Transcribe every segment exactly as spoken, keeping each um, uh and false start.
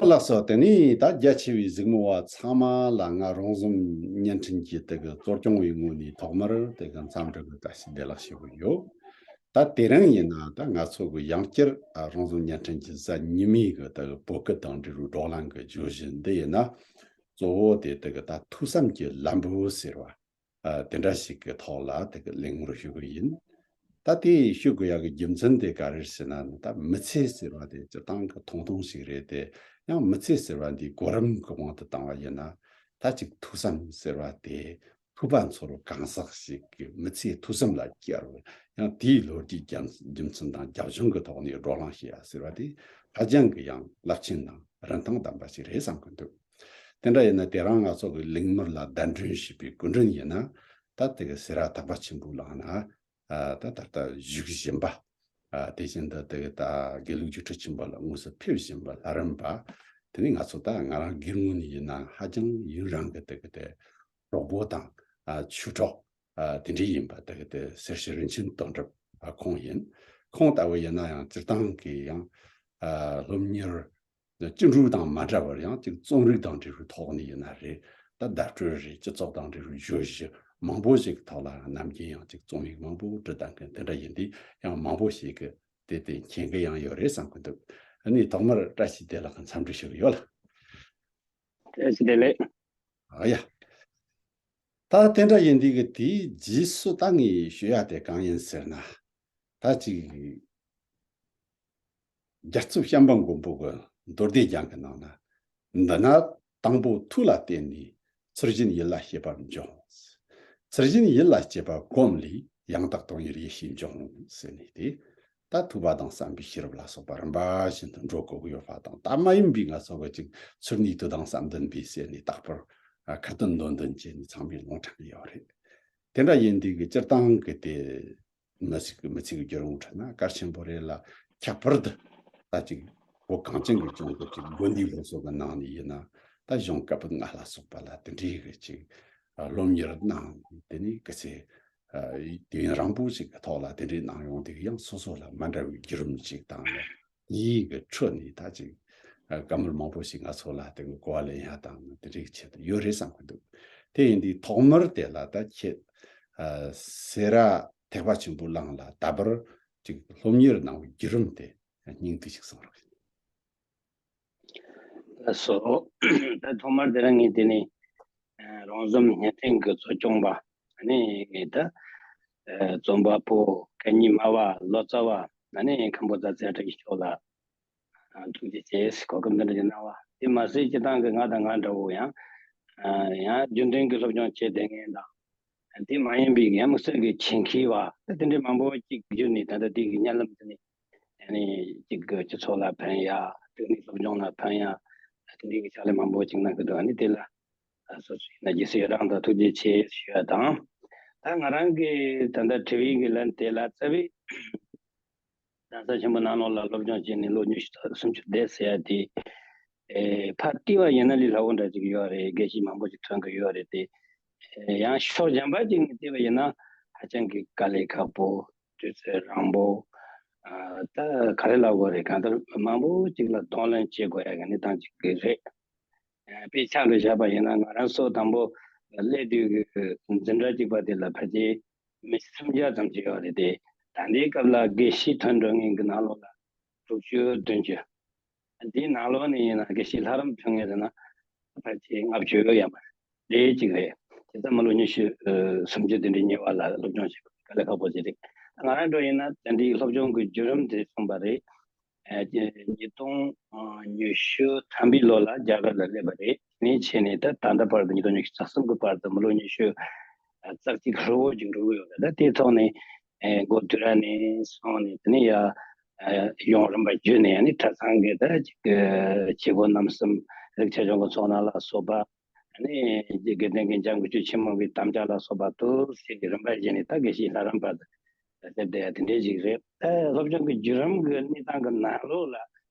ལགས་སོ། དེ་ནས་ད་རྒྱ་ཆེ་བའི་གཟིགས་མོ་བ་ཚང་མ་ལ་ང་རོང་ཟོམ་བརྙན་འཕྲིན་གྱི་དེ་གི་གཙོ་སྐྱོང་བའི་ངོས་ནས་ཐོག་མར་དེ་གི་འཚམས་འདྲི་གི་བཀྲ་ཤིས་བདེ་ལེགས་ཞུ་གི་ཡོད། ད་དེ་རིང་ཡིན་ན་ད་ང་ཚོ་གི་ཡང་བསྐྱར་ཨ་རོང་ཟོམ་བརྙན་འཕྲིན་གྱི་གཟའ་ཉི་མའི་གི་དེ་གི་བོད་སྐད་དང་འབྲེལ་བའི་བགྲོ་གླེང་གི་བརྗོད་གཞི་འདི་ཡིན་ན། གཙོ་བོ་དེ་དེ་གི་ད་ཐོས་བསམ་གྱི་ལམ་བུ་ཟེར་བ། ཨ་དེ་འདྲ་ཞིག་གི་ཐོག་ལ་དེ་གི་གླེང་མོལ་ཞུ་གི་ཡིན། ད་དེ་ཞུ་དགོས་ཡག་གི་རྒྱུ་མཚན་དེ་ག་རེ་རེད་ཟེར་ན། ད་མི་ཚེ་ཟེར་བ་དེ་སྤྱིར་བཏང་གི་ཐུང་ཐུང་ཞིག་རེད་དེ། ཡང་མི་ཚེ་ཟེར་བ་འདི་གོ་རིམ་གི་དབང་དུ་བཏང་བ་ཡིན་ན། ད་ཅིག་ཐོས་བསམ་ཟེར་བ་དེ་ཐོས་པ་ཚོར་གང་ཟག་ཞིག་གི་མི་ཚེ་ཐོས་བསམ་ལ་བསྐྱལ་བ། ཡང་དེའི་ལོ་རྒྱུས་རྒྱུ་རྒྱུ་མཚན་དང་རྒྱབ་ལྗོངས་ཀྱི་ཐོག་ནས་བགྲོ་གླེང་བྱེད་ཡ་ཟེར་བ་དེ་ཧ་ཅང་གི་ཡང་རླབས་ཆེན་དང་རིན་ཐང་ལྡན་པ་ཞིག་རེད་བསམ་གི་འདུག་དེ་འདྲ་ཡིན་ན་དེ་རིང་ང་ཚོ་གི་གླེང་མོལ་ལ་གདན་འདྲེན་ཞུས་པའི་སྐུ་མགྲོན་ཡིན་ན། ད་དེ་གི་སེ་ར་ཐེག་པ་ཆེན་པོའི་གླིང་ན་ཨ་ད་ད་ལྟ་བཞུགས་བཞིན་པ། ཨ་དེ་བཞིན་དུ་དེ་གི་ད་དགེ་ལུགས་རྒྱུགས་སྤྲོད་ཆེན་པོ་ལ་དངོས་སུ་ཕེབས་བཞིན་པ་ལྷ་རམས་པ། དེ་ནས་ང་ཚོ་ད་ང་རང་སྒེར་ངོས་ནས་ཡིན་ན་ཧ་ཅང་ཡུན་རིང་གི་དེ་གི་དེ་གྲོགས་པོ་དང་ཨ་ཆོས་གྲོགས་ཨ་དེ་འདྲ་ཡིན་པ། དེ་གི་དེ་སེར་བྱེས་རིན་ཆེན་དོན་གྲུབ་ཨ་ཁོང་ཡིན། ཁོང་ལྟ་བུ་ཡིན་ན་ཡང་སྤྱིར་བཏང་གི་ཡང་ཨ་སློབ་གཉེར་སྤྱི་འགྲོས་དང་མ་འདྲ་བར་ཡང་ཅིག་རྩོམ་རིག་དང་འབྲེལ་བའི་ཐོག་ནས་ཡིན་ན་རེད། ད་བརྡ་སྤྲོད་རེད། སྤྱི་ཚོགས་དང་འབྲེལ་བའི་བརྗོད་གཞི་མང་པོ་ཞིག་གི་ཐོག་ལ་ནམ་རྒྱུན་ཡང་ཅིག་རྩོམ་ཡིག་མང་པོ་འབྲི་བསྡད་མཁན་དེ་འདྲ་ཡིན་དུས། ཡང་མང་པོ་ཞིག་གིས་དེ་དེ་མཁྱེན་གི་ཡང་ཡོད་རེད་བསམ་གི་འདུག་ཨ་ནི་ཐོག་མར་བཀྲ་ཤིས་བདེ་ལེགས་ཀྱི་འཚམས་འདྲི་ཞུ་གི་ཡོད་ལ། བཀྲ་ཤིས་བདེ་ལེགས། ཨ་ཡ། ད་དེ་འདྲ་ཡིན་དུས་གི་དེའི་རྗེས་སུ་ད་ངས་ཞུ་ཡ་དེ་གང་ཡིན་ཟེར་ན། ད་ཅིག་རྒྱལ་ཚབ་བྱམས་པ་མགོན་པོ་གི་མདོ་སྡེ་རྒྱན་གྱི་ནང་ན། འདི་ན་དང་པོ་ཐུགས་ལ་བརྟེན་ནས། ཚུལ་བཞིན་ཡིད་ལ་བྱེད་པར་འབྱུང་། ཚུལ་བཞིན་ཡིད་ལ་བྱེད་པ་གོམས་ལས། ཡང་དག་དོན་གཉེར་ཡིད་བྱེད་འབྱུང་ཟེར་ནས་དེ། ད་ཐུབ་པ་དང་བསམ་པའི་ཤེས་རབ་ལ་སོགས་པ་རིམ་པ་བཞིན་དུ་འགྲོ་དགོས་ཀྱི་ཡོད་པ་དང་། ད་མ་ཡིན་པའི་ང་ཚོ་གི་ཅིག་ཚུལ་གནས་དུས་དང་བསམ་ལྡན་པའི་ཟེར་ནས་རྟག་པར་ཁ་ཏོན་ལོ་འདོན་བྱས་ནས་ཚང་མས་ལུང་དྲངས་ཀྱི་ཡོད་རེད། དེ་འདྲ་ཡིན་དུས་ཀྱི་སྤྱིར་བཏང་གི་དེ། མི་ཚེ་གི་མི་ཚེ་གི་བརྒྱུད་རིམ་ཁྲོད་ན་གལ་ཆེན་པོ་རེད་ལ། ཁྱད་པར་དུ་ད་ཅིག་བོད་གངས་ཅན་གྱི་ལྗོངས་ཀྱི་ཅིག་དགོན་སྡེའི་སློབ་གསོ་གི་ནང་ནས་ཡིན་ན། ད་གཞུང་བཀའ་པོད་ལྔ་ལ་སོགས་པ་ལ་དེ་འདྲའི་གི་ཅིག་སློབ་གཉེར་གནང་། དེ་ནས་གི་ཚེ་དུས་ཡུན་རིང་པོ་ཞིག་གི་ཐོག་ལ་དེ་འདྲའི་གནང་ཡོང་དུས། ཡང་སོ་སོ་ལ་མ་འདྲ་བའི་བརྒྱུད་རིམ་ཅིག་དང་། དེའི་གི་ཁྲོད་ནས་ད་ཅིག་བཀའ་མོལ་མང་པོ་ཞིག་ང་ཚོ་ལ་དེ་གི་གོ་བ་ལེན་ཡ་དང་དེ་འདྲའི་ཆེད་དུ་ཡོད་རེད་བསམ་གི་འདུག་དེ་ཡིན་དུས་ཐོག་མར་དེ་ལ་ད་ཁྱེད་ཨ་སེ་ར་ཐེག་པ་ཆེན་པོའི་གླིང་ལ་ད་བར་ཅིག་སློབ་གཉེར་གནང་བའི་བརྒྱུད་རིམ་དེ་སྙིང་བསྡུས་ཤིག་གསུང་རོགས། ལགས་སོ། ད་ཐོག་མར་དེ་རིང་ངས་དེ་ནས་ཨ་རོང་ཟོམ་བརྙན་འཕྲིན་གྱི་གཙོ་སྐྱོང་པ། ཨ་ནི་ངས་ད་ཨ་རྩོམ་པ་པོ་སྐད་གཉིས་སྨྲ་བ་ལོ་ཙཱ་བ། ཨ་ནི་མཁན་པོ་རྫ་ཚེ་བཀྲ་ཤིས་མཆོག་ལ་ཨ་ཐུགས་རྗེ་ཆེ་ཟེར་གོ་སྐབས་འདི་འདྲ་ཞིག་གནང་བ། དེ་མ་ཟད་སྤྱིར་བཏང་གི་ང་དང་ང་འདྲ་བོ་ཡང་ཨ་ཡང་རྒྱུན་ལྡན་གྱི་སློབ་སྦྱོང་བྱེད་བསྡད་མཁན་དང་། དེ་མ་ཡིན་པའི་ཡང་དམིགས་བསལ་གྱི་ཆེད་མཁས་པ་དེ་འདྲའི་མང་པོ་ཅིག་བརྒྱུད་ནས། ད་ལྟ་དེ་གི་བརྙན་ལམ་དེ་ནས་ཨ་ནི་ཅིག་གི་སྤྱི་ཚོགས་ལ་ཕན་ཡ། རིག་གནས་སློབ་སྦྱོང་ལ་ཕན་ཡ། དེ་འདྲའི་གི་ཕྱག་ལས་མང་པོ་ཅིག་གནང་གི་འདུག་ཨ་ནི་དེ་ལ་སོ་སོ་ཡིན་ན་རྗེས་སུ་ཡི་རང་དང་ཐུགས་རྗེ་ཆེ་ཞུ་ཡ་དང་། ད་ང་རང་གི་ད་ལྟ་དྲི་བའི་གི་ལན་དེ་ལ་རྩ་བའི་གདན་ས་ཆེན་པོ་ནང་ལོགས་ལ་སློབ་སྦྱོང་བྱས་ནས་ལོ་ཉི་ཤུ་རྩ་སུམ་ཅུ་བསྡད་ཟེར་ཡ་དེ། ཨེ་ཕར་བལྟས་པ་ཡིན་ན་ལས་སླ་བོ་འདྲ་ཅིག་ཡོད་རེད། དགེ་བཤེས་མང་པོ་ཅིག་ཐོན་གི་ཡོད་རེད་དེ། ཨེ་ཡང་ཕྱོགས་གཞན་པ་ཅིག་ནས་བལྟས་པ་ཡིན་ན་ཧ་ཅང་གི་དཀའ་ལས་ཁག་པོ། དུས་ཚོད་རིང་པོ། ཨ་ད་ག་རེ་ལབ་དགོས་རེད། གང་ལྟར་མང་པོ་ཅིག་ལ་གདོང་ལེན་བྱེད་དགོས་ཡ་གི་གནས་སྟངས་ཅིག་གི་རེད། དཔེ་ཆ་ལ་བཞག་པ་ཡིན་ན་ང་རང་ཚོ་དང་པོ་སླེབས་དུས་ཀྱི་འཛིན་གྲྭ་གཅིག་པ་དེ་ལ་ཕལ་ཆེར་མི་སུམ་བརྒྱ་ཙམ་ཅིག་ཡོད་རེད་དེ། ད་ལྟའི་སྐབས་ལ་དགེ་བཤེས་ཐོན་འགྲོ་མཁན་གྱི་ནང་ལོགས་ལ་དྲུག་ཅུ་བདུན་ཅུ། དེའི་ནང་ལོགས་ནས་ཡིན་ན་དགེ་བཤེས་ལྷ་རམས་ཐོན་མཁན་ཟེར་ན་ཕལ་ཆེར་ལྔ་བཅུ་ཡང་མ་རེད། དེ་གཅིག་རེད། དེ་ཚང་མ་ལོ་ཉི་ཤུ་སུམ་ཅུ་དེ་འདྲའི་ཉེ་བ་ལ་སློབ་སྦྱོང་བྱེད་དགོས་དཀའ་ལས་ཁག་པོ་ཅིག་རེད། ང་རང་འདྲ་ཡིན་ན་དེ་འདྲའི་སློབ་སྦྱོང་གི་བརྒྱུད་རིམ་དེ་སོང་པ་རེད། ཨ་ཉིས་སྟོང་ཉི་ཤུ་ཐམ་པའི་ལོ་ལ་རྒྱ་གར་ལ་སླེབས་པ་རེད། དེ་ནས་བྱས་ནས་ད་ད་ལྟ་བར་དུ་ཉིས་སྟོང་ཉི་ཤུ་རྩ་གསུམ་གྱི་བར་དུ་མི་ལོ་ཉི་ཤུ་རྩ་གཅིག་ཧྲིལ་བོ་ཅིག་འགྲོ་གི་ཡོད་རེད། ད་དེའི་ཐོག་ནས་ཨེ་འགོ་དུས་ར་ནས་སོང་ནས་དེ་ནས་ཡ་ཨེ་ཡོང་རིམ་པ་བརྒྱུད་ནས་ཡ་ནི་གྲྭ་ཚང་གི་ད་ཅིག་བྱེད་སྒོ་རྣམ་གསུམ། རིགས་ཆེ་ཆུང་གི་ཚོགས་ནང་ལ་སོགས་པ། ཨ་ནི་དགེ་ལྡན་གྱི་འཇམ་དགུ་ཆོས་ཆེན་མོ་གི་དམ་བཅའ་ལ་སོགས་པ་དུ་ཞིག་གི་རིམ་པ་བཞིན་ནས་ད་དགེ་བཤེས་ལྷ་རམས་པ་དེ་བསྡད་དེ་འདྲའི་ཞིག་རེད། ད་སློབ་སྦྱོང་གི་བརྒྱུད་རིམ་གྱི་གནས་སྟངས་ཀྱི་ནང་ལོགས་ལ་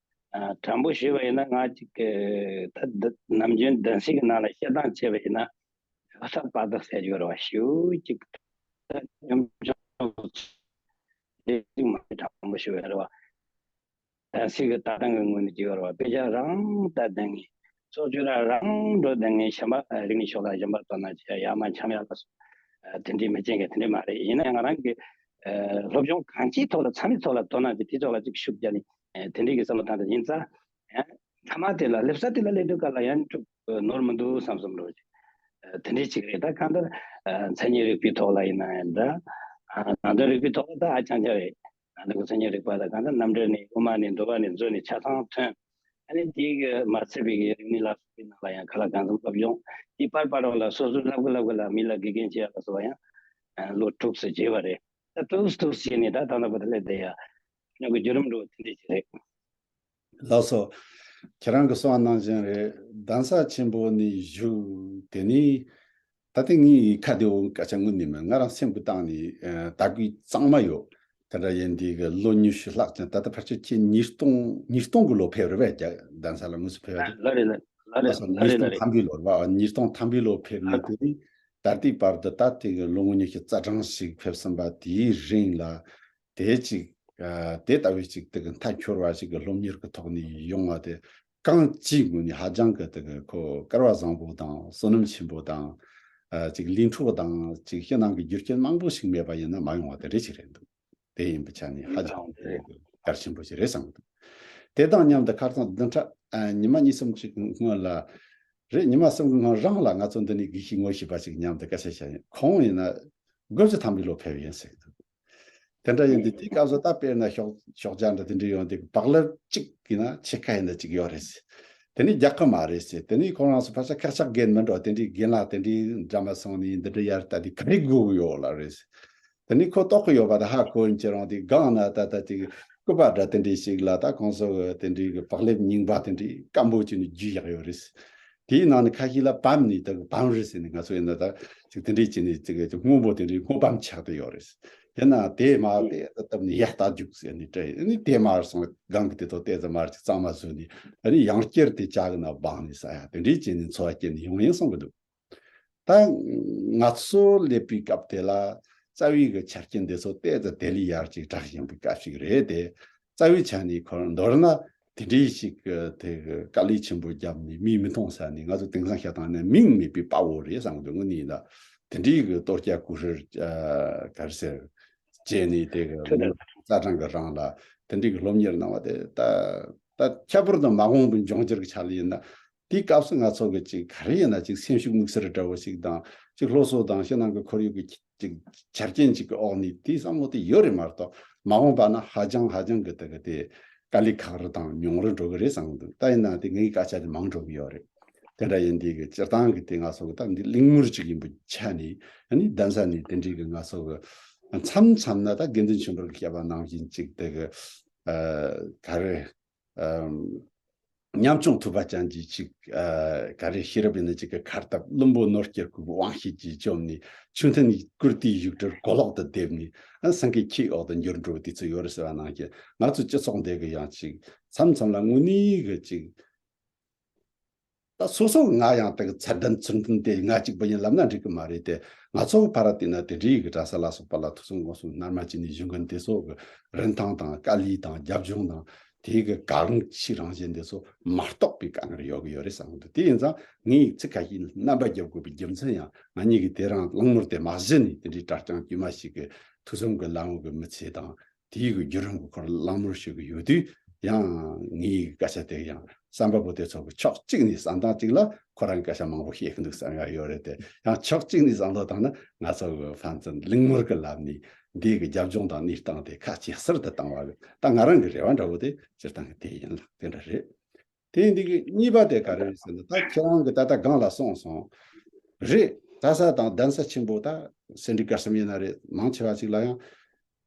ཨ་དྲང་པོ་ཞུས་པ་ཡིན་ན། ང་གཅིག་གི་ད་འདི་ནམ་རྒྱུན་གདན་སའི་གི་ནང་ལ་བཤད་སྟངས་བྱས་པ་ཡིན་ན་ཧ་ཐག་པ་དག་ཟེར་རྒྱུ་རེད་བ། ཞེ་པོ་ཅིག་ད་སྙོམས་ཆུང་དེ་ཅིག་མ་དྲང་པོ་ཞུས་པ་རེད་བ། གལ་སྲིད་གི་ལྟ་སྟངས་ཀྱི་ངོས་ནས་བྱས་པ་རེད་བ། དཔེ་ཆ་རང་ལྟ་བསྡད་མཁན། སོ་བཅོས་ར་རང་འགྲོ་བསྡད་མཁན། གཞན་པ་རིག་གནས་ཕྱོགས་ལ་གཞན་པ་དོ་སྣང་བྱེད་ཡ་ཡ་མ་འཆམ་ཡ་ལ་སོགས་དེ་འདྲའི་མི་ཅན་གྱི་དེ་འདྲའི་མ་རེད། ཡིན་ན་ཡང་ང་རང་གི་སློབ་སྦྱོང་གང་ཅིའི་ཐོག་ལ་ཚང་མའི་ཐོག་ལ་དོ་སྣང་བྱེད། དེ་ཕྱོགས་ལ་ཅིག་ཤུགས་བརྒྱབ་ནས་དེ་འདྲའི་གི་བསམ་བློ་བཏང་སྟེ་ཡིན་ཙང་། མཐའ་མ་དེ་ལ་སླེབས་ས་དེ་ལ་སླེབས་དུས་སྐབས་ལ་ཡང་ཅུང་ནོར་མི་འདུག་བསམ་བསམ་འགྲོ། དེ་འདྲའི་ཅིག་རེད། ད་གང་ལྟར་མཚན་ཉིད་རིག་པའི་ཐོག་ལ་ཡིན་ན་ཡང་འདྲ། ནང་དོན་རིག་པའི་ཐོག་ལ་ད་ཨ་ཅང་ཅང་རེད། ནང་དོན་གྱི་མཚན་ཉིད་རིག་པ་ལ་གང་ལྟར་རྣམ་འགྲེལ་ནས་དབུ་མ་ནས་འགྲོ་བ་ནས་མཛོད་ནས་ཆ་ཚང་ཐོན། ཨ་ནི་དེའི་གི་མ་ཚད་པའི་གི་རིག་གནས་ལ་སོགས་པའི་ནང་ལ་ཡང་ག་ལ་གང་འཚམ་སློབ་སྦྱོང་། དེའི་བར་བར་བ་ལ་སོ་སོས་བསླབ་གི་བསླབ་གི་ལ་མི་ལ་དགེ་རྒན་བྱེད་ཡ་ལ་སོགས་པ་ཡང་ལོ་དྲུག་ཙམ་བྱས་པ་རེད། ད་དུས་དུས་བྱས་ནས་ད་ད་ལྟ་བར་དུ་སླེབས་བསྡད་ཡ། ཉོ་གི་བརྒྱུད་རིམ་འགྲོ་དེ་འདྲ་ཅིག་རེད། ལགས་སོ། ཁྱེད་རང་གིས་གསུངས་པ་ནང་བཞིན་རེད། གདན་ས་ཆེན་པོ་ནས་བཞུགས་དེ་ནས། ད་ལྟ་ངའི་ཁ་བདེ་བོ་སྐད་ཆ་དངོས་གནས་མིན། ང་རང་སེམས་ཀྱི་གཏིང་ནས་ཨ་དད་གུས་གཙང་མ་ཡོད། དེ་འདྲ་ཡིན་དུས་ཀྱི་ལོ་ཉི་ཤུ་ལྷག་ཅིག་ད་ལྟ་ཕལ་ཆེར་ཁྱེད་ཉིས་སྟོང་ཉིས་སྟོང་གི་ལོ་ཕེབས་རེད་པས། རྒྱ་གདན་ས་ལ་དངོས་སུ་ཕེབས་པ་རེད། ལ་རེད་ལ་ལ་རེད་ལགས་སོ། ལ་ཉིས་རེད་ལ་སྟོང་རེད། ཐམ་པའི་ལོ་རེད་པ། ཉིས་སྟོང་ཐམ་པའི་ལོ་ཕེབས་ནས་དེ་ནས་ད་ལྟའི་བར་དུ་ད་ལྟའི་གི་ལོ་ངོ་ཉི་ཤུ་རྩ་གྲངས་ཤིག་ཕེབས་ཟིན་པ་དེའི་རིང་ལ། དེ་ཅིག་ཨ་དེ་ལྟ་བུའི་ཅིག་དེ་གི་མཐའ་འཁྱོལ་བ་ཞིག་གི་སློབ་གཉེར་གི་ཐོག་ནས་ཡོང་བ་དེ་གང་ཅིའི་ངོས་ནས་ཧ་ཅང་གི་དེ་གི་ཁོ་སྐལ་བ་བཟང་པོ་དང་བསོད་ནམས་ཆེན་པོ་དང་། ཨ་ཅིག་ལས་འཕྲོ་དང་ཅིག་ཕྱི་ནང་གི་རྒྱུ་རྐྱེན་མང་པོ་ཞིག་མེད་པ་ཡིན་ན་མ་ཡོང་བ་དེ་རེད་ཅིག་རེད་འདུག་དེ་ཡིན་པའི་ཆ་ནས་ཧ་ཅང་དེ་གལ་ཆེན་པོ་ཞིག་རེད་བསམ་གི་འདུག་དེ་དང་མཉམ་དུ་ཁ་སང་བདུན་ཕྲག་ཨ་ཉི་མ་གཉིས་གསུམ་ཅིག་སྔོན་ལ་རེད། ཉི་མ་གསུམ་གི་སྔོན་རང་ལ་ང་ཚོ་འདི་ནས་དགེ་བཤེས་ངོ་ཤེས་པ་ཞིག་མཉམ་དུ་སྐད་ཆ་བཤད་ཡིན། ཁོང་ཡིན་ན་དགུ་བཅུ་ཐམ་པའི་ལོ་ཕེབས་ཡིན་ཟེར་གི་འདུག་དེ་འདྲ་ཡིན་དུས་དེའི་སྐབས་སུ་ད་དཔེར་ན་ཤོག་ཤོག་བྱ་འདྲ་དེ་འདྲ་ཡོང་དུས་བག་ལེབ་གཅིག་ཡིན་ན་ཕྱེད་ཀ་ཡིན་ན་གཅིག་ཡོད་རེད་ཟེར། དེ་ནས་རྒྱག་གི་མ་རེད་ཟེར། དེ་ནས་ཁོ་རང་ཚོ་ཕལ་ཆེར་ཁག་ཆག་རྒན་མི་འགྲོ། དེ་འདྲའི་རྒན་ལགས་དེ་འདྲའི་འདྲ་མ་སོང་ནས་འདི་འདྲ་ཡར་ལྟ་དུས་ག་རེ་དགོས་ཀྱི་ཡོད་ལ་རེད་ཟེར། དེ་ནས་ཁོ་ལྟོགས་ཀྱི་ཡོད་པ་དེ་ཧ་གོ་ཡིན། ཁྱེད་རང་དེ་སྒང་ན་ད་ལྟ་དེ་སྐུད་པ་འདྲ་དེ་འདྲའི་ཞིག་ལ་ད་གོང་ས་གི་དེ་འདྲའི་གི་བག་ལེབ་རྙིང་པ་དེ་འདྲའི་སྐམ་པོ་བྱས་ནས་རྒྱུས་བཞག་ཡོད་རེད། དེའི་ནང་ནས་ཁ་ཤས་ལ་བམ་ནས་ད་བམ་རེད་ཟེར་ནས་ང་ཚོ་ཡིན་ན་ད་ཅིག་དེ་འདྲའི་བྱས་ནས་ཅིག་སྔོན་པོ་དེ་འདྲའི་སྔོ་བམ་ཆགས་བསྡད་ཡོད་རེད། ཡིན་ན་དེ་མར་དེ་བཏབ་ནས་ཡར་ལྟ་རྒྱུག་ཟེར་ནས་སྤྲད། ཨ་ནི་དེ་མར་སོང་། སྒང་གི་དེ་ཐོག་ཏོག་ཙམ་མར་ཅིག་གཙང་མ་བཟོས་ནས་ཨ་ནི་ཡང་བསྐྱར་དེ་ལྕགས་ཀྱི་ནང་སྦངས་ནས་ཟ་ཡ་དེ་འདྲའི་བྱས་ནས་འཚོ་བ་སྐྱེལ་ནས་ཡོང་ཡིན་གསུང་གི་འདུག་ད་ང་ཚོ་སླེབས་པའི་སྐབས་དེ་ལ་རྩ་བའི་གི་ཆ་རྐྱེན་འདི་ཚོ་ཏོག་ཙམ་དེ་ལས་ཡར་ཅིག་དྲག་བཞིན་པའི་སྐབས་ཤིག་རེད་དེ། རྩ་བའི་ཆ་ནས་ཁོ་མདོར་ན་དེ་འདྲའི་ཞིག་གི་དེ་གི་དཀའ་ལས་ཆེན་པོ་བརྒྱབ་ནས་མིས་མི་མཐོང་ས་ནས། ང་ཚོ་དེང་སང་བཤད་སྟངས་ནས་མིང་མེད་པའི་དཔའ་བོ་རེད་བསམ་གི་འདུག་དངོས་གནས་ཡིན་ན་དེ་འདྲའི་གི་ལྟོ་སྐྱ་ཀུ་ཧྲེ་ག་རེ་ཟེར་བྱས་ནས་དེ་གི་ལོ་ངོ་རྩ་གྲངས་གི་རིང་ལ་དེ་འདྲའི་གི་སློབ་གཉེར་གནང་བ་དེ་ད་ད་ཁྱད་པར་དུ་མ་འོངས་པའི་འབྱུང་འགྱུར་གི་ཆ་ལ་ཡིན་ན། དེའི་སྐབས་སུ་ང་ཚོ་གི་ཅིག་ག་རེ་ཡིན་ན་ཅིག་སེམས་ཤུགས་དམིགས་བསལ་འདྲ་བོ་ཞིག་དང་། ཅིག་སློབ་གསོ་དང་ཕྱི་ནང་གི་ཁོར་ཡུག་གི་ཅིག་ཆ་རྐྱེན་ཅིག་གི་འོག་ནས་དེའི་བསམ་བློ་དེ་ཡོད་རེད་མ་གཏོགས། མ་འོངས་པ་ན་ཧ་ཅང་ཧ་ཅང་གི་དེ་གི་དེ་དཀའ་ལས་ཁག་རུ་དང་ཉུང་རུ་འགྲོ་གི་རེད་བསམ་གི་འདུག་ད་ཡིན་ན་དེ་ངའི་སྐད་ཆ་དེ་མང་འགྲོ་གི་ཡོད་རེད། དེ་འདྲ་ཡིན་དུས་གི་སྤྱིར་བཏང་གི་དེ་ང་ཚོ་གི་ད་འདི་གླེང་མོལ་ཅིག་ཡིན་པའི་ཆ་ནས། ཨ་ནི་གདན་ས་ནས་དེ་འདྲའི་གི་ང་ཚོ་གི་མཚམས་མཚམས་ན་ད་དགེ་འདུན་ཆོས་འཕེལ་གི་བཤད་པ་ནང་བཞིན་ཅིག་དེ་གི་ཨ་ག་རེ། ཨམ། ཉམ་ཆུང་ཐུབ་པ་ཅན་གྱི་ཅིག་ཨ་ག་རེ་ཤེས་རབ་ཡིན་ན་ཅིག་གི་ཁ་བཏབ། བླུན་པོ་ནོར་སྐྱེལ་གྱི་དབང་ཤེད་ཀྱིས་བཅོམ་ནས། ཆོས་མཐུན་གྱི་བཀུར་སྟིའི་བཞུགས་གྲལ་གོ་ལོག་ཏུ་བསྡེབས་ནས། ཨ་སེང་གེ་ཁྱིའི་འོག་ཏུ་འགྱུར་འགྲོ་བའི་དུས་ཚོད་ཡོད་རེད་ཟེར་བ་ནང་བཞིན། ང་ཚོའི་སྤྱི་ཚོགས་འདི་གི་ཡང་ཅིག་མཚམས་མཚམས་ལ་དངོས་གནས་གི་ཅིག་ད་སོ་སོ་ང་ཡང་དེ་གི་ཚད་ལྡན་ཚུལ་ལྡན་དེ་ང་གཅིག་པུ་ཡིན་ལབ་ན་འགྲིག་གི་མ་རེད་དེ། ང་ཚོ་གི་ཕར་བལྟས་ན་དེ་འདྲའི་གི་གྲྭ་ས་ལ་སོགས་པ་ལ་ཐུགས་སེམས་མགོ་སེམས་རྣལ་མ་བྱས་ནས་བཞུགས་མཁན་དེ་ཚོ་གི་རིན་ཐང་དང་དཀའ་ལས་དང་རྒྱབ་ལྗོངས་དང་། དེའི་གི་གལ་ཆེ་རང་བཞིན་དེ་ཚོ་མ་རྟོགས་པའི་དཀའ་ངལ་ཡོད་གི་ཡོད་རེད་བསམ་གི་འདུག་དེ་ཡིན་ཙང་ངས་ཚིག་ཁ་ཤས་རྣམ་པ་རྒྱབ་དགོས་པའི་རྒྱུ་མཚན་ཡང་། ང་གཉིས་ཀྱིས་དེ་རིང་གླེང་མོལ་དེ་མ་གཞི་ནས་དེ་འདྲའི་གྲྭ་རྐྱང་དཀྱུས་མ་ཞིག་གི་ཐུགས་སེམས་གི་ལམ་གི་མི་ཚེ་དང་། དེའི་གི་བརྒྱུད་རིམ་གི་སྐོར་གླེང་མོལ་ཞུ་གི་ཡོད་དུས། ཡང་ངའི་སྐད་ཆ་དེ་ཡང་བསམ་པ་པོ་དེ་ཚོ་གི་ཕྱོགས་གཅིག་ནས་བསམ་སྟངས་གཅིག་ལ་ཁོ་རང་སྐད་ཆ་མང་པོ་བཤད་གི་འདུག་བསམ་ཡ་ཡོད་རེད་དེ། ཡང་ཕྱོགས་གཅིག་ནས་བསམ་བློ་བཏང་ན་ང་ཚོ་གི་ཕན་ཚུན་གླེང་མོལ་གི་ལམ་ནས་འདི་གི་རྒྱབ་ལྗོངས་དང་གནས་སྟངས་དེ་ཁ་ཇེ་གསལ་དུ་བཏང་བ་གི་ད་ང་རང་གི་རེ་བ་འདྲ་བོ་དེ་སྤྱིར་བཏང་གི་དེ་ཡིན་ལགས། དེ་འདྲ་རེད། དེ་འདི་གི་གཉིས་པ་དེ་ག་རེ་རེད་ཟེར་ན། ད་ཁྱེད་རང་གི་ད་ལྟ་སྒང་ལ་གསུངས་སོང་། རེད། གྲྭ་ས་དང་གདན་ས་ཆེན་པོ་ད་སེ་འབྲས་དགའ་གསུམ་ཡིན་ན་རེད། མང་ཆེ་བ་ཅིག་ལ་ཡང་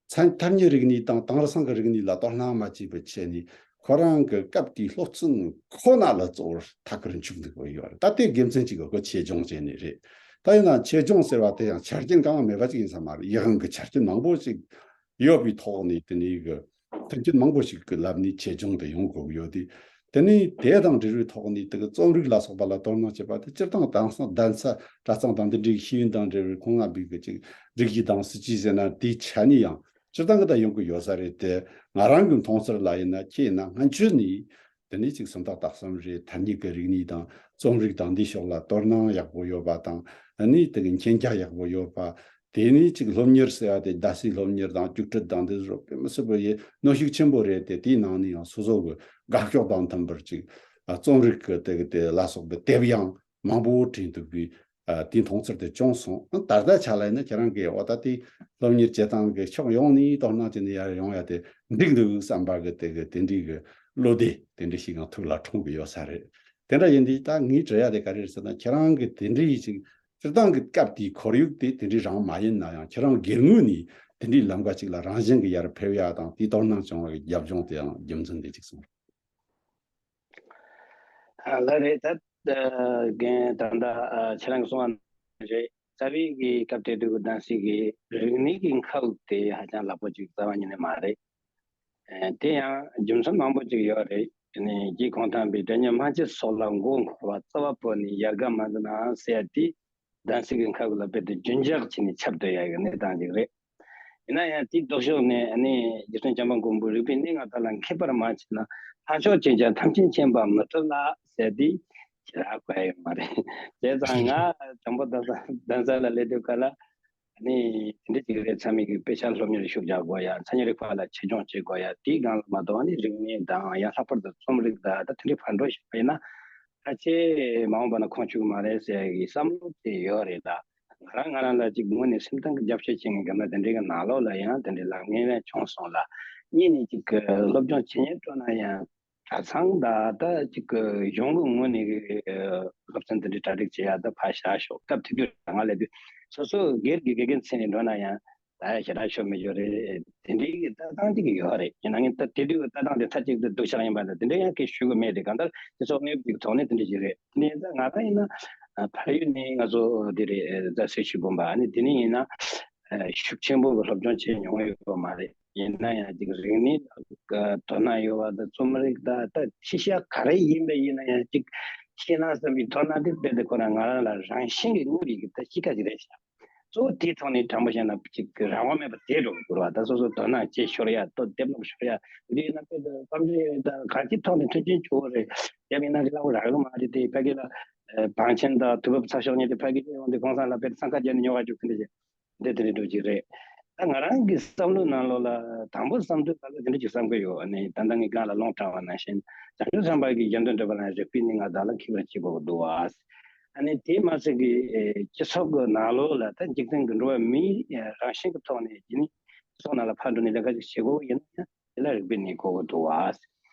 མཚན་ཐ་སྙད་རིག་གནས་དང་དེང་སང་གི་རིག་གནས་ལ་དོ་སྣང་མ་བྱས་པའི་ཆེད་ནས་ཁོ་རང་གི་སྐབས་དེའི་སློབ་ཚན་ཁོ་ན་ལ་གཙོ་བོར་ཐད་ཀར་འཇུག་འདུག་གི་ཡོད་རེད། ད་དེ་དགེ་མཚན་ཅིག་གི་ཁོ་ཆེད་སྦྱོང་བྱས་ནས་རེད། ད་ཡིན་ན་ཆེད་སྦྱོང་ཟེར་བ་དེ་ཡང་ཆ་རྐྱེན་གང་ཡང་མེད་པ་ཅིག་ཡིན་ས་མ་རེད། ཡིད་དབང་གི་ཆ་རྐྱེན་མང་པོ་ཅིག་ཡོད་པའི་ཐོག་ནས་དེ་ནས་གི་མཐུན་རྐྱེན་མང་པོ་ཞིག་གི་ལམ་ནས་ཆེད་སྦྱོང་དུ་ཡོང་དགོས་ཀྱི་ཡོད་དེ། དེ་ནས་དེ་དང་འབྲེལ་བའི་ཐོག་ནས་དེ་གི་རྩོམ་རིག་ལ་སོགས་པ་ལ་དོ་སྣང་བྱེད་པ་དེ་སྤྱིར་བཏང་དེང་སང་གདན་ས་གྲྭ་ཚང་དང་འདི་འདྲའི་ཤེས་ཡོན་དང་འབྲེལ་བའི་ཁོང་རྣམ་པའི་གི་ཅིག་སྒྲིག་གཞི་དང་སྲིད་ཇུས་ཟེར་ན་དེའི་ཆ་ནས་ཡང་ སྤྱིར་བཏང་གི་ད་ཡོང་གི་ཡོད་ས་རེད་དེ། ང་རང་གི་མཐོང་ཚུལ་ལ་ཡིན་ན། ཁྱེད་ཡིན་ན་སྔ་ཕྱི་ནས་དེ་ནས་ཅིག་སུམ་རྟགས་དག་གསུམ་རེད། ཐ་སྙད་ཀྱི་རིག་གནས་དང་རྩོམ་རིག་དང་འདིའི་ཕྱོགས་ལ་དོ་སྣང་ཡག་པོ་ཡོད་པ་དང་། ཨ་ནི་དེ་གི་མཁྱེན་རྒྱ་ཡག་པོ་ཡོད་པ། དེ་ནས་ཅིག་སློབ་གཉེར་ཟེར་ཡ་དེ། རྡ་སའི་སློབ་གཉེར་དང་རྒྱུགས་སྤྲོད་དང་འདི་ཚོ་དཔེ་མི་སྲིད་པ་ཡི་གནོན་ཤུགས་ཆེན་པོ་རེད་དེ། དེའི་ནང་ནས་ཡང་སོ་སོ་གི་དགའ་ཕྱོགས་དང་མཐུན་པར་ཅིག་ཨ་རྩོམ་རིག་གི་དེ་གི་དེ་ལ་སོགས་པའི་དེབ་ཡང་མང་པོ་བྲིས་འདུག་པའི། ཨ་དེའི་མཐོང་ཚུལ་དེ་བྱུང་སོང་། ཨ་ད་ལྟ་ཆ་ལ་ཡིན་ན་ཁྱེད་རང་གིས་འོ་ད་དེ་སློབ་གཉེར་བྱེད་སྟངས་ཀྱི་ཕྱོགས་ཡོངས་ནས་དོ་སྣང་བྱས་ནས་ཡར་ཡོང་ཡ་དེ་འགྲིག་འདུག་བསམ་པ་གི་དེ་གི་དེ་འདྲའི་གི་བློ་བདེ་དེ་འདྲ་ཞིག་ཡང་ཐུགས་ལ་འཁྲུངས་གི་ཡོད་ས་རེད། དེ་འདྲ་ཡིན་དུས་ད་ངས་དྲི་ཡ་དེ་ག་རེ་རེད་ཟེར་ན། ཁྱེད་རང་གི་དེ་འདྲའི་ཅིག་སྤྱིར་བཏང་གི་སྐབས་དེའི་ཁོར་ཡུག་དེ་དེ་འདྲའི་རང་མ་ཡིན་ན་ཡང་། ཁྱེད་རང་སྒེར་ངོས་ནས་དེ་འདྲའི་ལམ་ཁ་ཅིག་ལ་རང་བཞིན་གྱིས་ཡར་ཕེབས་ཡ་དང་། དེའི་དོ་སྣང་བྱུང་བ་གི་རྒྱབ་ལྗོངས་དེ་ཡང་རྒྱུ་མཚན་དེ་ཅིག་གསུངས་རོགས། ཨ་ལགས་རེད། ད་ཨ་རྒན་ད་ལྟ་ཨ་ཁྱེད་རང་གིས་གསུངས་པ་རེད། རྩ་བའི་གི་སྐབས་དེ་དུས་ཀྱི་སྡང་སྲིད་ཀྱི་རིག་གནས་ཀྱི་མཁའ་དབུགས་དེ་ཧ་ཅང་ལེགས་པོ་ཅིག་རྩ་བ་ཉིད་ནས་མ་རེད། ཨ་དེ་ཡང་རྒྱུ་མཚན་མང་པོ་ཅིག་ཡོད་རེད། ཨ་ནི་རྗེ་གུང་ཐང་པའི་སྒྲ་སྙན་སྨྲ་བརྗོད་སོགས་ལ་མགོ་འཁོར་བ། རྩ་བ་བོར་ནས་ཡལ་ག་མ་འདུག་ནའང་ཟེར་ཡ་དེ། སྡང་སྲིད་ཀྱི་མཁའ་དབུགས་ལ་རྦད་དེ་རྒྱུན་འཇགས་བྱས་ནས་ཁྱབ་སྡོད་ཡ་གི་གནས་སྟངས་ཅིག་རེད། ཡིན་ན་ཡང་དེའི་ལྡོག་ཕྱོགས་ནས་ཨ་ནི་རྗེ་བཙུན་བྱམས་པ་མགོན་པོས་རིག་པའི་གནས་ལྔ་དག་ལ་མཁས་པར་མ་བྱས་ན། ལྷ་མཆོག་ཅན་ཀྱང་ཐམས་ཅད་མཁྱེན་པར་མི་ཐུབ་ལ་ཟེར་དེ་ཞེ་དྲག་གོ་ཡ་ཡོད་མ་རེད། བྱས་ཙང་ང་དང་པོ་གདན་ས་གདན་ས་ལ་སླེབས་དུས་ག་ལ་ཨ་ནི་དེ་འདྲ་ཅིག་རེད། ཚང་མས་ཀྱི་དཔེ་ཆ་སློབ་གཉེར་ཤུགས་རྒྱག་དགོས་ཡ། མཚན་ཉིད་རིག་པ་ལ་ཆེད་སྦྱོང་བྱེད་དགོས་ཡ། དེའི་སྒང་ལ་མ་གཏོགས་ཨ་ནི་རིག་གནས་དང་། ཡང་ལྷག་པར་དུ་རྩོམ་རིག་དང་ད་དེ་འདྲའི་ཕར་འགྲོ་བཞག་པ་ཡིན་ན། ཕལ་ཆེར་མ་འོངས་པ་ན་ཁོང་ཆུད་ཀྱི་མ་རེད་ཟེར་ཡ་གི་བསམ་བློ་དེ་ཡོད་རེད་ད། ང་རང་ང་རང་ལ་ཅིག་དངོས་ནས་སེམས་གཏིང་གི་རྒྱབ་སྐྱོར་བྱེད་མཁན་གྱི་མི་དེ་འདྲའི་གི་ནང་ལོགས་ལ་ཡང་དེ་འདྲའི་ལབ་མཁན་ཡང་བྱུང་སོང་ལ། གཉིས་ནས་ཅིག་གི་སློབ་སྦྱོང་བྱེད་སྙིང་བྲོ་ན་ཡང་གྲྭ་ཚང་དང་ད་ཅིག་གི་གཞུང་གི་ངོས་ནས་གི་སློབ་ཚན་དེ་འདྲའི་གྲ་སྒྲིག་བྱེད་ཡ་ད་ཕར་བཞག་ཤོག་སྐབས་དེ་དུས་ང་ལ་དུས་སོ་སོ་སྒེར་གྱི་དགེ་རྒན་མཚན་ནས་འགྲོ་ན་ཡང་། ད་ཞེ་དྲག་ཤོར་མི་འགྱུར་རེད། དེ་འདྲའི་གི་ལྟ་སྟངས་ཅིག་ཡོད་རེད། ཡིན་ན་ངས་ད་དེ་དུས་ཀྱི་ལྟ་སྟངས་དེ་མཐའ་གཅིག་ཏུ་སྡུག་ཅག་ཡིན་པ་དང་། དེ་འདྲ་ཡང་གིས་ཞུ་གི་མེད་དེ། གང་ལྟར་སྤྱི་ཚོགས་དངོས་ཡོད་ཀྱི་ཐོག་ནས་དེ་འདྲ་ཞིག་རེད། དེ་ཡིན་ཙང་ང་རང་ཡིན་ན་ཨ་ཕ་ཡུལ་ནས་ང་ཚོ་དེ་རེད། རྫ་སེར་ཤུལ་དགོན་པ། ཨ་ནི་དེ་ནས་ཡིན་ན་ཨ་ཤུགས་ཆེན་པོ་གི་སློབ་སྦྱོང་བྱས་མྱོང་ཡོད་པ་མ་རེད། ཡིན་ན་ཡང་ཅིག་རིག་གནས་ལ་དོ་སྣང་ཡོད་པ་དང་། རྩོམ་རིག་དང་ད་ཤེས་བྱ་ག་རེ་ཡིན་པ་ཡིན་ན་ཡང་ཅིག་ཤེས་ན་བསམ་པའི་དོ་སྣང་དེ་རྦད་དེ་ཁོ་རང་ང་རང་ལ་རང་བཞིན་གྱིས་དངོས་ཡོད་ཀྱི་ད་གཤིས་ཀ་ཅིག་རེད་ཤག་གཙོ་བོ་དེའི་ཐོག་ནས་དྲང་པོ་བཤད་ན་ཅིག་རང་དབང་མེད་པ་དེ་འགྲོ་གི་འདུག་བ། ད་སོ་སོ་དོ་སྣང་བྱེད་ཤོར་ཡ། ལྟོ་དེབ་ཀློག་ཤོར་ཡ། འདི་ཡིན་ན་དཔེ་དེ་བསམ་ཚུལ་དང་གང་ཅིའི་ཐོག་ནས་མཐུན་རྐྱེན་བྱུང་བ་རེད། དེ་མིན་ན་གི་ལབ་རག་གི་མ་རེད་དེ། ཕ་གི་ལ་བང་ཆེན་དང་དུས་བབ་ཚགས་ཤོག་གཉིས་དེ་ཕ་གི་ཡོང་དེ་གོང་ས་ལ་དཔེ་འཚང་ཁ་བརྒྱབ་ནས་ཉོ་ག་བཅུག་གི་འདུག་ཅེས་འདི་དེ་རེད་འགྲོ་གི་རེད། ད་ང་རང་གི་བསམ་བློའི་ནང་ལོགས་ལ་དང་པོ་བསམ་དུས་ག་ལ་དེ་འདྲ་ཅིག་བསམ་གི་ཡོད། ཨ་ནི་ད་ལྟ་ངས་སྒང་ལ་ལུང་དྲངས་པ་ནང་བཞིན་བྱང་ཆུབ་སེམས་དཔའ་གི་གཞན་དོན་སྒྲུབ་པ་ལ་རིག་པའི་གནས་ལྔ་དག་ལ་མཁས་པར་བྱེད་དགོས་ཀྱི་འདུག་བ། ཨ་ནི་དེ་མ་ཟད་ཀྱི་ཨེ་སྤྱི་ཚོགས་ཀྱི་ནང་ལོགས་ལ་ད་འཇིག་རྟེན་གྱི་འགྲོ་བ་མིའི་ཨེ་རང་བཞིན་གྱི་ཐོག་ནས་ཀྱི་ནི་སྤྱི་ཚོགས་ནང་ལ་ཕར་འགྲོ་ནས་ལས་ཀ་ཅིག་བྱེད་དགོས་ཡིན་ན་ཡང་དེ་ལ་རིག་པའི་གནས་དགོས་ཀྱི་འདུག་བ།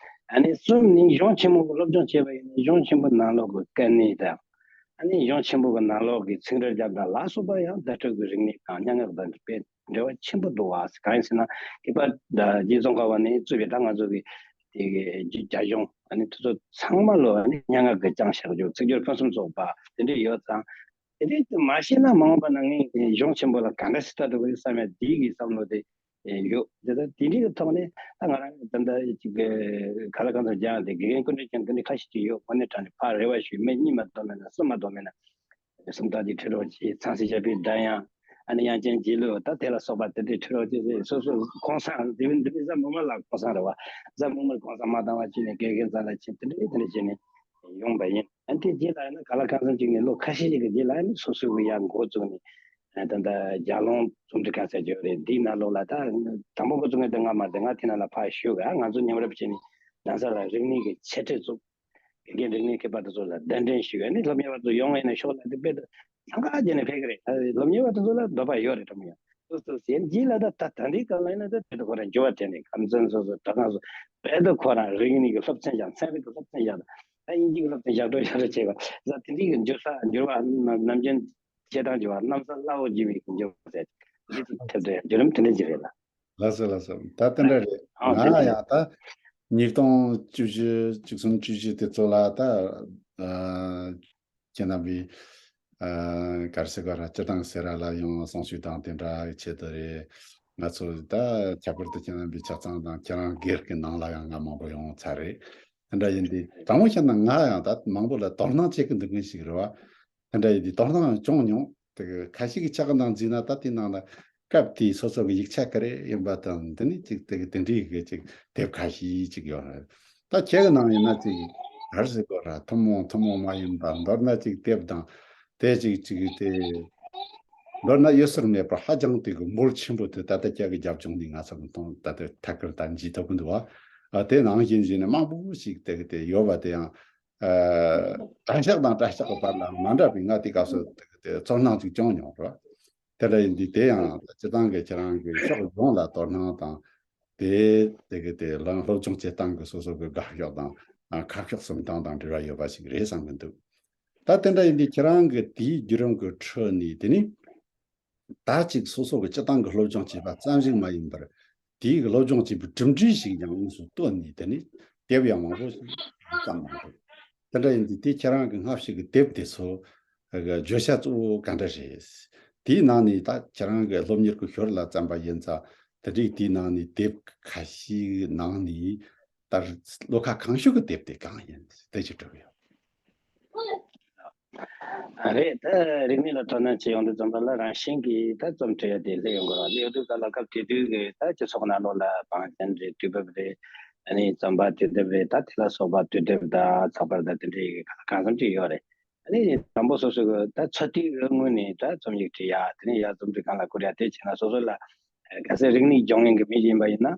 ཨ་ནི་གསུམ་ནི་གཞུང་ཆེན་མོ་གི་སློབ་སྦྱོང་བྱས་པ་ཡིན་ན་གཞུང་ཆེན་པོའི་ནང་ལོགས་ཀྱི་དཀའ་གནད་དང་། ཨ་ནི་གཞུང་ཆེན་པོ་གི་ནང་ལོགས་ཀྱི་ཚིག་འགྲེལ་རྒྱབ་དང་ལ་སོགས་པ་ཡང་བརྡ་སྤྲོད་ཀྱི་རིག་གནས་དང་སྙན་ངག་དང་དཔེ་འབྲེལ་བ་ཆེན་པོ་འདུག་བ། གང་ཡིན་ཟེར་ན་མཁས་པ་རྗེ་ཙོང་ཁ་པ་ནས་གཙོས་པའི་ད་ང་ཚོ་གི་དེ་གི་རྒྱ་གཞུང་ཨ་ནི་དེ་ཚོ་ཚང་མ་ལོ་ཨ་ནི་སྙན་ངག་གི་བརྐྱངས་བཞག་རྒྱུ། ཚིག་སྦྱོར་ཕུན་སུམ་ཚོགས་པ་དེ་འདྲ་ཡོད་ཙང་། དེ་འདྲ་མ་ཤེས་ན་མ་འོངས་པ་ན་ངས་གཞུང་ཆེན་པོ་ལ་ག་འདྲ་སེ་ལྟ་འདུག་གི་བསམ་ཡ་དེའི་གི་བསམ་བློ་དེ་ཡོད། དེ་ལྟར་དེ་འདྲའི་གི་ཐོག་ནས་ད་ང་རང་གི་ད་ལྟ་ཅིག་གི་ག་ལ་གང་འཚམ་སྦྱངས་ཏེ་དགེ་རྒན་སྐུ་མགྲོན་ཅན་དེ་འདྲ་ཁ་ཤས་ཅིག་ཡོད། དངོས་གནས་དྲང་གནས་ཕར་རེ་བ་ཞུས། མི་གཉིས་མ་གཏོགས་མེད་ན། གསུམ་མ་གཏོགས་མེད་ན། སུམ་རྟགས་ཀྱི་ཁྲིད་རོགས་གྱིས། ཚངས་སྲས་བཤད་པའི་སྒྲ་དབྱངས། ཨ་ནི་དབྱངས་ཅན་རྗེས་ལུས་ད་དེ་ལ་སོགས་པ་དེ་འདྲའི་ཁྲིད་རོགས་གྱིས་ཟེར། སོ་སོ་གོང་ས་འདི་བི་འདི་བི་གཟའ་མིག་དམར་ལ་གོང་ས་རེད་བ། གཟའ་མིག་དམར་གོང་ས་མ་བཏང་བ་ཅིག་ནས་དགེ་རྒན་རྩ་ལ་ཕྱིན། དེ་འདྲ་དེ་འདྲ་བྱས་ནས་ཡོང་པ་ཡིན། ཨ་ནི་དེ་རྗེས་ལ་ཡིན་ན་ག་ལ་གང་འཚམ་ཅིག་ནས་ལོ་ཁ་ཤས་ཤིག་གི་རྗེས་ལ་ཨ་ནི་སོ་སོའི་གི་ཡང་འགོ་བཙུགས་ནས་ད་ལྟ་རྒྱལ་ལུང་རྩོམ་སྒྲིག་ཁང་ཟེར་གྱི་ཡོད་རེད། འདིའི་ནང་ལོགས་ལ་ད་དང་པོ་འགོ་བཙུགས་མཁན་དེ་ང་མ་རེད། ང་དེ་ནང་ལ་ཕར་ཞུགས། ཨ་ང་ཚོ་མཉམ་རུབ་བྱས་ནས་གདན་ས་ལ་རིག་གནས་ཀྱི་འཆད་ཁྲིད་བཙུགས། དགེ་རྒན་རིག་གནས་མཁས་པ་དེ་ཚོ་ལ་གདན་འདྲེན་ཞུས། ཨ་ནི་སློབ་གཉེར་བ་ཚོ་ཡོང་བ་ཡིན་ན་ཤོག་ལབ་དེ་དཔེ་དེ་འཚང་ཁ་བརྒྱབ་ནས་ཕེབས་ཀྱི་རེད། ཨ་སློབ་གཉེར་བ་དེ་ཚོ་ལ་འདོད་པ་ཡོད་རེད། དྲང་མོ་ཡང་སོ་སོ་ཟེར་རྗེས་ལ་ད་ད་ད་འདི་ག་ལ་ཡིན་ན་ད་དཔེ་དེ་ཁོ་རང་འགྱུར་བ་དེ་ནས་ཁམས་ཚན་སོ་སོ་གྲྭ་ཚང་སོ་དཔེ་དེ་ཁོ་རང་རིག་གནས་ཀྱི་སློབ་ཚན་ཀྱང་ཚན་རིག་གི་སློབ་ཚན་ཀྱང་ད་དབྱིན་ཇི་གི་སློབ་ཚན་ཞབས་བྲོ་ཞབས་བྲོ་བྱས་པ་ད་དེ་འདྲའི་གི་འགྱུར་ས་འགྱུར་བ་ནམ་རྒྱུན་བྱེད་སྟངས་ཀྱི་བར་གནམ་ས་བླ་འོག་འགྱུར་བའི་འགྱུར་བ་ཟེར། འདི་ཅིག་ཐེབས་ཏེ་བརྒྱུད་རིམ་དེ་འདྲ་ཅིག་རེད་ལ། ལགས་སོ་ལགས་སོ། ད་དེ་འདྲ་རེད། ཨང་དེ་ང་འདྲ་ཡང་ད་ཉིས་སྟོང་བཅུ་བཞི་བཅུ་གསུམ་བཅུ་བཞི་དེ་ཚོ་ལ་ད་ཨ་ཁྱེད་རྣམ་པའི་ཨ་ག་རེ་ཟེར་དགོས་ར། སྤྱིར་བཏང་སེ་ར་ལ་ཡང་གསུང་བཤད་དང་དེ་འདྲ་ཆེད་དུ་རེད། ང་ཚོ་ད་ཁྱད་པར་དུ་ཁྱེད་རྣམ་པའི་ཆ་ཚང་དང་ཁྱེད་རང་སྒེར་གྱི་ནང་ལ་ཡང་ང་མང་པོ་ཡོང་ཚར་རེད། དེ་འདྲ་ཡིན་དུས་དྲང་མོ་བཤད་ན་ང་ཡང་ད་མང་པོ་ལ་དོ་སྣང་བྱེད་ཀྱི་འདུག་མཁན་ཞིག་རེད་བ། དེ་འདྲ་ཡིན་དུས་དོ་སྣང་བྱུང་མྱོང་། དེ་གི་ཁ་ཤས་ཀྱི་ཆ་གི་ནང་འཛུལ་ན་ད་དེ་ནང་ལ་ སྐབས་དེའི་སོ་སོ་གི་ཡིག་ཆ་ག་རེ་ཡིན་པ་དང་། དེ་ནས་ཅིག་དེ་གི་དེ་འདྲའི་གི་ཅིག་དེབ་ཁ་ཤས་ཅིག་ཡོད་རེད། ད་ཁྱེད་ཀྱི་ནང་ཡིན་ན་ཅིག་ག་རེ་ཟེར་དགོས་ར། ཐུན་མོང་ཐུན་མོང་མ་ཡིན་པ། མདོར་ན་ཅིག་དེབ་དང་དེ་ཅིག་ཅིག་དེ་མདོར་ན་གཡོ་ཟོལ་མེད་པར་ཧ་ཅང་དེ་གི་མུལ་ཆེན་པོ་དེ། ད་ལྟ་ཁྱེད་ཀྱི་རྒྱབ་ལྗོངས་ནས་ང་ཚོ་གི་མཐོང་། ད་ལྟ་ཐད་ཀར་ད་མཇལ་ཐུབ་ཀྱི་འདུག་བ། ཨ། དེ་ནང་བཞིན་བཞིན་ནས་མང་པོ་ཞིག་དེ་གི་དེ་ཡོད་པ། དེ་ཡང་ཨ་གྲྭ་ཤག་དང་གྲྭ་ཤག་གི་བར་ལ་མ་འདྲ་བའི། ང་དེ་སྐབས་སུ་དེ་གི་དེ་ཚོར་སྣང་ཅིག་བྱུང་མྱོང་ར། དེ་འདྲ་ཡིན་དུས་དེ་ཡང་སྤྱིར་བཏང་གི་ཁྱེད་རང་གི་ཕྱོགས་ཡོངས་ལ་དོ་སྣང་དང་། དེ་དེ་གི་དེ་ལ་སློབ་སྦྱོང་བྱེད་སྟངས་ཀྱི་སོ་སོ་གི་དགའ་ཕྱོགས་དང་ཨ་ཁ་ཕྱོགས་སུ་འདང་དང་འབྲེལ་བ་ཡོད་པ་ཞིག་རེད་བསམ་གྱི་འདུག། ད་དེ་འདྲ་ཡིན་དུས་ཁྱེད་རང་གི་དེའི་བརྒྱུད་རིམ་གྱི་ཁྲོད་ནས། དེ་ནི་ད་ཅིག་སོ་སོ་གི་སྤྱིར་བཏང་གི་སློབ་སྦྱོང་བྱས་པ་ཙམ་ཞིག་མ་ཡིན་པར། དེའི་གི་སློབ་སྦྱོང་བྱས་པའི་གྲུབ་འབྲས་ཤིག་ཀྱང་དངོས་སུ་བཏོན་ནས། དེ་ནི་དེབ་ཡང་མང་པོ་ཞིག་བརྩམས་གནང་འདུག། དེ་འདྲ་ཡིན་དུས་དེ་ཁྱེད་རང་གི་སྔ་ཕྱི་གི་དེབ་དེ་ཚོ་གི་བརྗོད་བྱ་གཙོ་བོ་ག་འདྲ་རེད། དེའི་ནང་ནས་ད་ཁྱེད་རང་གི་སློབ་གཉེར་གྱི་ཞོར་ལ་བརྩམས་པ་ཡིན་ཙང་། དེ་འདྲའི་དེའི་ནང་ནས་དེབ་ཁ་ཤས་ནང་ནས་ད་བློ་ཁ་གང་ཤོས་ཀྱི་དེབ་དེ་གང་ཡིན། དེ་ཅིག་དྲི་གི་ཡོད། ཨ་རེད། ད་རིག་གནས་ལ་དོ་སྣང་བྱེད་ཡོང་དུས་ཙམ་པ་ལ། རང་བཞིན་གྱིས་ད་རྩོམ་འབྲི་ཡ་དེ་སླེབས་ཡོང་གི་རེད། སླེབས་ཡོང་དུས་ཙམ་ལ་སྐབས་དེ་དུས་ཀྱི་ད་སྤྱི་ཚོགས་ནང་ལོགས་ལ་བང་ཆེན་རེད། དུས་བབ་རེད། ཨ་ནི་རྩོམ་པ་དུས་དེབ་རེད། ད་དེ་ལ་སོགས་པ་དུས་དེབ་དང་ཚགས་པར་དང་དེ་འདྲའི་གང་ལ་གང་འཚམ་ཅིག་ཡོད་རེད། ཨ་ནི་དང་པོ་སོ་སོ་གི་ད་ཚོད་ལྟའི་ངོས་ནས་ད་རྩོམ་ཡིག་འབྲི་ཡ། དེ་ནས་ཡར་རྩོམ་སྒྲིག་ཁང་ལ་བསྐུར་ཡ། དེ་བྱས་ན་སོ་སོ་ལ་གལ་སྲིད་རིག་གནས་སྦྱོང་མཁན་གྱི་མི་ཞིག་ཡིན་པ་ཡིན་ན།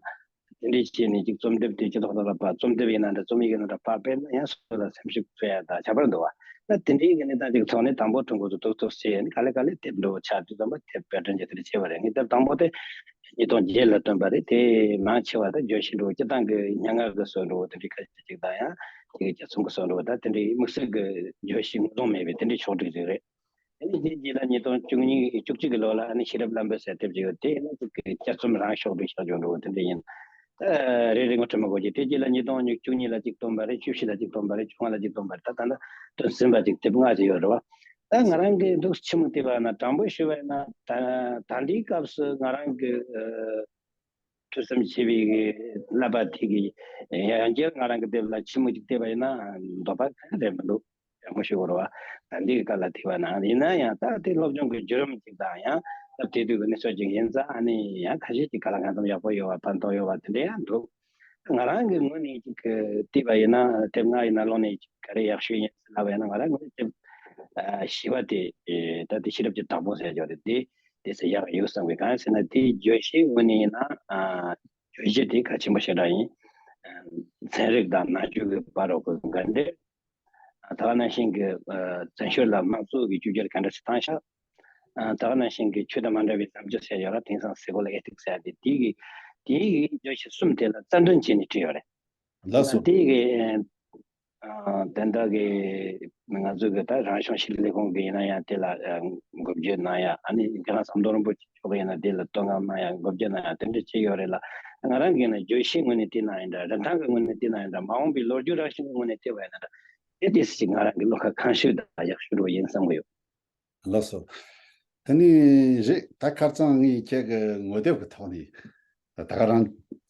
དེ་འདྲའི་བྱས་ནས་ཅིག་རྩོམ་དེབ་དེ་སྤྱི་ཚོགས་ཐོག་ལ་ཕར། རྩོམ་དེབ་ཡིན་ན་འདྲ། རྩོམ་ཡིག་ཡིན་ན་འདྲ། ཕར་སྤེལ་ན་ཡང་སོ་སོ་ལ་སེམས་ཤུགས་སྤྲད་ཡ་ད་ཁྱད་པར་འདུག་བ། ད་དེ་འདྲའི་གི་གནས་སྟངས་ཅིག་ཐོག་ནས་དང་པོ་ཀྲུང་གོ་ཚོ་ཏོག་ཏོག་བྱས་ནས་ག་ལེ་ག་ལེ་དེབ་འདྲ་བོ་ཆགས་དུས་ཙམ་པ་དེབ་དཔར་སྐྲུན་བྱེད་དེ་འདྲ་བྱས་པ་རེད། ངས་དེབ་དང་པོ་དེ་ཉིས་སྟོང་བརྒྱད་ལ་བཏོན་པ་རེད། དེ་མང་ཆེ་བ་ད་བརྗོད་གཞི་འདྲ་བོ། སྤྱིར་བཏང་གི་སྙན་ངག་གི་སྲོལ་འདྲ་བོ་དེ་འདྲའི་ཁ་ཤས་ཅིག་དང་། ཡང་དེ་གི་དཔྱད་རྩོམ་གྱི་སྲོལ་འདྲ་བོ། ད་དེ་འདྲའི་དམིགས་བསལ་གྱི་བརྗོད་གཞི་ངོ་གདོང་མེད་པའི་དེ་འདྲའི་ཕྱོགས་སྒྲིག་ཅིག་རེད། ཨ་ནི་དེའི་རྗེས་ལ་ཉིས་སྟོང་བཅུ་གཉིས་བཅུ་གཅིག་གི་ལོ་ལ་ཨ་ནི་ཤེས་རབ་བླ་འབུམ་ཟེར་དེབ་ཅིག་ཡོད། དེ་ཡིན་ན་ཅིག་གི་དཔྱད་རྩོམ་རང་ཕྱོགས་པའི་ཕྱག་རྒྱ་འདྲ་བོ་དེ་འདྲ་ཡིན། ཨ་རེ་རེ་ངོ་སྤྲོད་མ་དགོས་ཀྱི། དེའི་རྗེས་ལ་ཉིས་སྟོང་བཅུ་གཉིས་ལ་ཅིག་བཏོན་པ་རེད། བཅུ་བཞི་ལ་ཅིག་བཏོན་པ་རེད། བཅོ་ལྔ་ལ་ཅིག་བཏོན་པ་རེད། ད་ད་ལྟ་བཏོན་ཟིན་པ་ཅིག་དེབ་ལྔ་ཅིག་ཡོད་རེད་བ། ད་ང་རང་གིས་འདུག་ཕྱི་མིག་བལྟས་པ་ན། དྲང་པོ་ཞུས་པ་ཡིན་ན། ད་ད་ལྟའི་སྐབས་སུ་ང་རང་གི་ཨ་ཐོས་བསམ་བྱས་པའི་བསླབ་པ་དེ་གི་ཡང་བསྐྱར་ང་རང་གི་དེབ་ལ་ཕྱི་མིག་ཅིག་བལྟས་པ་ཡིན་ན། འདོད་པ་གང་ཡང་རེད་མི་འདུག། དྲང་པོ་ཞུ་དགོས་རེད་བ། ད་འདི་གི་སྐབས་ལ་ཐེ་བ་ན། ཡིན་ན་ཡང་ད་དེ་སློབ་སྦྱོང་གི་བརྒྱུད་རིམ་ཅིག་དང་། ཡང་སྐབས་དེ་དུས་ཀྱི་གནས་ཚུལ་ཅིག་ཡིན་ཙང་། ཨ་ནི་ཡང་ཁ་ཤས་ཅིག་གང་ལ་གང་འཚམ་ཡག་པོ་ཡོད་པ། ཕན་ཐོགས་ཡོད་པ་དེ་འདྲ་ཡང་འདུག། ང་རང་གི་ངོས་ནས་ཅིག་གི་བལྟས་པ་ཡིན་ན། དེབ་ལྔ་ཡིན་ན་ལོ་ནས་ཅིག་ག་རེ་ཡག་ཤོས་ཡིན་ཟེར་ལབ་པ་ཡིན་ན། ང་རང་ངོས་ནས་དེབ་ཨ་བཞི་པ་དེ། ཨེ་ད་དེ་ཤེས་རབ་ཀྱི་བདག་པོ་ཟེར་ཡོད་རེད། དེ་དེ་ཚོ་ཡག་ཡོད་བསམ་གི། གང་ཡིན་ཟེར་ན་དེའི་བརྗོད་གཞིའི་ངོས་ནས་ཡིན་ན། ཨ་བརྗོད་གཞི་དེ་གལ་ཆེན་པོ་ཞེ་དྲག་ཡིན། ཨ་ཚན་རིག་དང་ནང་ཆོས་ཀྱི་བར་རོགས་ཀྱི་འགལ་འབྲེལ། ད་ག་ནང་བཞིན་གྱི་ཨ་བཙན་བྱོལ་ལ་དམངས་གཙོ་གི་བཅོས་བསྒྱུར་ག་འདྲ་ཞིག་བཏང་ཤག། ཨ་ད་ག་ནང་བཞིན་གྱི་ཆོས་དང་མ་འདྲ་བའི་བསམ་སྤྱོད་ཟེར་ཡོད་ར། དེང་སང་ཟེར་གོ་ལ་ཨེ་ཐིག་ཟེར་ཡ་དེ། དེ་གི་དེ་གི་བརྗོད་གཞི་གསུམ་དེ་ལ་རྩ་འདོན་བྱས་ནས་བྲིས་ཡོད་རེད། ལགས་སོ། དེ་གི་ཨ་དེ་འདྲ་གི་ང་ཚོ་གི་ད་རང་སྐྱོང་ཞི་བདེ་ལས་ཁུངས་ཀྱི་ཡིན་ན་ཡང་དེ་ལ་ཨ་འགོ་བརྗོད་གནང་ཡ། ཨ་ནི་དེ་ལ་ཟམ་གདོང་རིན་པོ་ཆེ་མཆོག་གི་ཡིན་ན་དེ་ལ་བསྟོད་བསྔགས་གནང་ཡ། འགོ་བརྗོད་གནང་ཡ་དེ་འདྲ་བྱས་ཡོད་རེད་ལ། ང་རང་གི་ཡིན་ན་བརྗོད་གཞིའི་ངོས་ནས་བལྟས་ན་ཡང་འདྲ། རིན་ཐང་གི་ངོས་ནས་བལྟས་ན་ཡང་འདྲ། མ་འོངས་པའི་ལོ་རྒྱུས་རང་བཞིན་གྱི་ངོས་ནས་བལྟས་པ་ཡིན་ན་འདྲ། དེ་དེ་ཅིག་ང་རང་གི་བློ་ཁ་གང་ཤོས་དང་ཡག་ཤོས་འགྲོ་ཡིན་བསམ་གི་ཡོད། ལགས་སོ། དེ་ནི་རེད། ད་ཁ་རྩང་ངས་ཁྱེད་ཀྱི་ངོ་དེབ་ཀྱི་ཐོག་ནས་ད་ག་རང་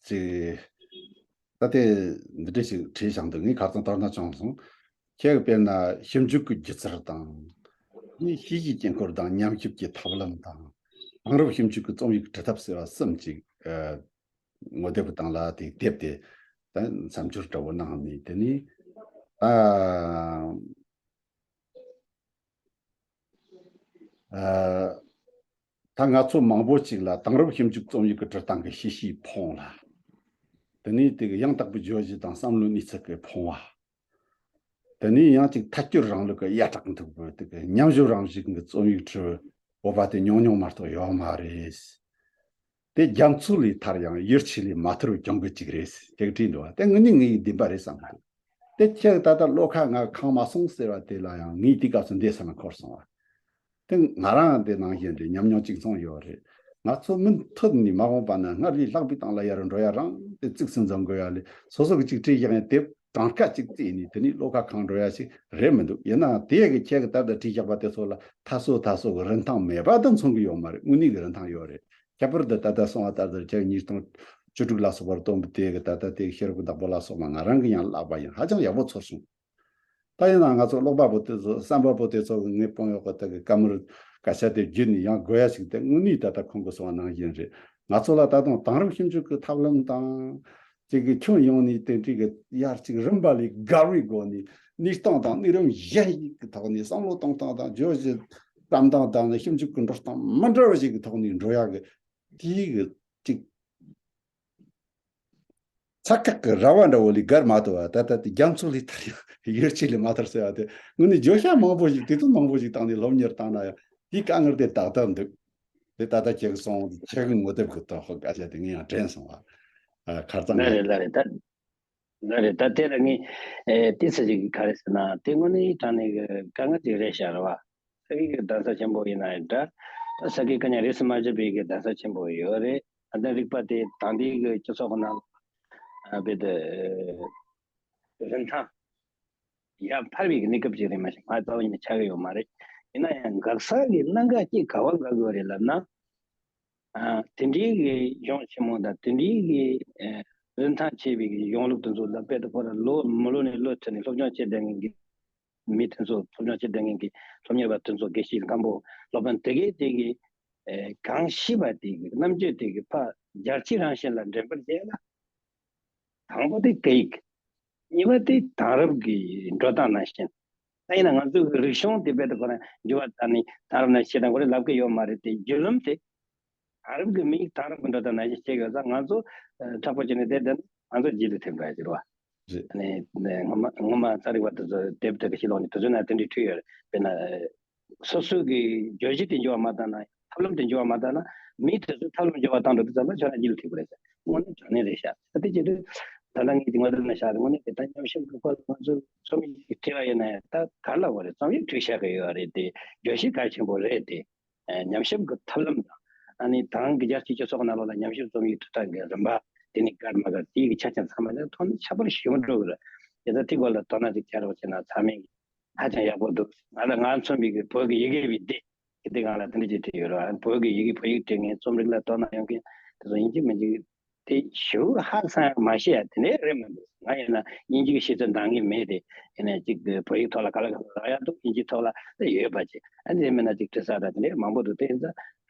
ཅིག་ད་ལྟའི་འདི་འདྲ་ཞིག་བྲིས་བཞག་འདུག། ངས་ཁ་རྩང་དོ་སྣང་བྱུང་སོང་། ཁྱེད་ཀྱི་དཔེར་ན་ཞིབ་འཇུག་གི་སྒྱུ་རྩལ་དང་། ནི་ཤེས་བྱའི་དཀྱིལ་འཁོར་དང་། ཉམས་ཞིབ་ཀྱི་ཐབས་ལམ་དང་། དེང་རབས་ཞིབ་འཇུག་གི་རྩོམ་ཡིག་འབྲི་ཐབས་ཟེར་བ་གསུམ་ཅིག་ཨ་ངོ་དེབ་ཀྱི་སྟེང་ལ་དེ་དེབ་དེ་ད་མཚམས་སྦྱོར་འདྲ་བོ་གནང་ནས། དེ་ནི་ད་ཨ་ད་ང་ཚོ་མང་པོ་ཅིག་ལ་དེང་རབས་ཞིབ་འཇུག་རྩོམ་ཡིག་གི་འབྲི་སྟངས་ཀྱི་ཤེས་བྱའི་ཕུང་བོ་ལ། དེ་ནས་དེ་གི་ཡང་དག་པའི་བརྗོད་གཞི་དང་བསམ་བློའི་གནས་ཚུལ་གྱི་ཕུང་བོ། དེ་ནས་ཡང་ཅིག་ཐལ་སྐྱོད་རིང་ལུགས་ཀྱི་ཡ་བྲག་འདུག་པའི་དེ་གི་ཉམས་ཞིབ་རང་བཞིན་གྱི་རྩོམ་ཡིག་འབྲི་འོས་པ་དེ་ཉུང་ཉུང་མ་གཏོགས་ཡོད་མ་རེད། དེ་རྒྱ་མཚོ་ལས་ཐར་ཡང་ཡུལ་ཆུ་ལས་མ་ཐར་བའི་གྱང་གི་ཅིག་རེད་ཅེས་བྲིས་འདུག་པ། དེ་དངོས་གནས་ངའི་བདེན་པ་རེད་བསམ་གི་འདུག། དེ་ཁྱེད་ད་ལྟ་བློ་ཁ་ང་གང་མ་སོང་ཟེར་བ་དེ་ལ་ཡང་ངས་དེ་སྐབས་སུ་འདི་ཟེར་ན་འཁོར་སོང་བ། དེ་ང་རང་དེ་ནང་བཞིན་རེད། ཉམས་མྱོང་གཅིག་མཚུངས་ཡོད་རེད། ང་ཚོ་མུ་མཐུད་ནས་མ་འོངས་པ་ན་སྔར་ལས་ལྷག་པའི་སྟེང་ལ་ཡར་འགྲོ་ཡ་རང་དེ་གཙིགས་སུ་འཛིན་དགོས་ཡ་ལས། སོ་སོ་གི་གཅིག་བྲིས་བཞག་ཡ་དེབ་གྲངས་ཀ་གཅིག་བརྩིས་ནས་དེ་ནས་བློ་ཁ་གང་འགྲོ་ཡ་ཞིག་རེད་མི་འདུག། ཡིན་ནའང་དེ་གི་ཁྱེད་ཀྱི་ད་ལྟ་བྲིས་བཞག་པ་དེ་ཚོ་ལ་ད་སོ་ད་སོ་གི་རིན་ཐང་མེད་པ་དང་མཚུངས་ཀྱི་ཡོད་མ་རེད། དངོས་གནས་ཀྱི་རིན་ཐང་ཡོད་རེད། ཁྱད་པར་དུ་ད་ལྟ་སོང་བ་ལྟར་དུ་ཁྱེད་ཉིས་སྟོང་བཅུ་དྲུག་ལ་སོགས་པར་བཏོན་པའི་དེ་གི་ད་ལྟ་དེ་གི་ཤེས་རབ་ཀྱི་བདག་པོ་ལ་སོགས་པ་ང་རང་གི་ཡང་བཀླགས་པ་ཡིན། ཧ་ཅང་ཡག་པོ་ཚོར་སོང་། ད་ཡིན་ནའང་ང་ཚོ་ཀློག་པ་པོ་དེ་ཚོ་བསམ་པ་པོ་དེ་ཚོ་གི་ངའི་དཔོན་གཡོག་གི་དེ་གི་བཀའ་མོལ་བཀའ་ སྐད་ཆ་དེ་བརྒྱུད་ནས་ཡང་དགོས་ཡ་ཞིག་དེ་དངོས་གནས་ད་ལྟ་ཁོང་གིས་གསུངས་པ་ནང་བཞིན་རེད། ང་ཚོ་ལ་ད་དུང་དེང་རབས་ཞིབ་འཇུག་གི་ཐབས་ལམ་དང་། ཅིག་གི་ཁྱོན་ཡོངས་ནས་དེ་འདྲའི་གི་ཡར་ཅིག་རིམ་པ་ལས་བརྒལ་བའི་སྒོ་ནས་གནས་སྟངས་དང་གནས་རིམ་གཞན་ཞིག་གི་ཐོག་ནས་བསམ་བློ་གཏོང་སྟངས་དང་བརྗོད་གཞི་བཀྲམ་སྟངས་དང་ནི་ཞིབ་འཇུག་གི་འགྲོ་སྟངས་མི་འདྲ་བ་ཞིག་གི་ཐོག་ནས་འགྲོ་ཡག་གི་དེའི་གི་ཅིག་ཚ་ཁག་གི་ར་བ་འདྲ་བོ་ལས་བརྒལ་མ་ཐུབ་པ། ད་ལྟ་དེ་རྒྱ་མཚོ་ལས་ཐར་ཡང་ཡུལ་ཆུ་ལས་མ་ཐར་ཟེར་བ་དེ་དངོས་གནས་བརྗོད་བྱ་མང་པོ་ཞིག་དུས་ཚོད་མང་པོ་ཞིག་བཏང་ནས་སློབ་གཉེར་བཏང་ན་ཡང་དེའི་དཀའ་ངལ་དེ་ཏག་ཏག་འདུག་དེ་ད་ལྟ་ཁྱེད་ཀྱིས་གསུངས་ཁྱེད་ཀྱི་ངོ་དེབ་ཀྱི་ཐོག་སྐད་ཆ་དེ་ངས་ཡང་དྲན་སོང་བ། ཨ། ཁར་ཙང་ལ་རེད་ལ་རེད་ད། ལ་རེད་ད། དེ་ལ་ངས་ཨེ་ཏི་སི་ཅིག་ག་རེ་ཟེར་ན་དེ་དངོས་གནས་དྲང་གནས་ཀྱི་དཀའ་ངལ་ཅིག་རེད་ཤག་རེད་བ། ས་དགེ་གི་གདན་ས་ཆེན་པོ་ཡིན་ན་ཡང་འདྲ། ད་ས་དགེ་བཀའ་རྙིང་རིས་སུ་མ་ཆད་པའི་གི་གདན་ས་ཆེན་པོ་ཡོད་རེད། ད་ལྟ་རིག་པ་དེ་ད་ལྟའི་གི་སྤྱི་ཚོགས་ཀྱི་ནང་ལ་ཨ་བེད་རིན་ཐང་ཡར་འཕར་བའི་གནས་སྐབས་ཅིག་རེད། མ་གཞི་མ་རྩ་བ་ཉིད་ནས་ཆགས་ཀྱི་ཡོད་མ་རེད། ཡིན་ན་ཡང་འགག་ས་གི་གནད་འགག་ཅིག་ག་བ་འགག་གི་ཡོད་རེད་ལབ་ན། ཨ། དེ་འདྲའི་གི་གཞུང་ཆེན་མོ་དང་དེ་འདྲའི་གི་ཨ་རིན་ཐང་ཆེ་བའི་གི་གཞུང་ལུགས་དེ་ཚོ་ལ་དཔེ་དེ་ཁོ་རང་ལོ་མི་ལོ་ནས་ལོ་ཐོན་ནས་སློབ་སྦྱོང་བྱེད་བསྡད་མཁན་གི་མི་དེ་ཚོ། སློབ་སྦྱོང་བྱེད་བསྡད་མཁན་གི་སློབ་གཉེར་བ་དེ་ཚོ་དགེ་བཤེས་སྒམ་པོ་སློབ་དཔོན་དེ་གའི་དེ་གི་ཨ་གང་ཤེས་པ་དེ་གི་རྣམ་དཔྱོད་དེ་གི་ཕར་རྒྱལ་སྤྱིའི་རང་བཞིན་ལ་འགྲན་བསྡུར་བྱས་ན། དང་པོ་དེ་སྐད་ཡིག་གཉིས་པ་དེ་དེང་རབས་ཀྱི་འགྲོ་སྟངས་ནང་བཞིན། ད་ཡིན་ན་ང་ཚོའི་རིག་གཞུང་དེ་དཔེ་དེ་ཁོ་རང་འགྱུར་བ་བཏང་ནས་དེང་རབས་ནང་བཤད་དང་ཁོ་རེ་ལབ་ཀྱི་ཡོད་མ་རེད་དེ། བརྒྱུད་ལམ་དེ་དེང་རབས་ཀྱི་མི་ཡིག་དེང་རབས་ཀྱི་འགྲོ་སྟངས་ནང་བཞིན་བཤད་ཡོད་ཙང་། ང་ཚོ་ཨ་མཁྲེགས་པོ་བྱས་ནས་བསྡད་བསྡད་ན་ང་ཚོ་རྗེས་ལུས་ཐེབས་འགྲོ་ཡ་ཅིག་རེད་བ། རེད། ཨ་ནི་ངོ་མ་ངོ་མ་ཚན་རིག་པ་དེ་ཚོ་དེབ་དེ་གི་ཕྱི་ལོགས་ནས་དེ་ཚོའི་ནང་དེ་འདྲའི་བྲིས་ཡོད་རེད། དཔེར་ན་ཨ་སོ་སོའི་གི་བརྗོད་གཞི་དེ་འགྱུར་བ་མ་བཏང་ན། ཐབས་ལམ་དེ་འགྱུར་བ་མ་བཏང་ན། མིའི་དུས་སུ་ཐབས་ལམ་འགྱུར་བ་བཏང་འགྲོ་དུས་ཙམ་ལ་ཁྱོད་རང་རྗེས་ལུས་ཐེབས་ཀྱི་རེད་ཟེར། དངོས་གནས་དྲང་གནས་རེད་ཤག་ད་དེ་བྱེད་དུས་ད་ལྟ་ངས་དེ་ངོ་དེབ་ནང་བཞག་རེད། དངོས་གནས་དེ་ད་ཉམས་ཞིབ་ཀྱི་སྐོར་ལ་ང་ཚོ་རྩོམ་ཡིག་ཅིག་བྲིས་པ་ཡིན་ན་ཡང་ད་ག་ལ་བ་རེད། རྩོམ་ཡིག་བྲིས་བཞག་གི་ཡོད་རེད་དེ། བརྗོད་གཞི་གལ་ཆེན་པོ་རེད་དེ། ཨ་ཉམས་ཞིབ་ཀྱི་ཐབས་ལམ་དང་། ཨ་ནི་དེང་གི་རྒྱལ་སྤྱིའི་སྤྱི་ཚོགས་ནང་ལོགས་ལ་ཉམས་ཞིབ་རྩོམ་ཡིག་འབྲི་སྟངས་ཀྱི་རིམ་པ། དེ་ནི་སྐར་མ་སྐར་དེའི་གི་ཆ་རྐྱེན་ཚང་མ་ལ་ཐོག་ནས་ཁྱད་པར་ཞིག་མི་འགྲོ་གི་རེད། དེ་ལྟར་དེ་སྐོར་ལ་དོ་སྣང་ཅིག་བྱ་རོགས་བྱས་ན་ཚང་མས་ཧ་ཅང་ཡག་པོ་འདུག་ང་ལ་ང་མཚོན་པའི་གི་བོད་ཀྱི་ཡི་གེ་བའི་སྡེ་གི་སྡེ་སྒང་ལ་དེ་འདྲ་ཅིག་བྲིས་ཡོད་རེད། བོད་ཀྱི་ཡི་གེ་བོད་ཡིག་འབྲི་མཁན་རྩོམ་རིག་ལ་དོ་སྣང་ཡོད་མཁན་དེ་ཚོ་ཡིན་གཅིག་མིན་གཅིག་དེ་ཞེ་པོ་ཧ་སང་མ་ཤེས་ཡ་དེ་འདྲ་རེད་མི་འདུག་ང་ཡིན་ན་དབྱིན་ཇི་གི་ཤེས་ཚད་འདང་གི་མེད་དེ། ཡིན་ནའི་གཅིག་བོད་ཡིག་ཐོག་ལ་ག་ལ་ག་ལ་ལབ་ཡ་འདུག་དབྱིན་ཇིའི་ཐོག་ལ་དེ་ཡོད་པ་ཅིག་ཨ་ནི་དེ་མིན་ན་གཅིག་བྲིས་ས་དང་དེ་འདྲ་མང་པོ་འདུག་དེ་ཡིན་ཙང་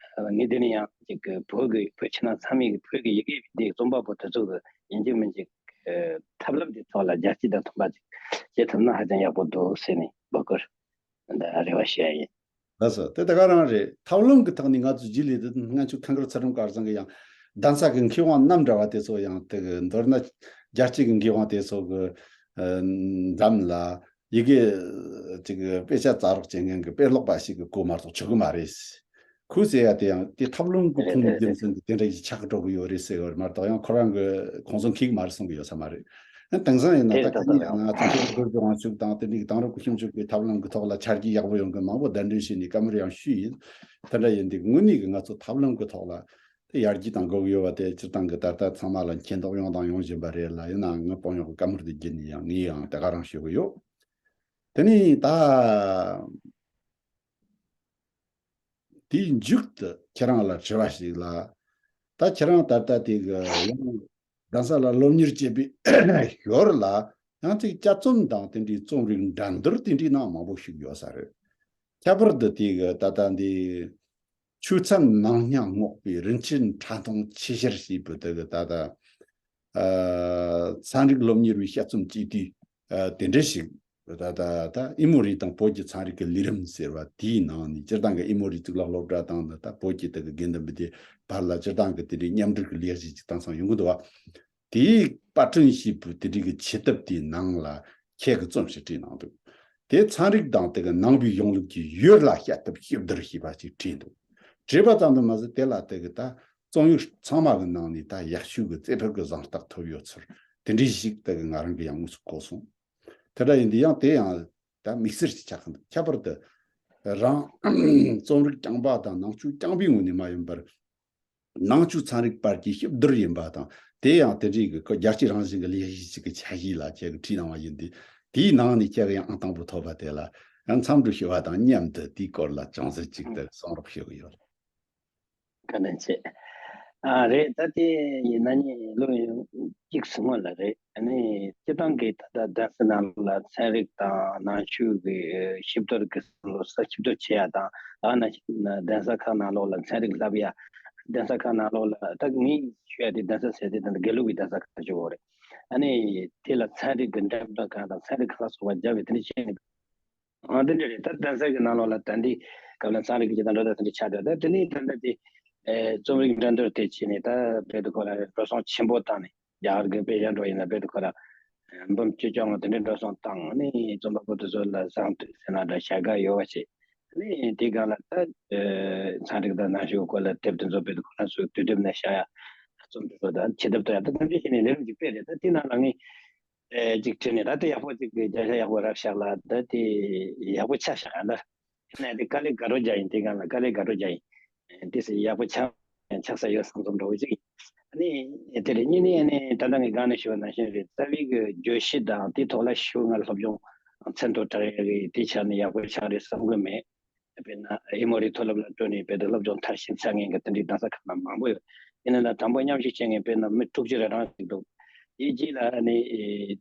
ངས་འདི་ནས་ཡང་གཅིག་བོད་ཀྱི་བོད་ཕྱི་ནང་ཚང་མས་བོད་ཀྱི་ཡི་གེ་བའི་སྡེ་རྩོམ་པ་པོ་དེ་ཚོ་གི་ཡིན་གཅིག་མིན་གཅིག་ཐབས་ལམ་དེ་ཐོག་ལ་རྒྱལ་སྤྱི་དང་མཐུན་པ་ཅིག་བྱེད་ཐུབ་ན་ཧ་ཅང་ཡག་པོ་འདུག་ཟེར་ནས་འབོད་སྐུལ་འདི་རེ་བ་ཞུ་ཡ་ཡིན། ལགས་སོ། དེ་ད་ག་རང་རེད། ཐབས་ལམ་གྱི་ཐོག་ནས་ང་ཚོ་རྗེས་ལས་དེ་སྔོན་ཆད་ཁམས་དཀར་ཚེ་རིང་སྐལ་བཟང་གིས་ཡང་གདན་ས་གི་མཁས་དབང་རྣམ་འདྲ་བ་དེ་ཚོ་ཡང་དེ་གི་མདོར་ན་རྒྱལ་སྤྱི་གི་མཁས་དབང་དེ་ཚོ་གི་ཨ་འགྲམ་ལ་ཡི་གེ་ཅིག་དཔེ་ཆ་བཙལ་རོགས་བྱེད་མཁན་གྱི་དཔེ་ཀློག་པ་ཞིག་གི་བསྐོ་མ་གཏོགས་ཆོག་གི་མ་རེད། ཁོས་ཟེར་ཡ་དེ་ཡང་དེ་ཐབས་ལམ་གྱི་ཁོངས་ནས་རྒྱུ་མཚན་གྱིས་དེ་འདྲ་ཞིག་ཆགས་འགྲོ་གི་ཡོད་རེད་ཟེར་བ་མ་གཏོགས་ཡང་ཁོ་རང་གི་གོང་ཚོ་མཁས་གི་མ་རེད་གསུང་གི་ཡོད་ས་མ་རེད། ཨ་དེང་སང་ཡིན་ན་ད་དེ་ད་ལྟ་ཡིན་ན་ང་ཚོ་ཁྱེད་ཚོ་དབང་ཕྱུག་དང་དེ་འདྲའི་དེང་རབས་ཀྱི་ཞིབ་འཇུག་གི་ཐབས་ལམ་གྱི་ཐོག་ལ་ཆ་རྒྱུས་ཡག་པོ་ཡོང་གི་མང་པོ་གདན་འདྲེན་བྱས་ནས་བཀའ་མོལ་ཡང་ཞུས་ཡིན། དེ་འདྲ་ཡིན་དུས་དངོས་གནས་ཀྱི་ང་ཚོ་ཐབས་ལམ་གྱི་ཐོག་ལ་དེ་ཡར་རྒྱས་གཏང་དགོས་ཀྱི་ཡོད་པ་དེ་སྤྱིར་བཏང་གི་ད་ལྟ་ཚང་མ་ལ་མཁྱེན་རྟོགས་ཡོང་དང་ཡོང་བཞིན་པ་རེད་ལ། ཡིན་ནའང་ངའི་དཔང་ཡོག་གི་བཀའ་མོལ་དེ་བརྒྱུད་ནས་ཡང་ངས་ཡང་དེ་ག་རང་ཞུ་གི་ཡོད། དེ་ནས་ད། དེའི་མཇུག་ཏུ་ཁྱེད་རང་ལ་དྲི་བ་ཞིག་ལ། ད་ཁྱེད་རང་ད་ལྟ་དེ་གི་ཡང་གདན་ས་ལ་སློབ་གཉེར་བྱེད་པའི་ཞོར་ལ་ཡང་ཅིག་དཔྱད་རྩོམ་དང་དེ་འདྲའི་རྩོམ་རིག་འགྲན་བསྡུར་དེ་འདྲའི་ནང་མང་པོ་ཞུགས་ཡོད་ས་རེད། ཁྱད་པར་དུ་དེ་གི་ད་ལྟ་འདི་ཆོས་ཚན་ནང་སྙིང་སྔོག་པའི་རིན་ཆེན་ཕྲ་མཐོང་ཆེ་ཤེལ་ཞེས་པའི་དེ་གི་ད་ལྟ། ཨ་ཚན་རིག་སློབ་གཉེར་བའི་དཔྱད་རྩོམ་གཅིག་དུས་ཨ་དེ་འདྲ་ཞིག་ད་ད་ད་ཨེ་མོ་རི་དང་བོད་ཀྱི་ཚན་རིག་གི་ལས་རིམ་ཟེར་བ་དེའི་ནང་ནས། སྤྱིར་བཏང་གི་ཨེ་མོ་རི་གཙུག་ལག་སློབ་གྲྭ་དང་ད་ད་བོད་ཀྱི་དེ་གི་དགེ་འདུན་པ་དེ་བར་ལ་སྤྱིར་བཏང་གི་དེ་འདྲའི་མཉམ་འབྲེལ་གྱི་ལས་གཞི་ཅིག་དེང་སང་ཡོང་གི་འདུག་བ། དེའི་པར་སྐྲུན་བྱས་པའི་དེ་འདྲའི་གི་ཆེད་དེབ་དེའི་ནང་ལ་ཁྱེད་ཀྱིས་རྩོམ་ཞིག་བྲིས་གནང་འདུག་དེ་ཚན་རིག་དང་དེ་གི་ནང་པའི་གཞུང་ལུགས་ཀྱི་ཡུལ་ལ་དཔྱད་ཐབས་ཞིབ་བསྡུར་བྱས་པ་ཅིག་བྲིས་འདུག་བྲིས་པ་ཙམ་དུ་མ་ཟད་དེ་ལ་དེ་གི་ད་རྩོམ་ཡིག་ཚང་མ་གི་ནང་ནས་ད་ཡག་ཤོས་ཀྱི་རྩེ་ཕུད་ཀྱི་གཟེངས་རྟགས་ཐོབ་ཡོད་ཚུལ་དེ་འདྲའི་ཞིག་དེ་གི་ང་རང་གི་ཡང་དངོས་སུ་གོ་སོང་། དེ་འདྲ་ཡིན་དུས་ཡང་དེ་ཡང་ད་དམིགས་བསལ་ཞིག་ཆགས་ཀྱི་འདུག་ཁྱད་པར་དུ་རང་རྩོམ་རིག་རྐྱང་པ་དང་ནང་ཆོས་རྐྱང་པའི་ངོས་ནས་མ་ཡིན་པར། ནང་ཆོས་ཚན་རིག་བར་གྱི་ཞིབ་བསྡུར་ཡིན་པ་དང་། དེ་ཡང་དེ་འདྲའི་གི་རྒྱལ་སྤྱིའི་རང་བཞིན་གྱི་ལས་གཞི་ཞིག་གི་ཆ་ཤས་ལ་ཁྱེད་ཀྱིས་བྲིས་གནང་བ་ཡིན་དུས། དེའི་ནང་ནས་ཁྱེད་ཀྱི་ཡང་ཨང་དང་པོ་ཐོབ་པ་དེ་ལ་ཡང་འཚམས་འདྲི་ཞུ་བ་དང་མཉམ་དུ་དེའི་སྐོར་ལ་ཅུང་ཟད་ཅིག་ཏུ་གསུང་རོགས་ཞུ་གི་ཡོད། བཀའ་དྲིན་ཆེ། ཨ་རེད། ད་དེ་ཡིན་ན་ནི་ལོ་གཅིག་སྔོན་ལ་རེད། ཨ་ནི་སྤྱིར་བཏང་གི་ད་ལྟ་གདན་ས་ནང་ལོགས་ལ་ཚན་རིག་དང་ནང་ཆོས་ཀྱི་ཞིབ་བསྡུར་གྱི་བསམ་བློ་ས་ཞིབ་བསྡུར་བྱེད་ཡ་དང་། ད་ནང་བཞིན་གདན་ས་ཁག་ནང་ལོགས་ལ་ཚན་རིག་བསླབ་ཡ། གདན་ས་ཁག་ནང་ལོགས་ལ་ད་ངས་ཞུ་ཡ་དེ་གདན་ས་ཟེར་དེ་ད་ལྟ་དགེ་ལུགས་ཀྱི་གདན་ས་ཁག་ཅིག་ཡོད་རེད། ཨ་ནི་དེ་ལ་ཚན་རིག་གི་འགྲེམས་སྟོན་ཁང་དང་ཚན་རིག་ཁ་ལག་སོགས་པ་བརྒྱབ་པའི་དེ་འདྲ་བྱས་ནས། ཨ་དེ་འདྲ་རེད། ད་གདན་ས་གི་ནང་ལོགས་ལ་ད་འདི་སྐབས་ལ་ཚན་རིག་གི་ཅིག་དང་འགྲོ་སྟངས་དེ་འདྲ་ཆགས་འདུག་ད་དེ་ནས་ད་ལྟ་དེ་ཨེ་རྩོམ་རིག་འགྲན་བསྡུར་དེ་བྱས་ནས་ད་རྦད་དེ་ཁོ་རང་འགྲོ་སོང་ཆེན་པོ་བཏང་ནས། རྒྱ་གར་གི་དཔེ་ཆ་འགྲོ་ཡིན་ན་རྦད་དེ་ཁོ་རང་འབུམ་བཅུ་བཅོ་ལྔ་དེ་འདྲ་འགྲོ་སོང་བཏང་ནས། རྩོམ་པ་པོ་དེ་ཚོ་ལ་བཟང་དུས་ཟེར་ན་འདྲ་བྱ་དགའ་ཡོད་པ་བྱས། ཨ་ནི་དེའི་སྒང་ལ་ད་ཨེ་ཚན་རིག་དང་ནང་ཆོས་སྐོར་ལ་དེབ་དེ་ཚོ་རྦད་དེ་ཁོ་རང་ཚོའི་དུས་དེབ་ནང་བཞག་ཡ། རྩོམ་དེ་ཚོ་དང་ཆེད་དེབ་ལྟ་ཡ་ད་ཐམས་ཅད་བྱས་ནས་ལས་རིམ་ཅིག་སྤེལ་རེད། ད་དེ་ནང་ལ་ངས་ཨེ་ཅིག་བྲིས་ནས། ད་དེ་ཡག་པོ་ཅིག་གི་བརྒྱ་ཆ་ཡག་པོ་རག་ཤག་ལ། ད་དེ་ཡག་པོ་ཆགས་ཤག་ཨ་ད། དེ་ནས་དེ་དཀའ་ལས་དགའ་སྤྲོ་རྒྱག་ཡིན། དེ་སྒང་ལ་དཀའ་ལས་དགའ་སྤྲོ་རྒྱག་ཡིན། ཨེ་དེ་སེ་ཡག་པོ་ཆགས་ཆགས་ས་ཡོད་བསམ་བསམ་འདྲ་བོ་ཅིག་ཨ་ནི་དེ་རེད། གཉིས་ནས་ཨ་ནི་ད་ལྟ་ངས་སྒང་ནས་ཞུས་པ་ནང་བཞིན་རེད། རྩ་བའི་གི་བརྗོད་གཞི་དང་དེའི་ཐོག་ལ་ཞུ་ང་སློབ་སྦྱོང་མཚན་ཐོ་དྲག་ཡག་གི་དེ་ཆ་ནས་ཡག་པོ་ཆགས་རེད་བསམ་གི་མེད། དཔེར་ན་ཨེ་མོ་རི་མཐོ་སློབ་ལ་འགྲོ་ནས་དཔེ་དེ་སློབ་སྦྱོང་མཐར་ཕྱིན་ཚར་མཁན་གྱི་དེ་འདྲའི་གདན་ས་ཁག་ན་མང་པོ་ཡོད། ཡིན་ན་ན་དང་པོ་མཉམ་ཞུགས་བྱེད་མཁན་དཔེར་ན་མི་དྲུག་ཅུ་རེ་གྲངས་ཅིག་འདུག་དེའི་རྗེས་ལ་ཨ་ནི་ཨེ་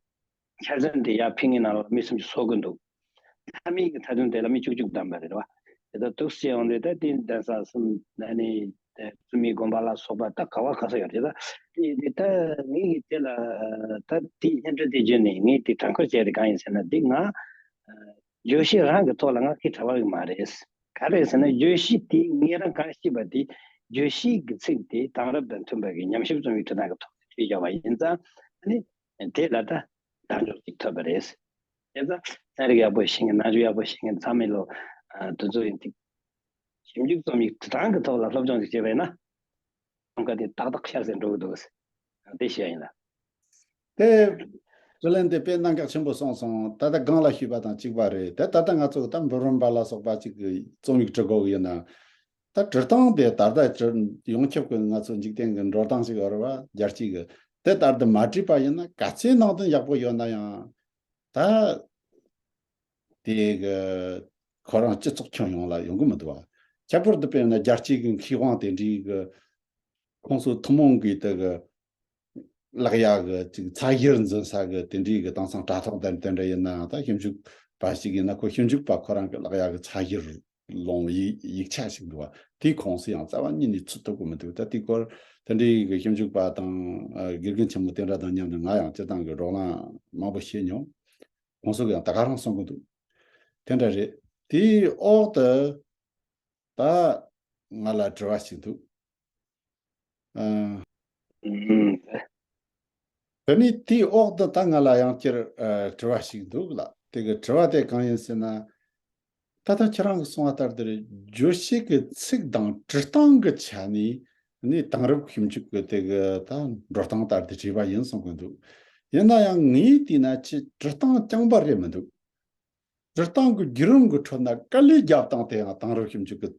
འཆར་ཟིན་དེ་ཡར་ཕུལ་མཁན་ནང་ལ་མི་སུམ་ཅུ་སོ་དགུ་འདུག་མཐའ་མའི་གི་མཐའ་དོན་དེ་ལ་མི་བཅུ་གཅིག་བདམས་པ་རེད་བ། དེ་ལྟར་འདུག་སེ་ཡོང་དུས་ད་དེ་གདན་ས་གསུམ་ཨ་ནི་བཙུན་མའི་དགོན་པ་ལ་སོགས་པ་ད་ག་བ་ག་ས་ཡོད་རེད། ད་དེ་དེ་ད་ངས་ཀྱི་དེ་ལ་ད་དེ་སྙན་སྒྲོན་དེ་བརྒྱུད་ནས་ངས་དེ་དྲན་སྐུལ་བྱས་དེ་གང་ཡིན་ཟེར་ན། འདི་ང་བརྗོད་གཞི་རང་གི་ཐོག་ལ་ང་སྐད་གྲགས་པ་ཞིག་མ་རེད། ག་རེ་ཟེར་ན་བརྗོད་གཞི་དེ་ངས་རང་གང་ཤེས་པ་དེ་བརྗོད་གཞི་གི་ཚིག་དེ་དེང་རབས་དང་མཐུན་པ་གི་ཉམས་ཞིབ་རྩོམ་ཡིག་བྲིས་སྟངས་ཀྱི་ཐོག་ནས་བྲིས་བཞག་པ་ཡིན་ཙང་། ཨ་ནི་དེ་ལ་ད་གདེང་འཇོག་ཅིག་ཐོབ་པ་རེད། དེ་ཙང་ཚན་རིག་ཡག་པོ་ཤེས་མཁན་ནང་ཆོས་ཡག་པོ་ཤེས་མཁན་ཚང་མས་ལོ་ཨ་དེ་ཚོ་ཡིན་ཏེ་ཞིབ་འཇུག་རྩོམ་ཡིག་བྲིས་སྟངས་ཀྱི་ཐོག་ལ་སློབ་སྦྱོང་ཅིག་བྱས་པ་ཡིན་ན། ལམ་ཁ་དེ་ཏག་ཏག་ཤར་ཟིན་འགྲོ་གི་འདུག་དེ་བཤད་ཡིན་ལ། དེ་དྲི་ལན་དེ་དཔེ་གནད་འགག་ཆེན་པོ་གསུངས་སོང་། ད་ལྟ་སྒང་ལ་ཞུས་པ་དང་གཅིག་པ་རེད། དེ་ད་ལྟ་ང་ཚོ་ད་འབུམ་རམས་པ་ལ་སོགས་པ་གཅིག་གི་རྩོམ་ཡིག་འབྲི་དགོས་ཀྱི་ཡོད་ན། ད་འབྲི་སྟངས་དེ་ད་ལྟ་འབྲི་ཡོངས་ཁྱབ་ཀྱི་ང་ཚོ་འཇིག་རྟེན་གྱི་འགྲོ་སྟངས་ཤིག་ཡོད་རེད་བ། རྒྱལ་སྤྱི་གི་དེ་ལྟར་དུ་མ་བྲིས་པ་ཡིན་ན། ག་ཚོད་ནང་དོན་ཡག་པོ་ཡོད་ན་ཡང་། ད་དེ་གི་ཁོ་རང་སྤྱི་ཚོགས་ཁྱོན་ཡོངས་ལ་ཡོང་གི་མི་འདུག་བ། ཁྱད་པར་དུ་དཔེར་ན་རྒྱལ་སྤྱིའི་གི་མཁས་དབང་དེ་འདྲའི་གི་ཁོང་ཚོ་ཐུན་མོང་གི་དེ་གི་ལག་ཡ་གི་ཅིག་ཚད་གཞིར་འཛིན་ས་གི་དེ་འདྲའི་གི་དེང་སང་དྲ་ཐོག་དེ་དེ་འདྲ་ཡིན་ན་ཡང་། ད་ཞིབ་འཇུག་པ་ཞིག་ཡིན་ན་ཁོ་ཞིབ་འཇུག་པ་ཁོ་རང་གི་ལག་ཡ་གི་ཚད་གཞིར་ལོངས་ཡིག་ཡིག་ཆ་ཞིག་འདུག་བ། དེའི་ཁོངས་སུ་ཡང་རྩ་བ་ཉིད་ནས་ཚུད་ཐུབ་ཀྱི་མི་འདུག་ད་དེའི་སྐོར་དེ་འདྲའི་གི་ཞིབ་འཇུག་པ་དང་ཨ་དགེ་རྒན་ཆེན་མོ་དེ་འདྲ་དང་མཉམ་དུ་ང་ཡང་སྤྱིར་བཏང་གི་བགྲོ་གླེང་མང་པོ་བྱས་མྱོང་། ཁོང་ཚོ་གི་ཡང་ད་ག་རང་གསུང་གི་འདུག་དེ་འདྲ་རེད། དེའི་འོག་ཏུ་ད་ང་ལ་དྲི་བ་ཞིག་འདུག་ཨ། ཨུམ། དེ་ནས་དེའི་འོག་ཏུ་ད་ང་ལ་ཡང་བསྐྱར་ཨ་དྲི་བ་ཞིག་འདུག་ལ། དེ་གི་དྲི་བ་དེ་གང་ཡིན་ཟེར་ན། ད་ལྟ་ཁྱེད་རང་གིས་གསུངས་པ་ལྟར་དུ་རེད། བརྗོད་བྱེད་ཀྱི་ཚིག་དང་འབྲི་སྟངས་ཀྱི་ཆ་ནས་ནི་དེང་རབས་ཞིབ་འཇུག་གི་དེ་གི་ད་འགྲོ་སྟངས་ལྟར་དུ་བྲིས་པ་ཡིན་གསུང་གི་འདུག་ཡིན་ན་ཡང་ངས་བལྟས་ན་ཁྱེད་འབྲི་སྟངས་རྐྱང་པ་རེད་མི་འདུག་འབྲི་སྟངས་ཀྱི་བརྒྱུད་རིམ་གྱི་ཁྲོད་ན་དཀའ་ལས་བརྒྱབ་སྟངས་དེ་ཡང་དེང་རབས་ཞིབ་འཇུག་གི་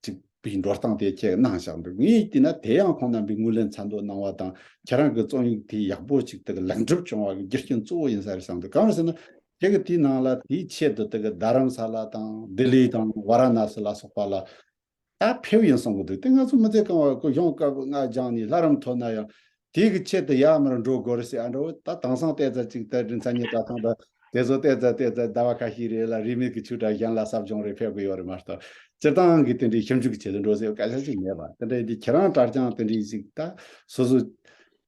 ཅིག་པའི་འགྲོ་སྟངས་དེ་ཁྱེད་གནང་བཞག་འདུག་ངས་བལྟས་ན་དེ་ཡང་ཁོང་རྣམ་པས་ངོས་ལེན་ཚད་མཐོ་གནང་བ་དང་། ཁྱེད་རང་གི་རྩོམ་ཡིག་དེ་ཡག་པོ་ཅིག་དེ་གི་ལེགས་འགྲུབ་བྱུང་བ་གི་རྒྱུ་རྐྱེན་གཙོ་བོ་ཡིན་ས་རེད་བསམ་འདུག་གང་རེད་ཟེར་ན། ཁྱེད་ཀྱི་དེའི་ནང་ལ་དེའི་ཆེད་དུ་དེ་གི་རྡ་རམ་ས་ལ་དང་ལྡི་ལི་དང་ཝ་ར་ཎ་སི་ལ་སོགས་པ་ལ་ད་ཕེབས་ཡིན་གསུང་གི་འདུག་དེ་ང་ཚོ་མི་ཚེ་གང་བ་ཁོ་གཞུང་སྐབས་ལྔ་སྦྱངས་ནས་ལྷ་རམས་ཐོན་ན་ཡང་། དེ་གི་ཆེད་དུ་ཡར་མར་འགྲོ་དགོས་རེད་ཟེར། ཨ་འགྲོ་ད་དེང་སང་བལྟས་ཙང་ཅིག་ད་རིན་ཚ་ཉིན་ད་ཐང་ད་དེ་ཚོ་བལྟས་ཙང་བལྟས་ཙང་ཟླ་བ་ཁ་ཤས་རེ་ལ་རིས་མེད་ཀྱི་ཆོས་གྲྭ་གཞན་ལ་ཟབ་སྦྱོང་རེ་ཕེབས་གི་ཡོད་རེད་མ་གཏོགས། སྤྱིར་བཏང་གི་དེ་འདྲའི་ཞིབ་འཇུག་གི་ཆེད་དུ་འགྲོ་ཟེར་བ་སྐད་ཆ་ཅིག་མེད་པ། དེ་འདྲ་ཡིན་དུས་ཁྱེད་རང་གྲྭ་རྐྱང་དེ་འདྲའི་ཞིག་ད་སོ་སོ་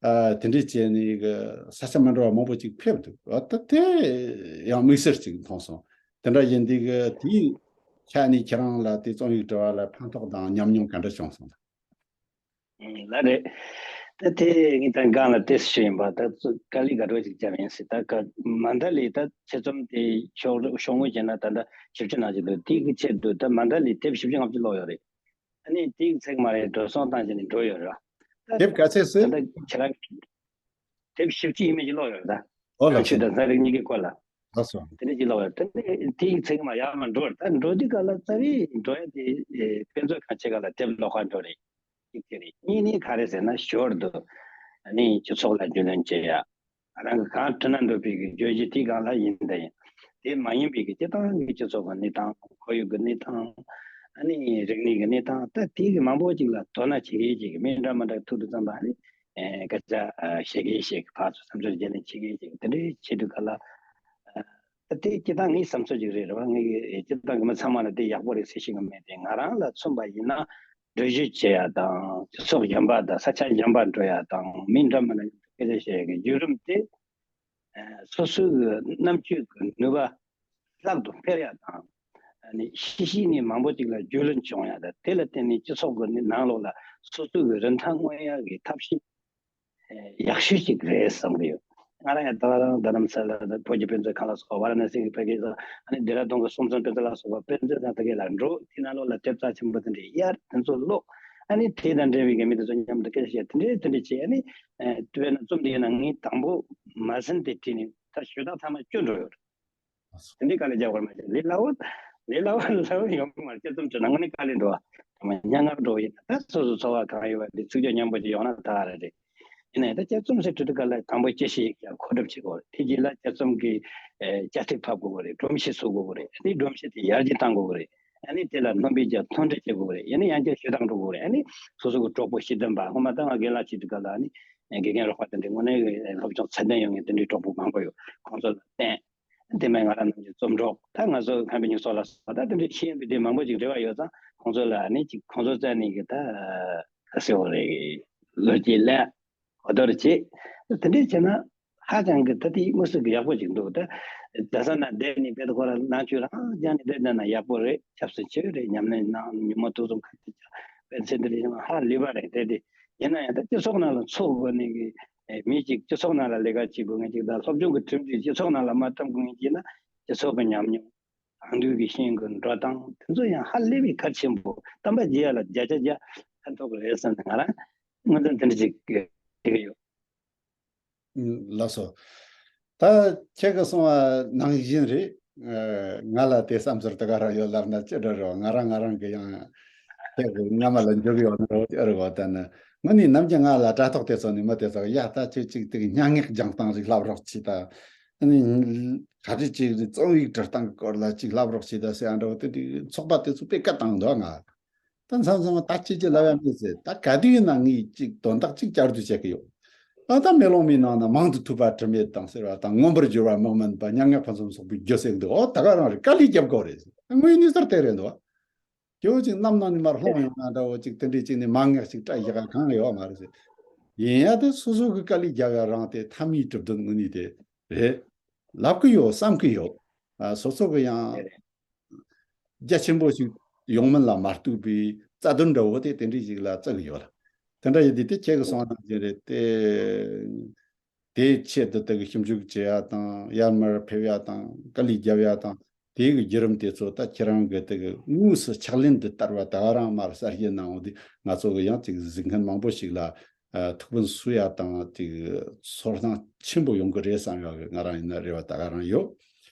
ཨ་དེ་འདྲའི་བྱས་ནས་གི་ས་ཆ་མི་འདྲ་བ་མང་པོ་ཅིག་ཕེབས་འདུག་ཨ་ད་དེ་ཡང་དམིགས་བསལ་ཅིག་མཐོང་སོང་། དེ་འདྲ་ཡིན་དུས་གི་དེའི་ཆ་ནས་ཁྱེད་རང་ལ་དེ་རྩོམ་ཡིག་འབྲི་བ་ལ་ཕན་ཐོགས་དང་ཉམས་མྱོང་ག་འདྲ་བྱུང་སོང་། ཨང་། ལགས་རེད། ད་དེ་ངས་ད་སྒང་ལ་ཏོག་ཙམ་ཞུས་ཡིན་པ། ད་དཀའ་ལས་དགའ་སྤྲོ་ཅིག་བརྒྱབ་ཡིན་ཟེར། ད་ག་མ་མཐའ་ལས་ད་ཆེད་རྩོམ་དེ་ཤོག་ཤོག་ངོས་བྱས་ན་ད་ལྟ་བཞི་བཅུ་ནང་བཞིན་འདུག་དེ་གི་ཆེད་དུ་ད་མ་མཐའ་ལས་དེབ་བཞི་བཅུ་ལྔ་བཅུ་ཀློག་ཡོད་རེད། ཨ་ནི་དེ་གི་ཚེག་མ་རེད་འགྲོ་སོང་བཏང་བྱས་ནས་འགྲོ་ཡོད་རེད་བ། ད་དེབ་ག་ཚད་ཟེར། ད་ལྟ་ཁྱེད་རང་དེབ་བཞི་བཅུ་ཡས་མས་ཅིག་ཀློག་ཡོད་རེད་ད། ཨོ་ལགས་སོ། ནང་ཆོས་དང་ཚན་རིག་གཉིས་ཀའི་སྐོར་ལ། ལགས་སོ། དེ་འདྲ་ཅིག་ཀློག་ཡོད། དེ་ནས་དེ་ཡི་ཚེག་མ་ཡར་མར་འགྲོ་བར། ད་འགྲོ་དུས་ག་ལ་རྩ་བའི་འགྲོ་ཡ་དེ་ཨེ་དཔེ་མཛོད་ཁང་ཆེ་ཁག་ལ་དེབ་ཀློག་གར་འགྲོ་རེད། གཅིག་དེ་རེད། གཉིས་ནི་ག་རེ་ཟེར་ན་ཞོར་དུ་ཨ་ནི་སྤྱི་ཚོགས་ལ་རྒྱུས་ལོན་བྱེད་ཡ། རང་གི་གང་བྲིས་ན་འདོད་པའི་གི་བརྗོད་གཞི་དེའི་སྒང་ལ་ཡིན་ད་ཡིན། དེ་མ་ཡིན་པའི་གི་སྤྱིར་བཏང་གི་སྤྱི་ཚོགས་ཀྱི་གནས་སྟངས། ཁོར་ཡུག་གི་གནས་སྟངས། ཨ་ནི་རིག་གནས་ཀྱི་གནས་སྟངས་ད་དེ་གི་མང་པོ་ཅིག་ལ་དོ་སྣང་བྱེད་མཁན་ཅིག་མི་འདྲ་མི་འདྲ་ཐུག་དུས་ཙམ་པ་ཨ་ནི་སྐད་ཆ་བཤད་མཁན་ཞིག་ཕར་ཚུར་བསམ་ཚུལ་བརྗེ་ལེན་བྱེད་མཁན་ཞིག་དེ་འདྲའི་བྱེད་དུས་ག་ལ། ད་དེ་སྤྱིར་བཏང་ངའི་བསམ་ཚུལ་ཅིག་རེད། རེད་བ། ངའི་སྤྱིར་བཏང་གི་མི་ཚང་མ་ལ་དེ་ཡག་པོ་རེད་ཟེར་ཤེས་ཀྱི་མེད་དེ། ང་རང་ལ་མཚོན་པ་ཡིན་ན་འགྲུལ་བཞུད་བྱེད་ཡ་དང་སྤྱི་ཚོགས་གཞན་པ་དང་ས་ཆ་གཞན་པ་འགྲོ་ཡ་དང་མི་འདྲ་མི་འདྲ་སྐད་ཆ་བཤད་ཡ་གི་བརྒྱུད་རིམ་དེ་སོ་སོའི་གི་རྣམ་དཔྱོད་ཀྱི་ནུས་པ་ལྷག་ཏུ་འཕེལ་ཡ་དང་། ཨ་ནི་ཤེས་བྱའི་གནས་མང་པོ་ཅིག་ལ་རྒྱུས་ལོན་བྱུང་ཡ་དང་། དེ་ལ་བརྟེན་ནས་སྤྱི་ཚོགས་ཀྱི་ནང་ལོགས་ལ་སོ་སོའི་གི་རིན་ཐང་མངོན་ཡ་གི་ཐབས་ཤེས་ཡག་ཤོས་ཅིག་རེད་བསམ་གི་ཡོད། ང་རང་ཡང་ད་ག་རང་རྡ་རམ་ས་ལ་བོད་ཀྱི་དཔེ་མཛོད་ཁང་ལ་སོགས་པ། ཝཱ་ར་ཎ་སི་གི་ཕ་གི་ས། ཨ་ནི་ལྡེ་ར་ལྡུན་གྱི་སྲོང་བཙན་དཔེ་མཛོད་ལ་སོགས་པ་དཔེ་མཛོད་ཁང་དེ་ག་ལ་འགྲོ། དེ་ནང་ལོགས་ལ་དེབ་རྩ་ཆེན་པོ་དེ་འདྲ་གཡར། དེ་ཚོ་ཀློག་ཨ་ནི་དེ་དང་འབྲེལ་བའི་གི་མི་དེ་ཚོ་མཉམ་དུ་སྐད་ཆ་བཤད། དེ་འདྲས་དེ་འདྲས་བྱས། ཨ་ནི་དཔེར་ན་རྩོམ་དེ་ཡིན་ན་ངས་དང་པོ་མ་ཟིན་ཏེ་བྲིས་ནས་ད་ཞུ་དག་ཚང་མ་བཅོས་འགྲོ་ཡོད། དེ་འདྲའི་དཀའ་ལས་རྒྱག་དགོས་མ་བྱུང་། ལས་སླ་བོ། ལས་སླ་བོ་སླ་བོ་ཡོང་གི་མ་རེད། དཔྱད་རྩོམ་བྲིས་ན་དངོས་གནས་དཀའ་ལས་འགྲོ་བ། དེ་མ་སྙན་ངག་འགྲོ་བ་ཡིན་ན་ད་སོ་སོ་འཚོ་བ་གང་ཡོད་པ་འདི་ཚིག་སྦྱོར་སྙན་པོ་ཅིག་ཡོང་ན་ད་ག་རེ་རེད། ཡིན་ན་ཡང་ད་དཔྱད་རྩོམ་ཟེར་དུས་ག་ལ་དང་པོ་དཔྱད་གཞི་ཞིག་ཀྱང་མཁོ་སྒྲུབ་བྱེད་དགོས་རེད། དེ་རྗེས་ལ་དཔྱད་རྩོམ་གྱི་ཨེ་བཅའ་ཁྲིམས་ཕབ་དགོས་རེད། སྒྲོམ་གཞི་བཟོ་དགོས་རེད། དེ་སྒྲོམ་གཞི་དེ་ཡར་རྒྱས་གཏང་དགོས་རེད། ཨ་ནི་དེ་ལ་སྣོན་པ་རྒྱག་མཐུན་སྒྲིལ་བྱེད་དགོས་རེད། ཡིན་ན་ཡང་བསྐྱར་ཞུ་དག་འགྲོ་དགོས་རེད། ཨ་ནི་སོ་སོ་གི་གྲོགས་པོ་ཤེས་ལྡན་པ། སྔོན་མ་ད་ང་རྒན་ལགས་བྱེད་དུས་ག་ལ་ཨ་ནི་དགེ་རྒན་རོགས་པ་དེ་འདྲའི་དངོས་གནས་སློབ་སྦྱོང་ཚད་ལྡན་ཡོད་མཁན་དེ་འདྲའི་གྲོགས་པོ་མང་པོ་ཡོད། ཁོང་ཚོ་ལ་བསྟེན། དེ་མིན་ང་རང་རྣམས་ཀྱི་རྩོམ་གྲོགས། ད་ང་ཚོ་མཁན་པོ་ཉི་ཤོ་ལ་སོགས་པ་ད་དེ་འདྲའི་ཤེས་ཡོན་པའི་དེ་མང་པོ་ཅིག་འབྲེལ་བ་ཡོད་ཙང་། ཁོང་ཚོ་ལ་ཨ་ནི་ཅིག་ཁོང་ཚོ་རྩ་ནས་གི་ད་ག་ཟེར་བ་རེད། བློ་སྐྱེད་ལེན། གོ་བསྡུར་བྱེད། དེ་འདྲས་བྱས་ན་ཧ་ཅང་གི་ད་དེ་དངོས་སུ་གི་ཡག་པོ་ཅིག་འདུག་ད་རྡ་ས་ན་བསྡད་ནས་དཔེ་ཁོ་རང་ནང་ཆོས་རང་སྦྱངས་ནས་བསྡད་ན་ཡག་པོ་རེད། ཆབ་སྲིད་ཆེ་རེད། ཉམས་ལེན་གནང་། ཉིན་མོ་དུས་གསུམ་ཁ་ཐུག་ཅག་དཔེ་མཚོན་དེ་འདྲས་ཧ་ལས་པ་རེད། དེ་དེ་ཡིན་ན་ཡང་ད་སྤྱི་ཚོགས་ནང་ལ་འཚོ་དགོས་ནས་གི་མི་ཅིག་སྤྱི་ཚོགས་ནང་ལ་ལས་ཀ་བྱེད་དགོས་མཁན་ཅིག་དང་། སློབ་སྦྱོང་གི་ཁྲིམས་སྒྲིག་སྤྱི་ཚོགས་ནང་ལ་མ་བཏང་དགོས་མཁན་ཅིག་ན། སྤྱི་ཚོགས་ཀྱི་ཉམས་མྱོང་། དེང་དུས་ཀྱི་ཤེས་ཡོན་གྱི་འགྲོ་སྟངས་དེ་ཚོ་ཡང་ཧ་ལས་པའི་གལ་ཆེན་པོ། གཏམ་པ་རྒྱག་ཡ་ལ་བརྒྱ་ཆ་བརྒྱ་ཕན་ཐོགས་ཀྱི་རེད་བསམ་ནས་ང་རང་ངོས་འཛིན་དེ་འདྲ་ཅིག་བྱེད་ཀྱི་ཡོད། ཨུམ། ལགས་སོ། ད་ཁྱེད་ཀྱིས་གསུངས་པ་ནང་བཞིན་རེད། ཨ། ང་ལ་དེ་བསམ་ཚུལ་དེ་ག་རང་ཡོད་ལབ་ན་ཅི་འདྲ་རེད་བ། ང་རང་ང་རང་གི་ཡང་ཁྱེད་ཀྱི་རྔ་མ་ལ་འཇུག་ཡོད་ན་རེད་བ། ཅི་རེད་བ། ད་ནི་དངོས་གནས་ནམ་རྒྱུན་ང་ལ་དྲ་ཐོག་དེ་ཚོ་ནས་མི་དེ་ཚོ་གིས་ཡ་ད་ཁྱོད་ཅིག་དེ་གི་སྙན་ངག་སྦྱང་སྟངས་ཅིག་བསླབ་རོགས་བྱེད་ད། ཨ་ནི་ག་རེ་ཅིག་རྩོམ་ཡིག་འབྲི་སྟངས་ཀྱི་སྐོར་ལ་ཅིག་བསླབ་རོགས་བྱེད་ད་ཟེར་ཡ་འདྲ་བོ་དེ་འདྲའི་ཚོགས་པ་དེ་ཚོ་དཔེ་བཀའ་བཏང་འདུག་ང་། ད་མཚམས་མཚམས་ད་ཅི་ཅི་ལབ་ཡ་མེད་ཟེར། ད་ག་དུས་ཡིན་ན་ངས་ཅིག་དོན་དག་ཅིག་བསྐྱར་ཟློས་བྱེད་ཀྱི་ཡོད། ཨ། ད་མེ་ལོང་མའི་ནང་ན་མང་དུ་ཐོས་པ་དྲི་མེད་དང་ཟེར་བ་དང་། མངོན་པར་སྦྱོར་བ་མི་དམན་པ། སྙན་ངག་ཕུན་སུམ་ཚོགས་པའི་རྒྱུ་ཟེར་གི་འདུག་ཨོ། ད་ག་རང་རེད། དཀའ་ལས་རྒྱབ་དགོས་རེད་ཟེར། དངོས་ཡོད་གནས་ཚུལ་དེ་རེད་འདུག་ཁྱོད་ཅིག་གནམ་ནང་ནས་མར་ལྷུང་ཡོང་ན་འདྲ་བོ་ཅིག་དེ་འདྲས་ཅིག་ནས་མ་ངག་ཅིག་བཀྲ་ཤིས་ཤིག་གང་ཡོད་མ་རེད་ཟེར། ཡིན་ཡ་དེ་སོ་སོ་གི་དཀའ་ལས་རྒྱབ་ཡ་རང་དེ་མཐའ་མའི་གྲུབ་དོན་དངོས་གནས་དེ་རེད། ལབ་གི་ཡོད། བསམ་གི་ཡོད། ཨ། སོ་སོ་གི་ཡང་རྒྱ་ཆེན་པོ་ཞིག་ཡོང་མིན་ལ་མ་ལྟོས་པའི་རྩ་དོན་འདྲ་བོ་དེ་དེ་འདྲས་ཞིག་ལ་བརྩི་གི་ཡོད་ལ། དེ་འདྲ་ཡིན་དུས་དེ་ཁྱེད་ཀྱིས་གསུངས་པ་ནང་བཞིན་རེད་དེ། དེའི་ཆེད་དུ་དེ་གི་ཞིབ་འཇུག་བྱེད་ཡ་དང་། ཡར་མར་ཕེབས་ཡ་དང་། དཀའ་ལས་རྒྱབ་ཡ་དང་། དེ་གི་བརྒྱུད་རིམ་དེ་ཚོ་ད་ཁྱེད་རང་གི་དེ་གི་དངོས་སུ་ཕྱག་ལེན་དུ་བསྟར་བ་ད་ག་རང་མར་གསལ་བཤད་གནང་འོང་དུས། ང་ཚོ་གི་ཡང་ཅིག་གཟིགས་མཁན་མང་པོ་ཞིག་ལ་ཨ་ཐུགས་ཕན་གསོས་ཡ་དང་། ཅིག་ཚོར་སྣང་ཆེན་པོ་ཡོང་གི་རེད་བསམ་ཡ་གི་ང་རང་ཡིན་ན་རེ་བ་ད་ག་རང་ཡོད།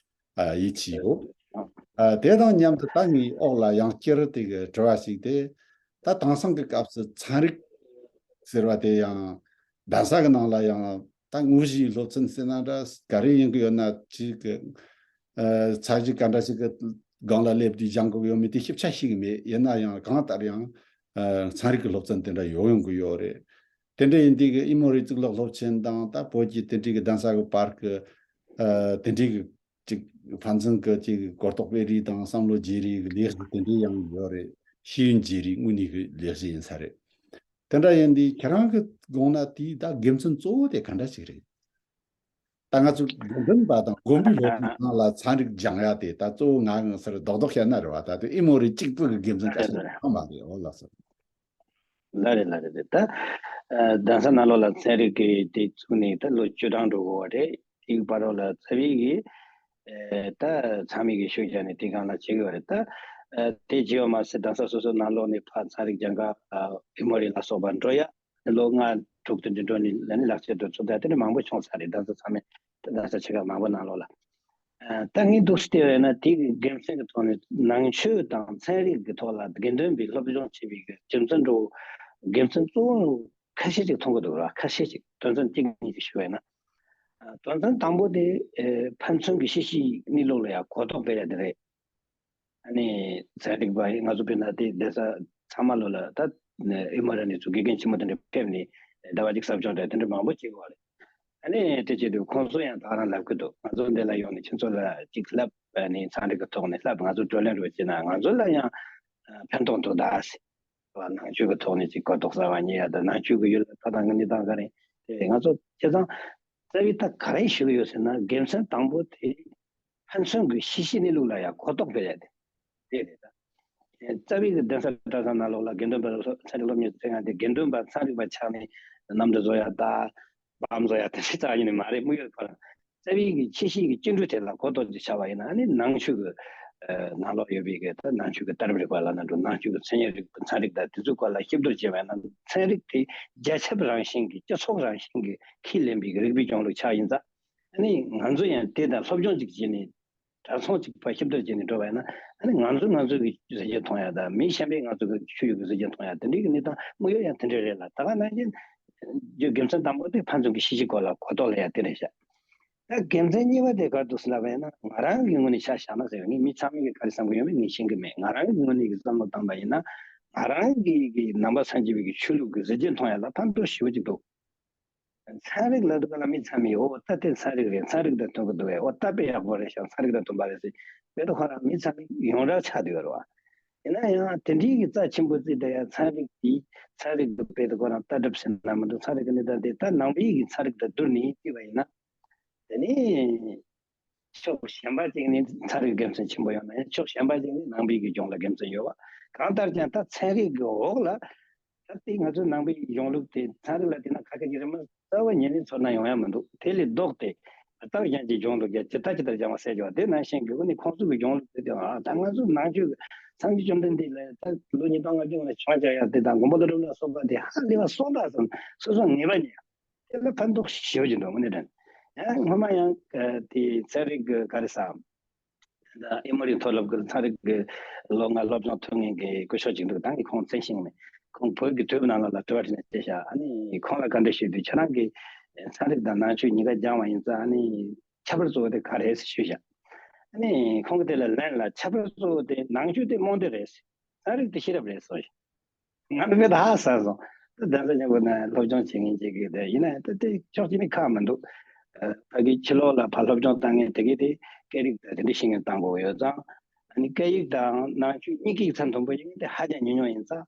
ཨ། ཡིད་ཆེས་ཡོད། ཨ། དེ་དང་མཉམ་དུ་ད་ངའི་འོག་ལ་ཡང་བསྐྱར་དེ་གི་དྲི་བ་ཞིག་དེ། ད་དེང་སང་གི་སྐབས་སུ་ཚན་རིག་ཟེར་བ་དེ་ཡང་གདན་ས་གི་ནང་ལ་ཡང་ད་དངོས་གཞིའི་སློབ་ཚན་ཟེར་ན་འདྲ། ག་རེ་ཡིན་གི་ཡོད་ན་ཅིག་གི་ཨ་ཚད་གཞི་ག་འདྲ་ཞིག་གི་སྒང་ལ་སླེབས་དུས་སྦྱང་དགོས་ཡོད་མེད་དེ་ཞིབ་ཆ་ཤེས་གི་མེད། ཡིན་ན་ཡང་གང་ལྟར་ཡང་ཨ་ཚན་རིག་གི་སློབ་ཚན་དེ་འདྲ་ཡོང་ཡོང་གི་ཡོད་རེད། དེ་འདྲ་ཡིན་དུས་གི་ཨི་མོ་རི་གཙུག་ལག་སློབ་ཆེན་དང་། ད་བོད་ཀྱི་དེ་འདྲའི་གི་གདན་ས་གི་བར་གི་ཨ་དེ་འདྲའི་གི་ཅིག་ཕན་ཚུན་གྱི་ཅིག་གོ་རྟོགས་སྤེལ་རེས་དང་བསམ་བློ་བརྗེ་རེས་ཀྱི་ལས་གཞི་དེ་འདྲའི་ཡང་ཡོད་རེད། ཤེས་ཡོན་བརྗེ་རེས་དངོས་གནས་ཀྱི་ལས་གཞི་ཡིན་ས་རེད། དེ་འདྲ་ཡིན་དུས་ཁྱེད་རང་གི་དགོངས་ན་དེའི་ད་དགེ་མཚན་གཙོ་བོ་དེ་ག་འདྲ་ཞིག་རེད། ད་ང་ཚོ་དགེ་འདུན་པ་དང་དགོན་པའི་སློབ་གྲྭའི་ནང་ལ་ཚན་རིག་སྦྱང་ཡ་དེ་ད་གཙོ་བོ་ང་ངོ་སར་རྡོག་རྡོག་བཤད་ན་རེད་བ། ད་དེ་ཨི་མོ་རི་གཅིག་པུ་གི་དགེ་མཚན་ཆ་ཤས་ཡང་མ་རེད། འོ་ལགས་སོ། ལ་རེད། ལ་རེད་རེད། ད་ཨ་གདན་ས་ནང་ལོགས་ལ་ཚན་རིག་གི་དེ་བཙུགས་ནས་ད་ལོ་བཅུ་གྲངས་འགྲོ་གི་ཡོད་རེད། དེའི་བར་རོ་ལ་རྩ་བའི་གི་ཨ་ད་ཚང་མས་གི་ཤུགས་རྒྱག་ནས་དེ་སྒང་ལ་བྱེད་གི་ཡོད་རེད། ད་ཨ་དེ་བྱེད་པ་མ་ཟད་གདན་ས་སོ་སོའི་ནང་ལོགས་ནས་ཕར་ཚན་རིག་སྦྱང་ག་ཨ་ཨི་མོ་རི་ལ་སོགས་པ་འགྲོ་ཡ་ལོ་ལྔ་དྲུག་དེ་འདྲ་འགྲོ་ནས་ལ་ནི་ལག་ཁྱེར་དུ་ཚུད་ད་དེ་འདྲ་མང་པོ་བྱུང་ཚར་རེད། གདན་ས་ཚང་མས་ད་གདན་ས་ཆེ་ཁག་མང་པོ་ནང་ལོགས་ལ། ཨ་ད་ངས་འདུག་སེ་བལྟས་པ་ཡིན་ན་དེ་གི་དགེ་མཚན་གྱི་ཐོག་ནས་ནང་ཆོས་དང་ཚན་རིག་གི་ཐོག་ལ་དགེ་འདུན་པའི་སློབ་སྦྱོང་བྱེད་པའི་གི་རྒྱུ་མཚན་འགྲོ་དགེ་མཚན་གཙོ་བོ་ཁ་ཤས་ཅིག་མཐོང་གི་འདུག་ར། ཁ་ཤས་ཅིག་དོན་ཚན་གཅིག་གཉིས་ཅིག་ཞུ་བ་ཡིན་ན། ཨ་དོན་ཚན་དང་པོ་དེ་ཨེ་ཕན་ཚུན་གྱི་ཤེས་བྱའི་གནས་ལུགས་ལ་ཡང་གོ་རྟོགས་སྤེལ་ཡ་དེ་རེད། ཨ་ནི་ཚན་རིག་པ་ཡིན་ང་ཚོ་དཔེར་ན་དེ་བསྡད་ས་ཚང་མ་ལོ་ལ་ད་ཨེ་མ་ར་ནས་ཚུར་དགེ་རྒན་ཆེན་མོ་དེ་འདྲ་ཕེབས་ནས་ཟླ་བ་གཅིག་ཟབ་སྦྱོང་དང་དེ་འདྲ་མང་པོ་བྱེད་དགོས་རེད། ཨ་ནི་དེ་བྱེད་དུས་ཁོང་ཚོ་ཡང་ད་རང་ལབ་ཀྱི་འདུག་ང་ཚོ་འདི་ལ་ཡོང་ནས་ཁྱེད་ཚོ་ལ་གཅིག་ལབ་ནས་ཚན་རིག་གི་ཐོག་ནས་ལབ་ང་ཚོ་བགྲོ་གླེང་རོགས་བྱས་ན་ང་ཚོ་ལ་ཡང་ཕན་ཐོགས་འདུག་ད་ཟེར། ནང་ཆོས་ཀྱི་ཐོག་ནས་ཅིག་གོ་རྟོགས་གསར་བ་རྙེད་ཡ་དང་ནང་ཆོས་ཀྱི་ཡུལ་ལ་ལྟ་སྟངས་ཀྱི་གནས་སྟངས་ག་རེ་དེ་ང་ཚོ་བྱས་ཙང་རྩ་བའི་ད་ག་རེ་ཞུ་གི་ཡོད་ཟེར་ན་དགེ་མཚན་དང་པོ་དེ་ཕན་ཚུན་གྱི་ཤེས་བྱའི་གནས་ལུགས་ལ་ཡང་གོ་རྟོགས་སྤེལ་ཡ་དེ་དེ་རེད་ད། རྩ་བའི་གི་གདན་ས་གྲྭ་ཚང་ནང་ལོགས་ལ་དགེ་འདུན་པ་ཚན་རིག་སློབ་གཉེར་ཚན་ཁང་དེ་དགེ་འདུན་པ་ཚན་རིག་པ་ཆགས་ནས་གནམ་གྲུ་བཟོ་ཡ་ད་བམ་བཟོ་ཡ་དེ་འདྲ་ཙག་ཡིན་ནི་མ་རེད། དམིགས་ཡུལ་ཁོ་རང་རྩ་བའི་གི་ཆེ་བཞི་གི་སྐྱེ་འགྲོའི་ཐད་ལ་གོ་རྟོགས་ཅིག་ཆགས་པ་ཡིན་ན་ཨ་ནི་ནང་ཆོས་ཀྱི་ནང་ལོགས་ཡོད་པའི་གི་ད་ནང་ཆོས་ཀྱི་ལྟ་གྲུབ་རིག་པ་ལ་ན་འགྲོ་ནང་ཆོས་ཀྱི་མཚན་ཉིད་རིག་པ་ཚན་རིག་དང་དེ་ཚོའི་སྐོར་ལ་ཞིབ་བསྡུར་བྱས་པ་ཡིན་ན་ཚན་རིག་དེ་རྒྱལ་ཁབ་རང་བཞིན་གྱི་སྤྱི་ཚོགས་རང་བཞིན་གྱི་ཁས་ལེན་པའི་གི་རིག་པའི་གཞུང་ལུགས་ཆགས་ཡིན་ཙང་ཨ་ནི་ང་ཚོ་ཡང་དེ་དང་སློབ་སྦྱོང་ཅིག་བྱས་ནས་གྲྭ་ཚང་གཅིག་པ་ཞིབ་བསྡུར་བྱས་ནས་འགྲོ་བ་ཡིན་ན་ཨ་ནི་ང་ཚོ་ང་ཚོ་གི་གཟི་བརྗིད་མཐོང་ཡ་དང་མི་གཞན་པས་ང་ཚོ་གི་ཆོས་ཡུལ་གྱི་གཟི་བརྗིད་མཐོང་ཡ་དེ་འདྲའི་གི་གནས་སྟངས་དམིགས་ཡུལ་ཡང་དེ་འདྲ་རེད་ལ་ད་ག་ནང་བཞིན་རྒྱུ་དགེ་མཚན་དང་པོ་དེ་ཕན་ཚུན་གྱི་ཤེས་བྱའི་སྐོར་ལ་གོ་རྟོགས་ལ་ཡ་དེ་རེད་ཤག་ད་དགེ་མཚན་གཉིས་པ་དེ་ག་རེ་འདུག་ཟེར་ལབ་པ་ཡིན་ན་ང་རང་གི་ངོས་ནས་ཆ་བཞག་ན་ཟེར་བ་ངས་མི་ཚང་མས་གི་ག་རེ་བསམ་གི་ཡོད་མེད་ངས་ཤེས་གི་མེད། ང་རང་གི་ངོས་ནས་གི་བསམ་བློ་བཏང་པ་ཡིན་ན་ང་རང་གི་གི་ནང་པ་སངས་རྒྱས་པའི་གི་ཆོས་ལུགས་གི་གཟི་བརྗིད་མཐོང་ཡ་ལ་ཕན་ཐོགས་ཞེ་པོ་ཅིག་འདུག་ཚན་རིག་ལབ་དུས་ག་ལ་མི་ཚང་མས་ཨོ་ད་དེ་ཚན་རིག་རེད། ཚན་རིག་དང་མཐུན་གི་འདུག་བས། ཨོ་ད་དཔེ་ཡག་པོ་རེད་ཤག་ཚན་རིག་དང་མཐུན་པ་རེད་ཟེར། དཔེ་དེ་ཁོ་རང་མི་ཚང་མས་ཡོངས་གྲགས་ཆགས་བསྡད་ཡོད་རེད་བ། ཡིན་ན་ཡང་དེ་འདྲའི་གི་རྩ་ཆེན་པོ་བརྩིས་བསྡད་ཡ་ཚན་རིག་དེ་ཚན་རིག་གི་དཔེ་དེ་ཁོ་རང་ལྟ་གྲུབ་ཟེར་ན་མི་འདུག་ཚན་རིག་གི་གནས་སྟངས་དེ་ད་ནང་པའི་གི་ཚན་རིག་དང་བསྡུར་ནས་བལྟས་པ་ཡིན་ན། དེ་ནི་ཕྱོགས་གཞན་པ་ཅིག་ནས་ཚན་རིག་དགེ་མཚན་ཆེན་པོ་ཡོད་ན་ཡང་ཕྱོགས་གཞན་པ་ཅིག་ནས་ནང་པའི་གི་ལྗོངས་ལ་དགེ་མཚན་ཡོད་པ། གང་ལྟར་ཀྱང་ད་ཚན་རིག་གི་འོག་ལ་ད་ལྟའི་ང་ཚོའི་ནང་པའི་གཞུང་ལུགས་དེ་ཚན་རིག་ལ་བལྟས་ན་ཁ་ཁ་ཅིག་རེད་མ་རྩ་བ་ཉིད་ནས་ཚོར་སྣང་ཡོང་ཡ་མི་འདུག་དེ་ལས་ལྡོག་སྟེ་ད་གཞན་གྱི་གཞུང་ལུགས་ཀྱི་ཇི་ལྟ་ཇི་ལྟར་སྦྱང་བ་ཟེར་གྱི་བ་དེ་ནང་བཞིན་གྱི་འོ་ནི་ཁོང་ཚོ་གི་གཞུང་ལུགས་དེ་དེ་ཨ་ད་ང་ཚོ་ནང་ཆོས་ཀྱི་སངས་རྒྱས་བཅོམ་ལྡན་འདས་ལ་ད་ལོ་ཉིས་སྟོང་ལྔ་བཅུ་ང་བྱང་ཆ་ཡ་དེ་དང་མགོན་པོ་ཀླུ་སྒྲུབ་ལ་སོགས་པ་དེ་ཧ་ལས་པ་སོང་ད་ཙམ་སོ་སོ་ངེས་པ་ཉིད། དེ་ལ་ཕན་ཐོགས་ཞེ་པོ་ཅིག་འདུག་དངོས་གནས་དྲང་། ཡང་སྔོན་མ་ཡང་དེ་ཚན་རིག་གི་ག་རེ་ཟ། ད་ཨེ་མོ་རི་མཐོ་སློབ་ཀྱི་ཚན་རིག་གི་ལོ་ལྔ་སློབ་སྦྱོང་ཐོན་མཁན་གྱི་སྐུ་ཞབས་ཅིག་འདུག་ད་ངས་ཁོང་མཚན་ཤེས་མེད། ཁོང་བོད་ཀྱི་དུས་བབ་ནང་ལ་དྲི་བ་དྲིས་ནས་བཤད་བཞག་ཨ་ནི་ཁོང་ལ་བཀའ་འདྲི་ཞུས་དུས་ཁྱེད་རང་གིས་ཚན་རིག་དང་ནང་ཆོས་གཉིས་ཀ་སྦྱངས་པ་ཡིན་ཙང་ཨ་ནི་ཁྱད་པར་གཙོ་བོ་དེ་ག་རེད་ཟེར་ཞུས་བཞག་ཨ་ནི་ཁོང་གིས་དེ་ལ་ལན་ལ་ཁྱད་པར་གཙོ་བོ་དེ་ནང་ཆོས་དེ་རྨོངས་དད་རེད། ཚན་རིག་དེ་ཤེས་རབ་རེད་གསུངས་ཤིང་། ང་ནི་དཔེ་ད་ཧ་ས་སོང་། ད་གདན་ས་ཆེན་པོ་ན་སློབ་སྦྱོང་བྱེད་མཁན་ཅིག་གིས་དེ་ཡིན་ན་ད་དེ་ཕྱོགས་གཅིག་ནས་ཁག་མི་འདུག་ཕ་གི་ཕྱི་ལོགས་ལ་ཕར་སློབ་སྦྱོང་བཏང་མཁན་དེ་གིས་དེ་སྐད་རིགས་དང་དེ་འདྲ་ཤེས་མཁན་བཏང་དགོས་ཡོད་ཙང་། ཨ་ནི་སྐད་ཡིག་དང་ནང་ཆོས་གཉིས་ཀའི་ཚད་མཐོན་པོ་ཡིན་དེ་ཧ་ཅང་ཉུང་ཉུང་ཡིན་ཙང་།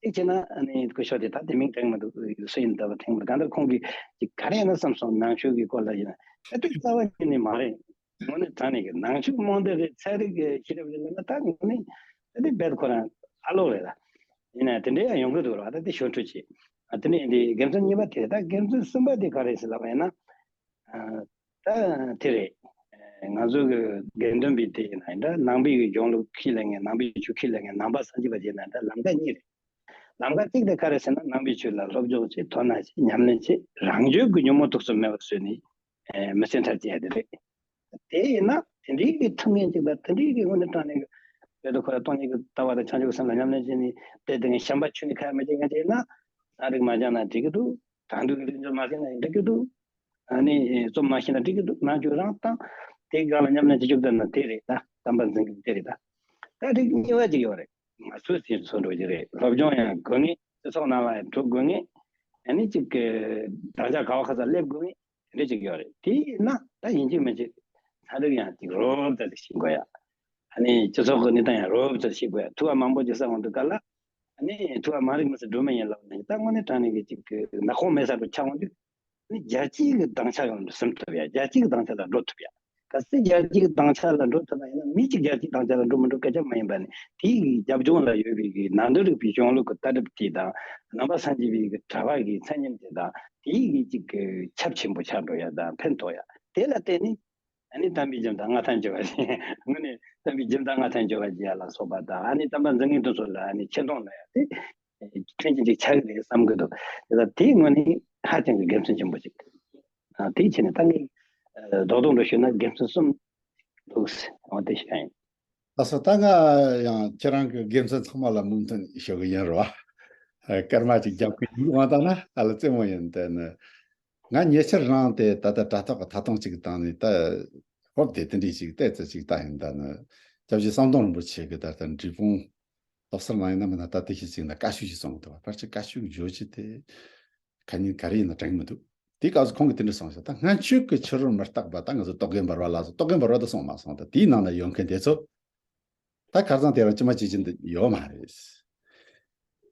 གཅིག་བྱས་ན་ཨ་ནི་སྐུ་ཞབས་དེ་ད་དེ་མིང་དྲན་མི་འདུག་སུ་ཡིན་ད་བ་དྲན་མི་འདུག་གང་ལྟར་ཁོང་གིས་ཅིག་ག་རེ་ཡིན་ན་བསམ་སོང་ནང་ཆོས་ཀྱི་སྐོར་ལ་ཡིན་ན་ད་དེ་རྩ་བ་ཉིད་ནས་མ་རེད། དངོས་གནས་དྲང་གནས་ཀྱི་ནང་ཆོས་རྨོངས་དད་རེད་ཚན་རིག་གི་ཤེས་རབ་རེད་ལབ་ན་ད་དངོས་གནས་ད་དེ་རྦད་ཁོ་རང་ཨ་ལོག་རེད་ལ། ཡིན་ན་དེ་འདྲ་ཡང་ཡོང་གི་འདུག་ར་ད་དེ་ཞོར་འཕྲོས་བྱེད། ཨ་དེ་ནས་འདི་དགེ་མཚན་གཉིས་པ་དེ་ད་དགེ་མཚན་གསུམ་པ་དེ་ག་རེད་ཟེར་ལབ་པ་ཡིན་ན། ཨ་ད་དེ་རེད། ཨ་ང་ཚོ་གི་དགེ་འདུན་པའི་དེ་ཡིན་ན་ཡིན་ད་ནང་པའི་གི་གཞུང་ལུགས་ཁས་ལེན་མཁན་ནང་པའི་ཆོས་ཁས་ལེན་མཁན་ནང་པ་སངས་རྒྱས་པ་དེ་ཡིན་ན་ད་ལམ་ཁ་གཉིས་རེད། ལམ་ཁ་གཅིག་དེ་ག་རེ་ཟེར་ན་ནང་པའི་ཆོས་ལ་སློབ་སྦྱོང་བྱེད་དོ་སྣང་བྱེད་ཉམས་ལེན་བྱེད་རང་རྒྱུད་ཀྱི་ཉོན་མོངས་དུག་གསུམ་མེད་པར་བཟོས་ནས་ཨེ་མི་ཚེ་མཐར་སྐྱེལ་ཡ་དེ་རེད། དེ་ཡིན་ན་དེ་འདྲའི་གི་ཐུབ་ངན་ཅིག་ལ་དེ་འདྲའི་གི་དངོས་གནས་དྲང་གནས་ཀྱི་བོད་དུ་ཁོ་ལ་སྟོང་ཉིད་ཀྱི་ལྟ་བ་དང་བྱང་ཆུབ་ཀྱི་སེམས་ལ་ཉམས་ལེན་བྱས་ནས་དེ་དེ་ངས་བྱམས་པ་ཆོས་ནི་ཁ་ཡ་མི་བྱེད་ངན་ཅིག་ཡིན་ན་ཚན་རིག་མ་སྦྱངས་ན་འགྲིག་གི་འདུག་དྲང་དུ་གི་རིག་འཛིན་མ་ཤེས་ན་འགྲིག་གི་འདུག་ཨ་ནི་རྩོམ་མ་ཤེས་ན་འགྲིག་གི་འདུག་ནང་ཆོས་རང་བཏང་དེ་སྒང་ལ་ཉམས་ལེན་བྱེད་ཆོག་ད་ན་དེ་རེད་ད་དམ་པ་འཛིན་གི་དེ་རེད་ད། ད་རིགས་གཉིས་པ་ཅིག་ཡོད་རེད། ང་ཚོའི་སེམས་སུ་འགྲོ་གི་རེད། སློབ་སྦྱོང་ཡང་དགོས་ངེས། སྤྱི་ཚོགས་ནང་ལ་ཡང་འགྲོ་དགོས་ངེས། ཨ་ནི་ཅིག་གི་དམ་བཅའ་ག་བ་ག་ས་སླེབས་དགོས་ངེས། དེ་འདྲ་ཅིག་ཡོད་རེད། དེ་ཡིན་ན་ད་ཡིན་གཅིག་མིན་གཅིག་ཚན་རིག་ཡང་ཅིག་རོབ་ཙམ་ཅིག་ཤེས་དགོས་ཡ། ཨ་ནི་སྤྱི་ཚོགས་ཀྱི་གནས་སྟངས་ཡང་རོབ་ཙམ་ཤེས་དགོས་ཡ། ཐུག་པ་མང་པོ་ཅིག་ཟ་འོང་དུས་ག་ལ། ཨ་ནི་ཐུག་པ་མ་རིག་མི་ཚེ་སྒྲུབ་མི་ཡིན་ལབ་ནས་ད་དངོས་གནས་དྲང་གནས་ཀྱི་ཅིག་གི་ནག་ཁོང་མེད་ས་རུ་ཆགས་འོང་དུས། ནི་རྒྱལ་སྤྱིའི་གི་དྭངས་ཆ་ཡོང་ཟིན་ཐུབ་ཡ། རྒྱལ་སྤྱིའི་གི་དྭངས་ཆ་ལ་འགྲོ་ཐུབ་ཡ། གལ་སྲིད་རྒྱལ་སྤྱིའི་གི་དྭངས་ཆ་ལ་འགྲོ་ཐུབ་པ་ཡིན་ན་མི་གཅིག་རྒྱལ་སྤྱིའི་དྭངས་ཆ་ལ་འགྲོ་མི་འགྲོ་སྐད་ཆ་མ་ཡིན་པ་ནི་དེའི་གི་རྒྱབ་ལྗོངས་ལ་ཡོད་པའི་གི་ནང་དོན་རིག་པའི་གཞུང་ལུགས་ཀྱི་ལྟ་གྲུབ་དེ་དང་ནང་པ་སངས་རྒྱས་པའི་གི་གྲྭ་པ་གི་མཚན་ཉམས་དེ་དང་དེའི་གི་ཅིག་གི་ཁྱབ་ཆེན་པོ་ཆགས་འགྲོ་ཡ་དང་ཕན་ཐོགས་ཡ་དེ་ལ་བརྟེན་ནས་ཨ་ནི་དམ་པའི་རྒྱུ་དང་མངའ་ཐང་འབྱོར་བ་ཞིག་དངོས་ནས་དམ་པའི་རྒྱུ་དང་མངའ་ཐང་འབྱོར་བ་ཞིག་ཡ་ལ་སོགས་པ་དང་ཨ་ནི་དམ་པ་འཛིན་མཁན་དེ་ཚོ་ལ་ཨ་ནི་ཆེ་མཐོང་ལ་ཡ་དེ། མཁན་ཅན་ཅིག་ཆགས་ཀྱི་རེད་བསམ་གྱི་འདུག་དེ་ལ་དེའི་ངོས་ནས་ཧ་ཅང་གི་དགེ་མཚན་ཆེན་པོ་ཞིག་ཨ་དེའི་ཆེད་ནས་ད་ངས་རྡོག་རྡོག་འདྲ་ཞུས་ན་དགེ་མཚན་གསུམ་འདུག་ཟེར་འོ་དེ་ཞུ་ཡ་ཡིན། ལགས་སོ། ད་ང་ཡང་ཁྱེད་རང་གི་དགེ་མཚན་ཚང་མ་ལ་མོས་མཐུན་ཞུ་གི་ཡིན་རོ། ཨ་སྐར་མ་ཅིག་རྒྱབ་ཀྱི་ཡིག་འོང་ད་ན་ཨ་ལ་རྩེད་མོ་ཡིན་དེ་ནི། ང་ཉེ་ཆར་རང་དེ་ད་ལྟ་དྲ་ཐོག་གི་ཐ་སྟོང་ཅིག་བཏང་ནས་ད་ཧོབ་དེ་དེ་འདྲས་ཅིག་བལྟས་ཚེ་ཅིག་ལྟ་ཡིན་ད་ནི། སྐྱབས་རྗེ་ཟམ་གདོང་རིན་པོ་ཆེ་གི་ད་ལྟ་འབྲས་སྤུངས་ཏོག་གསར་ནང་ཡིན་ན་མིན་ན་ད་ལྟ་ཤེས་ཅིག་ན་བཀའ་ཤོག་ཅིག་གསུངས་འདུག་བ། ཕལ་ཆེར་བཀའ་ཤོག་བརྗོད་ཀྱི་དེ་ག་ཉིན་ག་རེ་ཡིན་ན་དྲན་གི་མི་འདུག་དེའི་སྐབས་སུ་ཁོང་གིས་དེ་འདྲ་གསུངས་ཤག་ད་སྔ་ཆོས་ཀྱི་ཕྱི་རོལ་མུ་སྟེགས་པ་ད་ང་ཚོ་རྟོག་གེ་འབར་བ་ལ་སོགས། རྟོག་གེ་འབར་བ་ད་གསུངས་མ་སོང་། ད་དེའི་ནང་ན་ཡོད་མཁན་དེ་ཚོ་ད་ཁ་སང་དེ་རིང་ཅི་མ་བྱེད་ཀྱིན་འདུག་ཡོད་མ་རེད།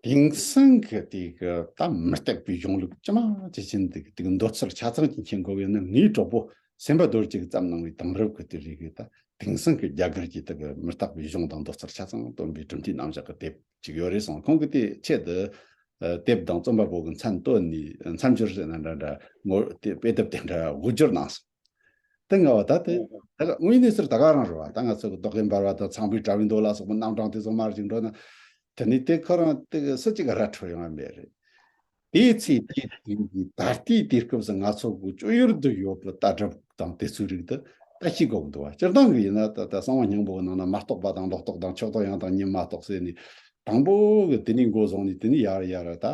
དེང་སང་གི་དེ་གི་ད་མུ་སྟེགས་པའི་གཞུང་ལུགས་ཅི་མ་བྱེད་ཀྱིན་འདུག་དེ་གི་འདོད་ཚུལ་ཆ་ཚང་ཅིག་མཁྱེན་དགོས་ཡོད་ན། ངའི་གྲོགས་པོ་སེམས་པ་རྡོ་རྗེ་གིས་བརྩམས་གནང་བའི་དེང་རབས་ཀྱི་དེ་རིགས་ཀྱི་ད་དེང་སང་གི་རྒྱ་གར་གྱི་དེ་གི་མུ་སྟེགས་པའི་གཞུང་དང་འདོད་ཚུལ་ཆ་ཚང་སྟོན་པའི་གྲུབ་མཐའི་རྣམ་གཞག་གི་དེབ་ཅིག་ཡོད་རེད་གསུངས། ཁོང་གིས་དེ་ཆེད་དུ་ཨ་དེབ་དང་རྩོམ་པ་པོ་གི་མཚན་བཏོན་ནས་མཚམས་སྦྱོར་ཟེར་ན་འདྲ་འདྲ་ངོ་དེ་དཔེ་དེབ་དེ་འདྲ་དབུ་བསྒྱུར་གནང་སོང་། དེ་ང་བ་ད་དེ་ད་དངོས་གནས་ཟེར་ད་ག་རང་རེད་བ། ད་ང་ཚོ་གི་རྟོག་གེ་འབར་བ་དང་ཚངས་པའི་དགྲ་བོའི་མདོ་ལ་སོགས་པ་རྣམ་གྲངས་དེ་ཚོ་མར་ཅིག་འགྲོ་ན། དེ་ནས་དེ་ཁོ་རང་དེ་གི་སུ་གཅིག་ག་ར་འཕྲོད་ཡོང་བ་མེད་རེད། དེའི་ཚེ་དེའི་དུས་ཀྱི་ད་ལྟའི་དུས་སྐབས་སུ་ང་ཚོ་གི་སྤྱོད་ཡུལ་དུ་ཡོད་པའི་ལྟ་གྲུབ་དང་དེ་ཚོའི་རིགས་དེ་ད་ཤེས་དགོས་ཀྱི་འདུག་བ། སྤྱིར་བཏང་གི་ཡིན་ན་ད་ད་གསང་བ་སྙིང་པོ་གི་ནང་ན་མ་རྟོགས་པ་དང་ལོག་རྟོག་དང་ཕྱོགས་རྟོག་ཡང་དག་གཉིས་མ་གཏོགས་ཟེར་ནས་དང་པོ་གི་དེ་ནས་འགོ་བཟུང་ནས་དེ་ནས་ཡར་ཡར་ད་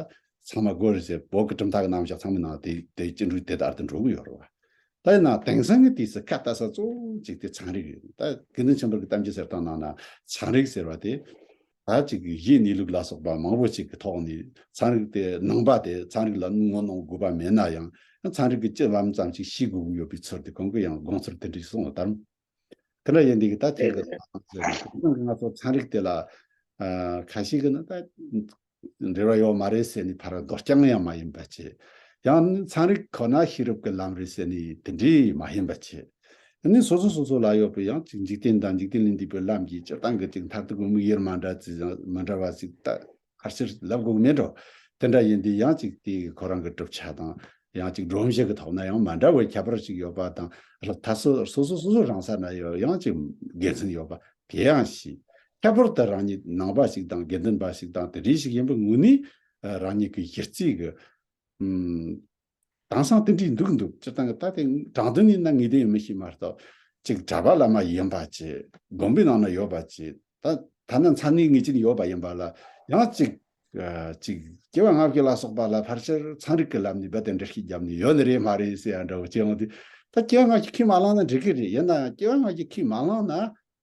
ཚང་མ་དགོས་རེད་ཟེར། བོད་ཀྱི་གྲུབ་མཐའ་གི་རྣམ་གཞག་ཚང་མའི་ནང་དེ་དེ་སྤྱི་འགྲོས་དེ་ལྟར་དུ་འགྲོ་གི་ཡོད་རེད་བ། ད་ཡིན་ན་དེང་སང་གི་དུས་སུ་ཁ་ལྟ་ས་གཙོ་བོ་གཅིག་དེ་ཚན་རིག་ཡིན། ད་དགེ་འདུན་ཆོས་འཕེལ་གྱི་གཏམ་རྒྱུད་ཟེར་སྟངས་ནང་ན་ཚན་རིག་ཟེར་བ་དེ་ད་ཅིག་གཞིའི་གནས་ལུགས་ལ་སོགས་པ་མང་པོ་ཅིག་གི་ཐོག་ནས་ཚན་རིག་དེ་ནང་པ་དེ་ཚན་རིག་ལ་ངོ་གནོང་དགོས་པ་མེད་ན་ཡང་ཚན་རིག་གི་སྤྱི་ལམ་ཙམ་ཞིག་ཤེས་དགོས་ཀྱི་ཡོད་པའི་ཚུལ་དེ་གོང་གི་ཡང་དགོངས་ཚུལ་དེ་འདྲ་གསུངས་ཡོད་དམ། དེ་འདྲ་ཡིན་དུས་ད་དེ་གི་ང་ཚོ་ཚན་རིག་དེ་ལ་ཁ་ཤས་ཀྱིས་ནི་ད་འབྲེལ་བ་ཡོད་མ་རེད་ཟེར་ནས་ཕར་འདོར་རྐྱང་ཡང་མ་ཡིན་པ་བྱས། ཡང་ནི་ཚན་རིག་ཁོ་ན་ཤེས་རབ་ཀྱི་ལམ་རེད་ཟེར་ནས་དེ་འདྲས་མ་ཡིན་པ་བྱས། ནི་སོ་སོ་སོ་སོ་ལ་ཡོད་པའི་ཡང་ཅིག་འཇིག་རྟེན་དང་འཇིག་རྟེན་ལས་འདས་པའི་ལམ་གྱི་སྤྱིར་བཏང་གི་ཅིག་མཐར་ཐུག་གི་དམིགས་ཡུལ་མ་འདྲ་ཅིག་མ་འདྲ་བ་ཅིག་ད་ཕལ་ཆེར་ལབ་དགོས་མེད་འགྲོ། དེ་འདྲ་ཡིན་དུས་ཡང་ཅིག་དེ་ཁོ་རང་གི་གྲུབ་ཆ་དང་ཡང་ཅིག་སྒྲོམ་གཞི་གི་ཐོག་ན་ཡང་མ་འདྲ་བའི་ཁྱད་པར་ཅིག་ཡོད་པ་དང་། ད་སོ་སོ་སོ་སོ་རང་ས་ན་ཡོད་ཡང་ཅིག་དགེ་མཚན་ཡོད་པ་དེ་ཡང་ཤེས། ཁྱད་པར་དུ་རང་ཉིད་ནང་པ་ཞིག་དང་དགེ་འདུན་པ་ཞིག་དང་དེ་འདྲ་ཞིག་ཡིན་པའི་ངོས་ནས་རང་ཉིད་ཀྱི་གཞི་རྩའི་གི་ཨམ། དེང་སང་དེ་འདྲའི་འདུག་འདུག་སྤྱིར་བཏང་གི་ད་དེ་དྲང་དོན་ཡིན་ན་ངེས་བདེན་ཡོད་མི་ཤེས་མ་གཏོགས། ཅིག་གྲྭ་པ་བླ་མ་ཡིན་པ་བྱས། དགོན་པའི་ནང་ན་ཡོད་པ་བྱས། ད་ཐ་ན་མཚན་གནས་ངེས་ཅན་ཡོད་པ་ཡིན་པ་ལ་ཡང་ཅིག་ཅིག་སྐྱེ་བ་སྔ་ཕྱི་ལ་སོགས་པ་ལ་ཕལ་ཆེར་ཚན་རིག་གི་ལམ་ནས་རྦད་དེ་འགྲེལ་བཤད་བརྒྱབ་ནས་ཡོད་ནི་རེད་མ་རེད་ཟེར་ཡ་འདྲ་བོ་བྱས་འོང་དུས། ད་སྐྱེ་བ་སྔ་ཕྱི་ཁས་མ་བླངས་ན་འགྲིག་གི་རེད། ཡིན་ན་ཡང་སྐྱེ་བ་སྔ་ཕྱི་ཁས་མ་བླངས་ན།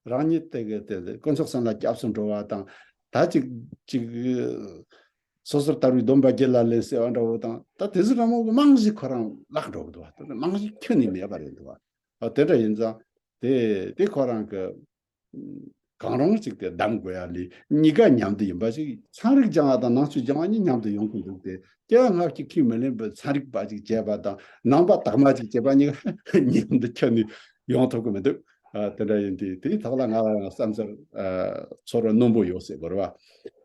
རང་ཉིད་དེ་གི་དེ་དཀོན་མཆོག་གསུམ་ལ་སྐྱབས་སུ་འགྲོ་བ་དང་། ད་ཅིག་ཅིག་སོ་སོར་ཐར་པའི་སྡོམ་པ་རྒྱུད་ལ་ལེན་ཟེར་བ་འདྲ་བོ་དང་། ད་དེ་ཚོ་རང་མོ་གི་རྨང་གཞི་ཁོ་རང་བརླག་འགྲོ་གི་འདུག་བ། ད་རྨང་གཞི་ཁྱོན་ནས་མེད་པ་རེད་འདུག་བ། ཨ་དེ་འདྲ་ཡིན་ཙང་དེ་དེ་ཁོ་རང་གི་གང་རུང་ཅིག་དེ་གདམ་དགོས་ཡ་ལས་གཉིས་ཀ་མཉམ་དུ་ཡིན་པ་ཞིག་ཚན་རིག་སྦྱང་བ་དང་ནང་ཆོས་སྦྱང་བ་གཉིས་མཉམ་དུ་ཡོང་གི་འདུག་སྟེ། སྐྱེ་བ་སྔ་ཕྱི་ཁས་མི་ལེན་པའི་ཚན་རིག་པ་ཅིག་བྱས་པ་དང་ནང་པ་དག་མ་ཅིག་བྱས་པ་གཉིས་ཀ་མཉམ་དུ་ཁྱོན་ནས་ཡོང་ཐུབ་ཀྱི་མི་འདུག་ཨ་དེ་འདྲ་ཡིན་དུས་དེའི་ཐོག་ལ་ང་ལ་ཡང་བསམ་ཚུལ་ཨ་ཚོར་བ་རྣོན་པོ་ཡོད་ཟེར་དགོས་རེད་བ།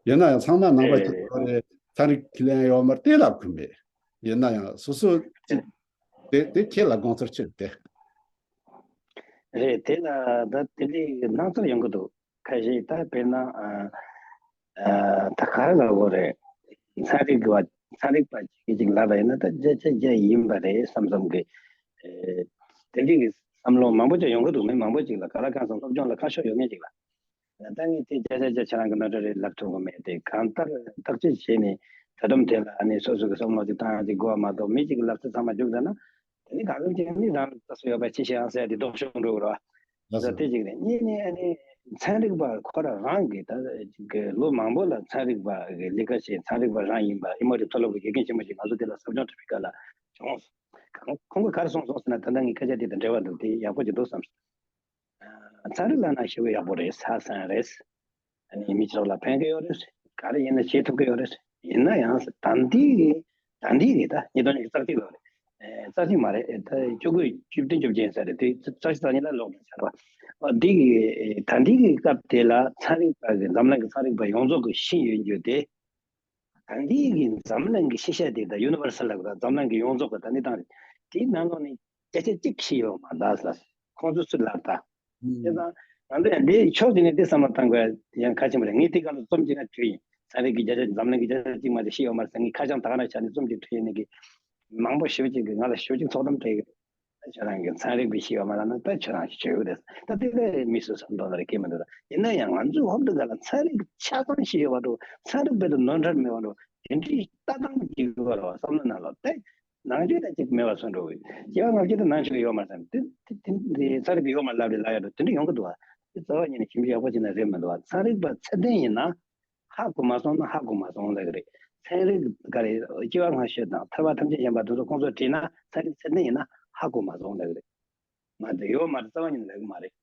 ཡིན་ན་ཡང་ཚང་མ་ནང་པ་ཅིག་ཡོད་རེད། ཚན་རིག་ཁས་ལེན་ཡོད་མ་རེད་དེ་ལབ་ཁུལ་མེད། ཡིན་ན་ཡང་སོ་སོ་ཅིག་དེ་དེ་ཁྱེད་ལ་དགོངས་ཚུལ་ཅི་རེད་དེ། རེད། དེ་ལ་ད་དེ་འདྲའི་སྣང་ཚུལ་ཡོང་གི་འདུག་ཁ་ཤས་ད་དཔེར་ན་ཨ་ཨ་ད་ག་རེ་ལབ་དགོས་རེད། ཚན་རིག་གི་བ་ཚན་རིག་པ་ཅིག་གིས་ཅིག་ལབ་པ་ཡིན་ན་ད་བརྒྱ་ཆ་བརྒྱ་ཡིན་པ་རེད་བསམ་བསམ་གི་ཨེ་དེ་འདྲའི་གི་བསམ་བློ་མང་པོ་ཅིག་ཡོང་གི་འདུག་མི་མང་པོ་ཅིག་ལ་ག་ལ་གང་འཚམ་སློབ་སྦྱོང་ལ་ཁ་ཕྱོགས་ཡོད་མཁན་ཅིག་ལ། ད་ངས་དེ་བརྒྱ་ཆ་བརྒྱ་ཁྱེད་རང་གི་ནོར་འཁྲུལ་རེད་ལབ་ཐུབ་ཀྱི་མེད་དེ། གང་ལྟར་བརྟག་དཔྱད་བྱས་ནས་ད་དུང་དེ་ལ་ཨ་ནི་སོ་སོ་གི་བསམ་བློ་ཅིག་བཏང་ཡག་ཅིག་དགོས་པ་མ་གཏོགས་མི་གཅིག་གི་ལབ་ཚུལ་ཚང་མ་རྒྱུགས་ད་ན་དེ་ནི་གང་འཚམ་ཅིག་ནི་རང་ལ་རྩ་སུ་ཡོད་པ་ཅི་ཞིག་ཨང་ཟེར་ཡ་དེ་ལྡོག་ཕྱོགས་འགྲོ་གི་རེད་བ། ལགས་ད་སོ། དེ་གཅིག་རེད། གཉིས་ནི་ཨ་ནི་ཚན་རིག་པ་ཁོ་རང་རང་གིས་ད་གི་ལོ་མང་པོ་ལ་ཚན་རིག་པ་གི་ལས་ཀ་བྱས། ཚན་རིག་པ་རང་ཡིན་པ་ཨེ་མོ་རི་མཐོ་སློབ་ཀྱི་དགེ་རྒན་ཆེན་མོ་ཞིག་ང་ཚོ་དེ་ལ་ཟབ་སྦྱོང་སྤྲད་པའི་སྐབས་ལ་བྱུང་སོང་། ཁོང་གིས་ག་རེ་གསུངས་སོང་ཟེར་ན། ད་ལྟ་ངས་སྐད་ཆ་དེ་དང་འབྲེལ་བ་འདུག་དེ་ཡག་པོ་ཅིག་འདུག་བསམ་སོང་། ཚན་རིག་ལབ་ན་ཞེ་པོ་ཡག་པོ་རེད། ས་སང་རེད། ཨ་ནི་མི་ཚོགས་ལ་ཕན་གི་ཡོད་རེད། ག་རེ་ཡིན་ན་བྱེད་ཐུབ་ཀྱི་ཡོད་རེད། ཡིན་ན་ཡང་ད་ལྟའི་གི་ད་ལྟའི་གི་ད་ཉིས་སྟོང་ཉི་ཤུ་རྩ་གཅིག་ལོ་རེད། ཨེ་རྩ་གཅིག་མ་རེད། ཨེ་ད་བཅུ་དགུ་བཅུ་བདུན་བཅུ་བརྒྱད་ཡིན་ས་རེད། དེ་རྩ་གཅིག་རྩ་གཉིས་ལ་ལོག་ནས་ཆགས་པ། ཨ་འདི་གི་ཨེ་ད་ལྟའི་གི་སྐབས་དེ་ལ་ཚན་རིག་པ་གི་འཛམ་གླིང་གི་ཚན་རིག་པ་ཡོངས་རྫོགས་གི་ཤེས་ཡོན་རྒྱུ་དེ། ད་འདི་གི་འཛམ་གླིང་གི་ཤེས་བྱ་དེ་ད་ཡུ་ནི་ཝར་སལ་ལབ་ད་འཛམ་གླིང་གི་ཡོངས་རྫོགས་གི་ད་གནས་སྟངས་རེད། དེའི་ནང་ལོགས་ནས་བརྒྱ་ཆ་གཅིག་ཤེས་ཡོད་མ་རེད་ཟེར། ཁོང་ཚོས་ཚུར་ལབ་ད། དེ་ཙང་ང་ཚོ་ཡང་འདི་ཕྱོགས་གཅིག་ནས་འདི་བསམ་བློ་བཏང་དགོས་ཡ་ཡང་གལ་ཆེན་པོ་རེད། ངས་དེ་ག་ལ་རྩོམ་ཅིག་ན་བྲིས་ཡིན། ཚན་རིག་གི་བརྒྱ་ཆ་འཛམ་གླིང་གི་བརྒྱ་ཆ་གཅིག་མ་གཏོགས་ཤེས་ཡོད་མ་རེད་ཟེར། ངས་ཁ་བྱང་ད་ག་ན་བཞག་ནས་རྩོམ་ཅིག་བྲིས་ཡིན་ནི་གི། མང་པོ་ཞེ་པོ་ཅིག་གིས་ང་ལ་ཞེ་པོ་ཅིག་ཚོགས་གཏམ་སྤྲད་ཀྱི་རེད། ད་ཁྱོད་རང་གིས་ཚན་རིག་པའི་ཤེས་ཡོད་མ་རེད་ན་ད་ཁྱོད་རང་ཞིག་བྱོས་ཡོད་རེད། ད་དེ་ལས་མི་སུ་སུ་མདོ་ལ་རེ་སྐྱེས་མི་འདུག་ད་ཡིན་ན་ཡང་ང་ཚོའི་ཧོབ་ཏེ་ག་ལ་ཚན་རིག་ཆ་ཚང་ཤེས་ཡོད་པ་འགྲོ། ཚན་རིག་དཔེ་དེ་ནོར་འཁྲུལ་མེད་པ་འགྲོ། དེ་འདྲའི་ལྟ་སྟངས་ཀྱི་ཡོད་རེད་བ། བསམ་བློ་ནང་ལ་དེ་ནང་ཆོས་དང་གཅིག་མེད་པ་བཟོ་འགྲོ་གི། སྐྱེ་བ་སྔ་ཕྱི་དེ་ནང་ཆོས་ཡོད་མ་རེད་བསམ། དེ་དེ་དེ་ཚན་རིག་གི་ཡོད་མ་ལབ་རེད་ལབ་ཡ་འགྲོ། དེ་འདྲ་ཡོང་གི་འདུག་བ། དེ་རྩ་བ་ཉིད་ནས་ཞིབ་འཇུག་ཡག་པོ་བྱས་ན་རེད་མི་འདུག་བ། ཚན་རིག་པ་ཚད་ལྡན་ཡིན་ན་ཧ་གོ་མ་སོང་ན་ཧ་གོ་མ་སོང་ལབ་གི་རེད། ཚན་རིག་ག་རེ་སྐྱེ་བ་སྔ་ཤོས་དང་ཐར་པ་ཐམས་ཅད་མཁྱེན་པ་དེ་ཚོ་ཁོང་ཚོ་བྲིས་ན་ཚན་རིག་ཚད་ལྡན་ཡིན་ན་ཧ་གོ་མ་སོང་ལབ་གི་རེད། མ་དེ་ཡོད་མ་རེད། རྩ་བ་ཉིད་ནས་ལབ་གི་མ་རེད།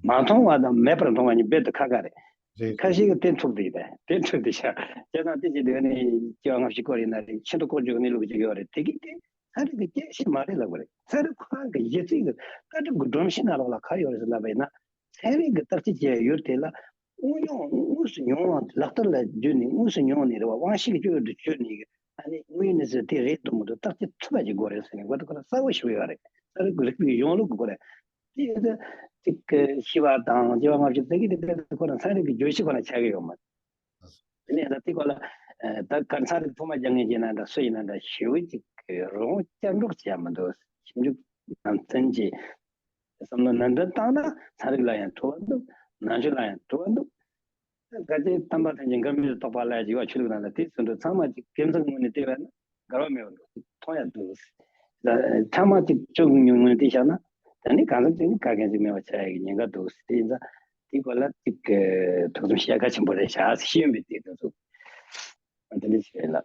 མ་མཐོང་བ་དང་མེད་པར་མཐོང་བ་གཉིས་རྦད་དེ་ཁ་ཁ་རེད། རེད། ཁ་ཤས་ཀྱིས་དེ་འཁྲུག་བསྡད་ཡོད་པས། དེ་འཁྲུག་བསྡད་ཤག་བྱས་ཙང་དེ་བྱས་དུས་ནི་སྐྱེ་བ་སྔ་ཕྱི་སྐོར་ཡིན་ན་རེད། ཤིན་ཏུ་ལྐོག་གྱུར་གནས་ལུགས་ཅིག་ཡོད་རེད། དེ་གི་དེ་ཚན་རིག་གི་སྐྱེད་ཤིང་མ་རེད་ལབ་པ་རེད། ཚན་རིག་ཁོ་རང་གི་གཞི་རྩའི་གི་ལྟ་གྲུབ་ཀྱི་སྒྲོམ་གཞི་ནང་ལོགས་ལ་ག་ཡོད་རེད་ཟེར་ལབ་པ་ཡིན་ན། ཚན་རིག་གི་བརྟག་དཔྱད་བྱེད་ཡུལ་དེ་ལ་དངོས་མྱོང་དངོས་སུ་མྱོང་བ་ལག་བསྟར་ལ་བརྒྱུད་ནས་དངོས་སུ་མྱོང་ནས་རེད་བ། དབང་ཤེས་ཀྱི་སྤྱོད་ཡུལ་དུ་གྱུར་ནས་ཨ་ནི་དངོས་ཡོད་གནས་ཚུལ་དེ་རེད་འདུག་མི་འདུག་བརྟག་དཔྱད་ཐུབ་པ་ཅིག་དགོས་རེད་ཟེར་ནས་ཁོ་ཚོ་ཁོ་ན་གསལ་པོ་ཞིག་ཡོད་རེད། ཚན་རིག་གི་རིག་པའི་གཞུང་ལུགས་ཀྱི་སྐོར་རེད། དེ་ཡིན་ཙང་ཅིག་ཤི་བ་དང་སྐྱེ་བ་སྔ་ཕྱི་དེ་གི་དེ་དེ་ཁོ་ན་ཚན་རིག་གི་བརྗོད་གཞི་ཁོ་ན་ཆགས་ཀྱི་ཡོད་མ་རེད། དེ་ནས་ད་དེ་སྐོར་ལ་ད་ག་ཚན་རིག་ཐོག་མ་སྦྱང་མཁན་ཅིག་ཡིན་ན་འདྲ་སུ་ཡིན་ན་འདྲ་ཞེ་པོ་ཅིག་རོགས་བསྐྱར་འགྲོགས་བྱེད་ཡ་མི་འདུག་ཞིབ་འཇུག་ནང་ཚན་གྱི་བསམ་བློ་ནན་ཏན་བཏང་ན་ཚན་རིག་ལ་ཡང་ཐུབ་པ་འདུག་ནང་ཆོས་ལ་ཡང་ཐུབ་པ་འདུག་ད་ག་ཚོད་དམ་པ་ཐམས་ཅད་འགལ་མེད་དུ་རྟོགས་པ་ལ་ཡང་འཇིགས་པ་ཆོས་ལུགས་ནང་ལ་དེ་ཚོ་འདུག་ཚང་མ་ཅིག་དགེ་མཚན་ངོས་ནས་བལྟས་པ་ན་འགལ་བ་མེད་པ་འདུག་མཐོང་ཡ་འདུག་ད་ཐ་མ་ཅིག་ཆོས་ངོས་ནས་བལྟས་བཞག་ན་ད་ནི་གང་འཚམ་ཅིག་ནི་དགའ་མཁན་ཅིག་མེད་པ་ཆགས་ཡ་གི་ཉེན་ཁ་འདུག་དེ་ཡིན་ཙང་དེའི་སྐོར་ལ་ཅིག་ཐུགས་བསམ་བཞེས་གལ་ཆེན་པོ་རེད་བཞག་ཤེས་ཡོན་པའི་དེ་དུས་ཚོད་དེ་འདྲ་ཞིག་ཡིན་ལ།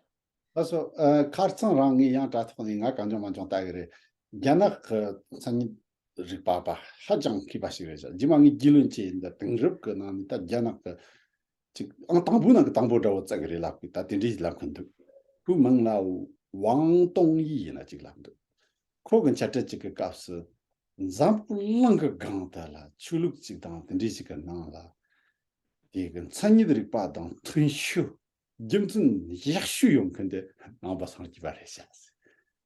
ལགས་སོ། ཨ། ཁ་རྩང་རང་ངས་ཡང་དྲ་ཐོག་ནས་ང་གང་བྱུང་མང་བྱུང་ལྟ་གི་རེད། རྒྱ་ནག་གི་མཚན་ཉིད་རིག་པ་བ་ཧ་ཅང་མཁས་པ་ཞིག་རེད་ཤག་རྗེས་མ་ངས་རྒྱུས་ལོན་བྱས་ཡིན། ད་དེང་རབས་ཀྱི་ནང་ནས་ད་རྒྱ་ནག་གི་ཅིག་ཨང་དང་པོ་ནང་གི་དང་པོ་འདྲ་བོ་བརྩི་གི་རེད་ལབ་གི། ད་དེ་འདྲའི་ལབ་མཁན་འདུག་ཁོའི་མིང་ལ་ཝང་ཏོང་ཡི་ཡིན་ན་ཅིག་ལབ་འདུག་ཁོ་གི་འཆད་ཁྲིད་ཅིག་གི་སྐབས་སུ་འཛམ་བུ་གླིང་གི་སྒང་དེ་ལ་ཆོས་ལུགས་ཅིག་དང་དེ་འདྲའི་ཅིག་གི་ནང་ལ་དེ་གི་མཚན་ཉིད་རིག་པ་དང་མཐུན་ཤོས། རྒྱུ་མཚན་ཡག་ཤོས་ཡོང་མཁན་དེ་ནང་པ་སངས་རྒྱས་པ་རེད་ཤག་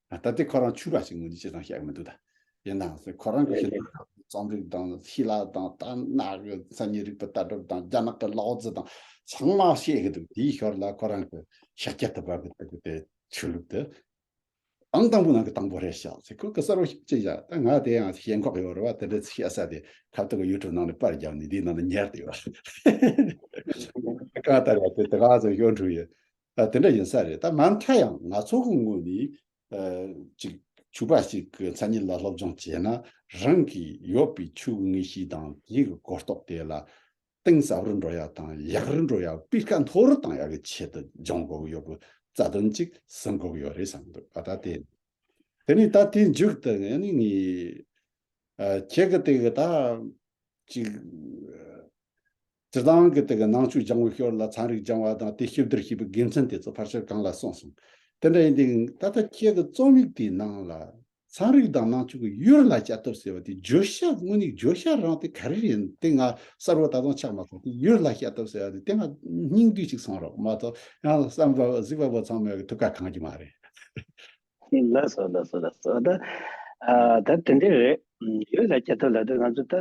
ད་ལྟ་ཁོ་རང་ཆོས་པ་ཞིག་ངོས་ནས་ཅི་ཙམ་བཤད་གི་མི་འདུག་ད་ཡིན་ནའང་ཁོ་རང་གི་ཤེས་རབ་རྩོམ་རིག་དང་ཤེས་ལ་དང་ད་ནག་གི་མཚན་ཉིད་རིག་པའི་ལྟ་གྲུབ་དང་རྒྱ་ནག་གི་ལའོ་ཙི་དང་ཚང་མ་བཤད་གི་འདུག་དེའི་ཞོར་ལ་ཁོ་རང་གི་ཤཱཀྱ་ཐུབ་པ་གི་དེ་གི་དེ་ཆོས་ལུགས་དེ་ཨང་དང་པོ་ནང་གི་དང་པོ་རེད་ཤག་ཟེར། ཁོ་གི་གསར་བ་ཞིག་ཅི་བཞག་ད་ང་དེ་ཡང་ཞེན་ཁོག་ཡོད་རེད་བ། དེ་འདྲ་ཞིག་བཤད་ས་དེ་ཁ་ཐུག་གི་ཡུ་ཊུབ་ནང་ནས་པར་བརྒྱབ་ནས་དེའི་ནང་ནས་ཉར་དེ་ཡོད་རེད། ཀ་ཏར་ཡ་དེ་དེ་ག་ཚོད་ཡོད་འགྲོ་ཡོད། ཨ། དེ་འདྲ་ཡིན་ས་རེད། ད་མ་མཐའ་ཡང་ང་ཚོ་གི་ངོས་ནས་ཨ་ཅིག་ཆོས་པ་ཞིག་གི་མཚན་ཉིད་ལ་སློབ་སྦྱོང་བྱས་ན་རང་གི་ཡོད་པའི་ཆོས་ཀྱི་ངེས་ཤེས་དང་དེ་གི་གོ་རྟོགས་དེ་ལ་གཏིང་ཟབ་རུ་འགྲོ་ཡ་དང་ཡག་རུ་འགྲོ་ཡ་སྤུས་ཀ་མཐོ་རུ་བཏང་ཡ་གི་ཆེད་དུ་སྦྱོང་དགོས་ཀྱི་ཡོད་པའི་རྩ་དོན་ཅིག་གསུང་དགོས་ཀྱི་ཡོད་རེད་བསམ་གི་འདུག་ཨ། ད་དེ་དེ་ནས་ད་དེའི་མཇུག་ཏུ་ཨ་ནི་ངས་ཨ་ཁྱེད་ཀྱི་དེ་གི་ད་ཅིག་སྤྱིར་བཏང་གི་དེ་གི་ནང་ཆོས་སྦྱང་བའི་ཞོར་ལ་ཚན་རིག་སྦྱང་བ་དང་དེ་གཤིབ་བསྡུར་བྱེད་པའི་དགེ་མཚན་དེ་ཚོ་ཕལ་ཆེར་གོང་ལ་གསུངས་སོང་། དེ་འདྲ་ཡིན་དུས་ད་ལྟ་ཁྱེད་ཀྱི་རྩོམ་ཡིག་དེའི་ནང་ལ་ཚན་རིག་དང་ནང་ཆོས་ཀྱི་ཡུལ་ལ་བསྐྱར་ཐུབ་ཟེར་བ་དེ་བརྗོད་བྱ་དངོས་གནས་བརྗོད་བྱ་རང་དེ་ག་རེ་ཡིན་དེ་ང་གསལ་པོ་ད་དུང་ཆགས་མ་སོང་། དེ་ཡུལ་ལ་བསྐྱར་ཐུབ་ཟེར་བ་དེ་དེ་ང་སྙིང་བསྡུས་ཅིག་སོང་རོགས་མ་གཏོགས་ཡང་བསམ་པ་གཟིགས་པ་པོ་ཚང་མས་ཐུགས་ཁ་གང་རྒྱུ་མ་རེད། ལགས་སོ་ལགས་སོ་ལགས་སོ། ད་ཨ་ད་དེ་འདྲ་རེད། ཡུལ་ལ་བསྐྱར་ཐུབ་ལབ་དུས་ང་ཚོ་ད་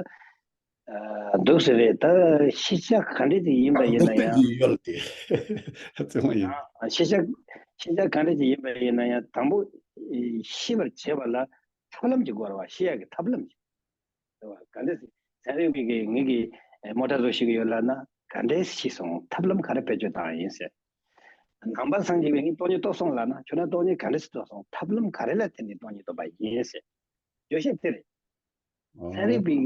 ཨ་འདུག་ཟེར་རེད། ད་ཤེས་བྱ་ག་འདྲ་ཅིག་ཡིན་པ་ཡིན་ན་ཡང་། ཡུལ་དེ་རྩོད་མོ་ཡིན། ཨ་ཤེས་བྱ་ཤེས་བྱ་ག་འདྲ་ཅིག་ཡིན་པ་ཡིན་ན་ཡང་དང་པོ་ཤེས་པར་བྱེད་པ་ལ་ཐབས་ལམ་ཅིག་དགོས་རེད་བ། ཤེས་ཡག་གི་ཐབས་ལམ་ཅིག་རེད་བ། ག་འདྲ་ཟེར་ཚན་རིག་པའི་གི་ངེད་ཀྱི་མོ་ཊ་བཟོ་ཤེས་ཀྱི་ཡོད་ལབ་ན་ག་འདྲས་ཤེས་སོང་། ཐབས་ལམ་ག་རེ་བེད་སྤྱོད་བཏང་ཡིན་ཟེར། ནང་པ་སངས་རྒྱས་པའི་ངས་སྟོང་ཉིད་རྟོགས་སོང་ལབ་ན་ཁྱོད་རང་སྟོང་ཉིད་ག་འདྲས་སེ་རྟོགས་སོང་། ཐབས་ལམ་ག་རེ་ལ་བརྟེན་ནས་སྟོང་ཉིད་རྟོགས་པ་ཡིན་ཟེར། བརྗོད་བྱ་དེ་རེད། ཚན་རིག་པའི་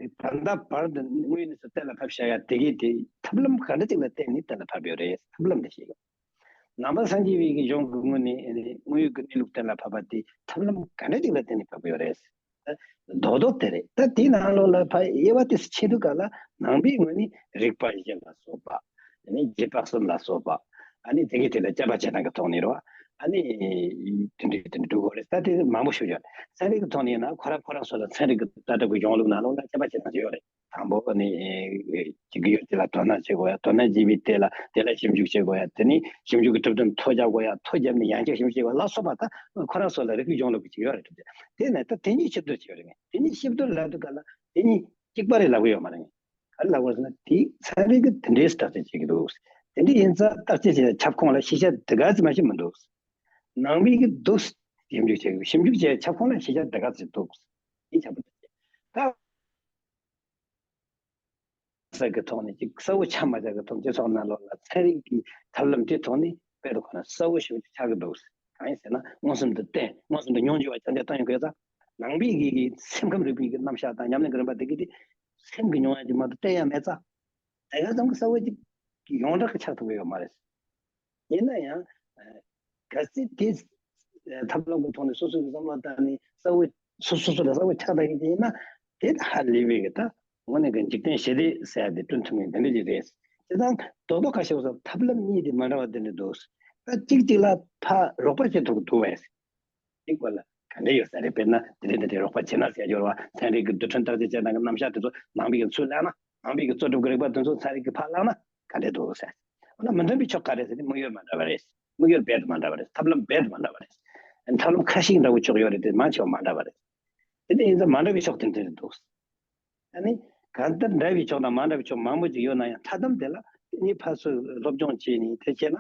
ད་ལྟ་བར་དུ་དངོས་ཡོད་གནས་ཚུལ་གཏན་ལ་ཕབ་བཞག་ཡ་དེ་གས་དེ་ཐབས་ལམ་ག་འདྲ་ཅིག་ལ་བརྟེན་ནས་གཏན་ལ་ཕབ་ཡོད་རེད། ཐབས་ལམ་དེ་ཤེས་དགོས། ནང་པ་སངས་རྒྱས་པའི་གི་གཞུང་གི་ངོས་ནས་དངོས་ཡོད་ཀྱི་གནས་ལུགས་གཏན་ལ་ཕབ་པ་དེ་ཐབས་ལམ་ག་འདྲ་ཅིག་ལ་བརྟེན་ནས་ཕབ་ཀྱི་ཡོད་རེད། རྡོག་རྡོག་དེ་རེད། ད་དེའི་ནང་ལོགས་ལ་ཕ་དབྱེ་བ་དེ་ཕྱེ་དུས་ག་ལ་ནང་པའི་ངོས་ནས་རིགས་པ་བཞི་ལ་སོགས་པ། ཨ་ནི་རྗེས་དཔག་གསུམ་ལ་སོགས་པ། ཨ་ནི་དེ་གའི་དེ་ལ་དཔྱད་པ་བྱེད་སྟངས་ཀྱི་ཐོག་ནས་རེད་བ། ཨ་ནི་དེ་འདྲའི་དེ་འདྲ་འགྲོ་གི་རེད། ད་དེ་མང་པོ་ཞིག་ཡོད་རེད། ཚན་རིག་གི་ཐོག་ནས་ཡིན་ན་ཁོ་རང་ཁོ་རང་སོ་སོ་ཚན་རིག་གི་ལྟ་གྲུབ་ཀྱི་གཞུང་ལུགས་ནང་ལོགས་ལ་དཔྱད་པ་བྱེད་སྟངས་ཅིག་ཡོད་རེད། དང་པོ་ནི་ཅིག་གི་ཡུལ་དེ་ལ་དོ་སྣང་བྱེད་དགོས་ཡ། དོ་སྣང་བྱས་པའི་དེ་ལ་དེ་ལ་ཞིབ་འཇུག་བྱེད་དགོས་ཡ། དེ་ནས་ཞིབ་འཇུག་གི་གྲུབ་དོན་ཐོ་རྒྱབ་དགོས་ཡ། ཐོ་རྒྱབ་ནས་ཡང་བསྐྱར་ཞིབ་འཇུག་བྱེད་དགོས་ལ་སོགས་པ་ད་ཁོ་རང་སོ་ལ་རིག་པའི་གཞུང་ལུགས་ཀྱི་ཅིག་ཡོད་རེད། གྲུབ་དེ་དེ་ནས་ད་དེ་གཉིས་གཤིབ་བསྡུར་བྱེད་ཡོད་རེད། ངས་དེ་གཉིས་གཤིབ་བསྡུར་ལབ་དུས་ག་ལ་དེ་གཉིས་གཅིག་པ་རེད་ལབ་གི་ཡོད་མ་རེད། ངས་ག་རེ་ལབ་དགོས་ཟེར་ན་དེ་ཚན་རིག་གི་དེ་འདྲའི་བརྟག་དཔྱད་བྱེད་ཀྱི་འདུག་དེ་འདྲ་ཡིན་ཙང་བརྟག་དཔྱད་བྱེད་ཁྱབ་ཁོངས་ལ་ཤེས་བྱ་དེ་ག་ཙམ་མ་ཞིག་མི་འདུག་ནང་པའི་གི་འདུག་ཞིབ་འཇུག་བྱེད་ཞིབ་འཇུག་བྱེད་ཁྱབ་ཁོངས་ལ་ཤེས་བྱ་དེ་ག་ཙམ་འདུག་ཡིན་ཁྱབ་པ་དེ་ད། ས་གི་ཐོག་ནས་ཅིག་གསལ་བོ་ཆགས་མ་ཆགས་ཀྱི་ཐོག་སྤྱི་ཚོགས་ནང་ལོགས་ལ་ཚན་རིག་གི་ཐབས་ལམ་དེ་ཐོག་ནས་དཔེ་དེ་ཁོ་ན་གསལ་བོ་ཞེ་པོ་ཅིག་ཆགས་ཀྱི་འདུག་གང་ཡིན་ཟེར་ན་མངོན་སུམ་དུ་བསྟན། མངོན་སུམ་དུ་མྱོང་འགྱུར་བ་ཅང་ཅང་བཏང་ཡོང་དགོས་ཙང་། ནང་པའི་གི་གི་སེམས་ཁམས་རིག་པའི་གི་རྣམ་གཞག་དང་ཉམས་ལེན་གྱི་རིམ་པ་དེ་གི་དེ་ སེམས་ཀྱི་མྱོང་ཡ་ཅིག་མ་གཏོགས་སྟེར་ཡ་མེད་ཙང་། དེ་ག་ཙམ་གྱི་གསལ་བོ་ཅིག་ཡོངས་གྲགས་ཀྱི་ཆགས་ཐུབ་ཀྱི་ཡོད་མ་རེད། ཡིན་ན་ཡང་། གལ་སྲིད་དེ་ཐབས་ལམ་གྱི་ཐོག་ནས་སོ་སོ་གི་བསམ་བློ་བཏང་ནས་གསལ་བོ་སོ་སོ་སོ་ལ་གསལ་བོ་ཆགས་བསྡད་ཡིན་ན། དེ་ཧ་ལས་པའི་གི་ད་དངོས་གནས་ཀྱི་འཇིག་རྟེན་ཞི་བདེ་ཟེར་ཡ་དེ་བསྐྲུན་ཐུབ་མཁན་དེ་འདྲ་ཅིག་རེད། བྱས་ཙང་རྡོག་རྡོག་ཁ་ཤས་ཀྱིས་ཐབས་ལམ་གཉིས་དེ་མ་འདྲ་བ་དེ་འདྲ་འདུག་ད་གཅིག་གཅིག་ལ་ཕར་རོགས་པ་བྱེད་ཐུབ་ཀྱི་འདུག་བས། གཅིག་པ་ལ་ག་འདྲ་ཡོད་ས་རེད། དཔེར་ན་དེ་འདྲ་དེ་འདྲའི་རོགས་པ་བྱེད་ན་ཟེར་ཡ་ཡོད་རེད་བ། ཚན་རིག་གི་རྡུལ་ཕྲན་བརྟག་དཔྱད་བྱས་ན་རྣམ་གཞག་དེ་ཚོ་ནང་པའི་གི་ཚུར་བླངས་ན། ནང་པའི་གི་གཙོ་སྒྲུབ་ཀྱི་རིག་པ་དེ་ཚོ་ཚན་རིག་གི་ཕར་བླངས་ན་ག་འདྲ་འདུག་ཟེར། འོ་ན་མི་མཐུན་པའི་ཕྱོགས་ག་རེ་ཟེར་ན་དམིགས་ཡུལ་མ་འདྲ་བ་རེད། དམིགས་ཡུལ་རྦད་དེ་མ་འདྲ་བ་རེད། ཐབས་ལམ་རྦད་དེ་མ་འདྲ་བ་རེད། ཐབས་ལམ་ཁ་ཤས་འདྲ་བོ་ཕྱོགས་ཡོད་རེད་དེ་མང་ཆེ་བ་མ་འདྲ་བ་རེད། དེ་འདྲ་ཡིན་ཙང་མ་འདྲ་བའི་ཕྱོགས་དེ་འདྲ་རེད་འདུག་ཨ་ནི། གང་ལྟར་འདྲ་བའི་ཕྱོགས་དང་མ་འདྲ་བའི་ཕྱོགས་མང་པོ་ཅིག་ཡོད་ན་ཡང་མཐའ་མཚམས་དེ་ལ་གཉིས་ཕར་ཚུར་སློབ་སྦྱོང་བྱས་ནས་དེ་བྱས་ན་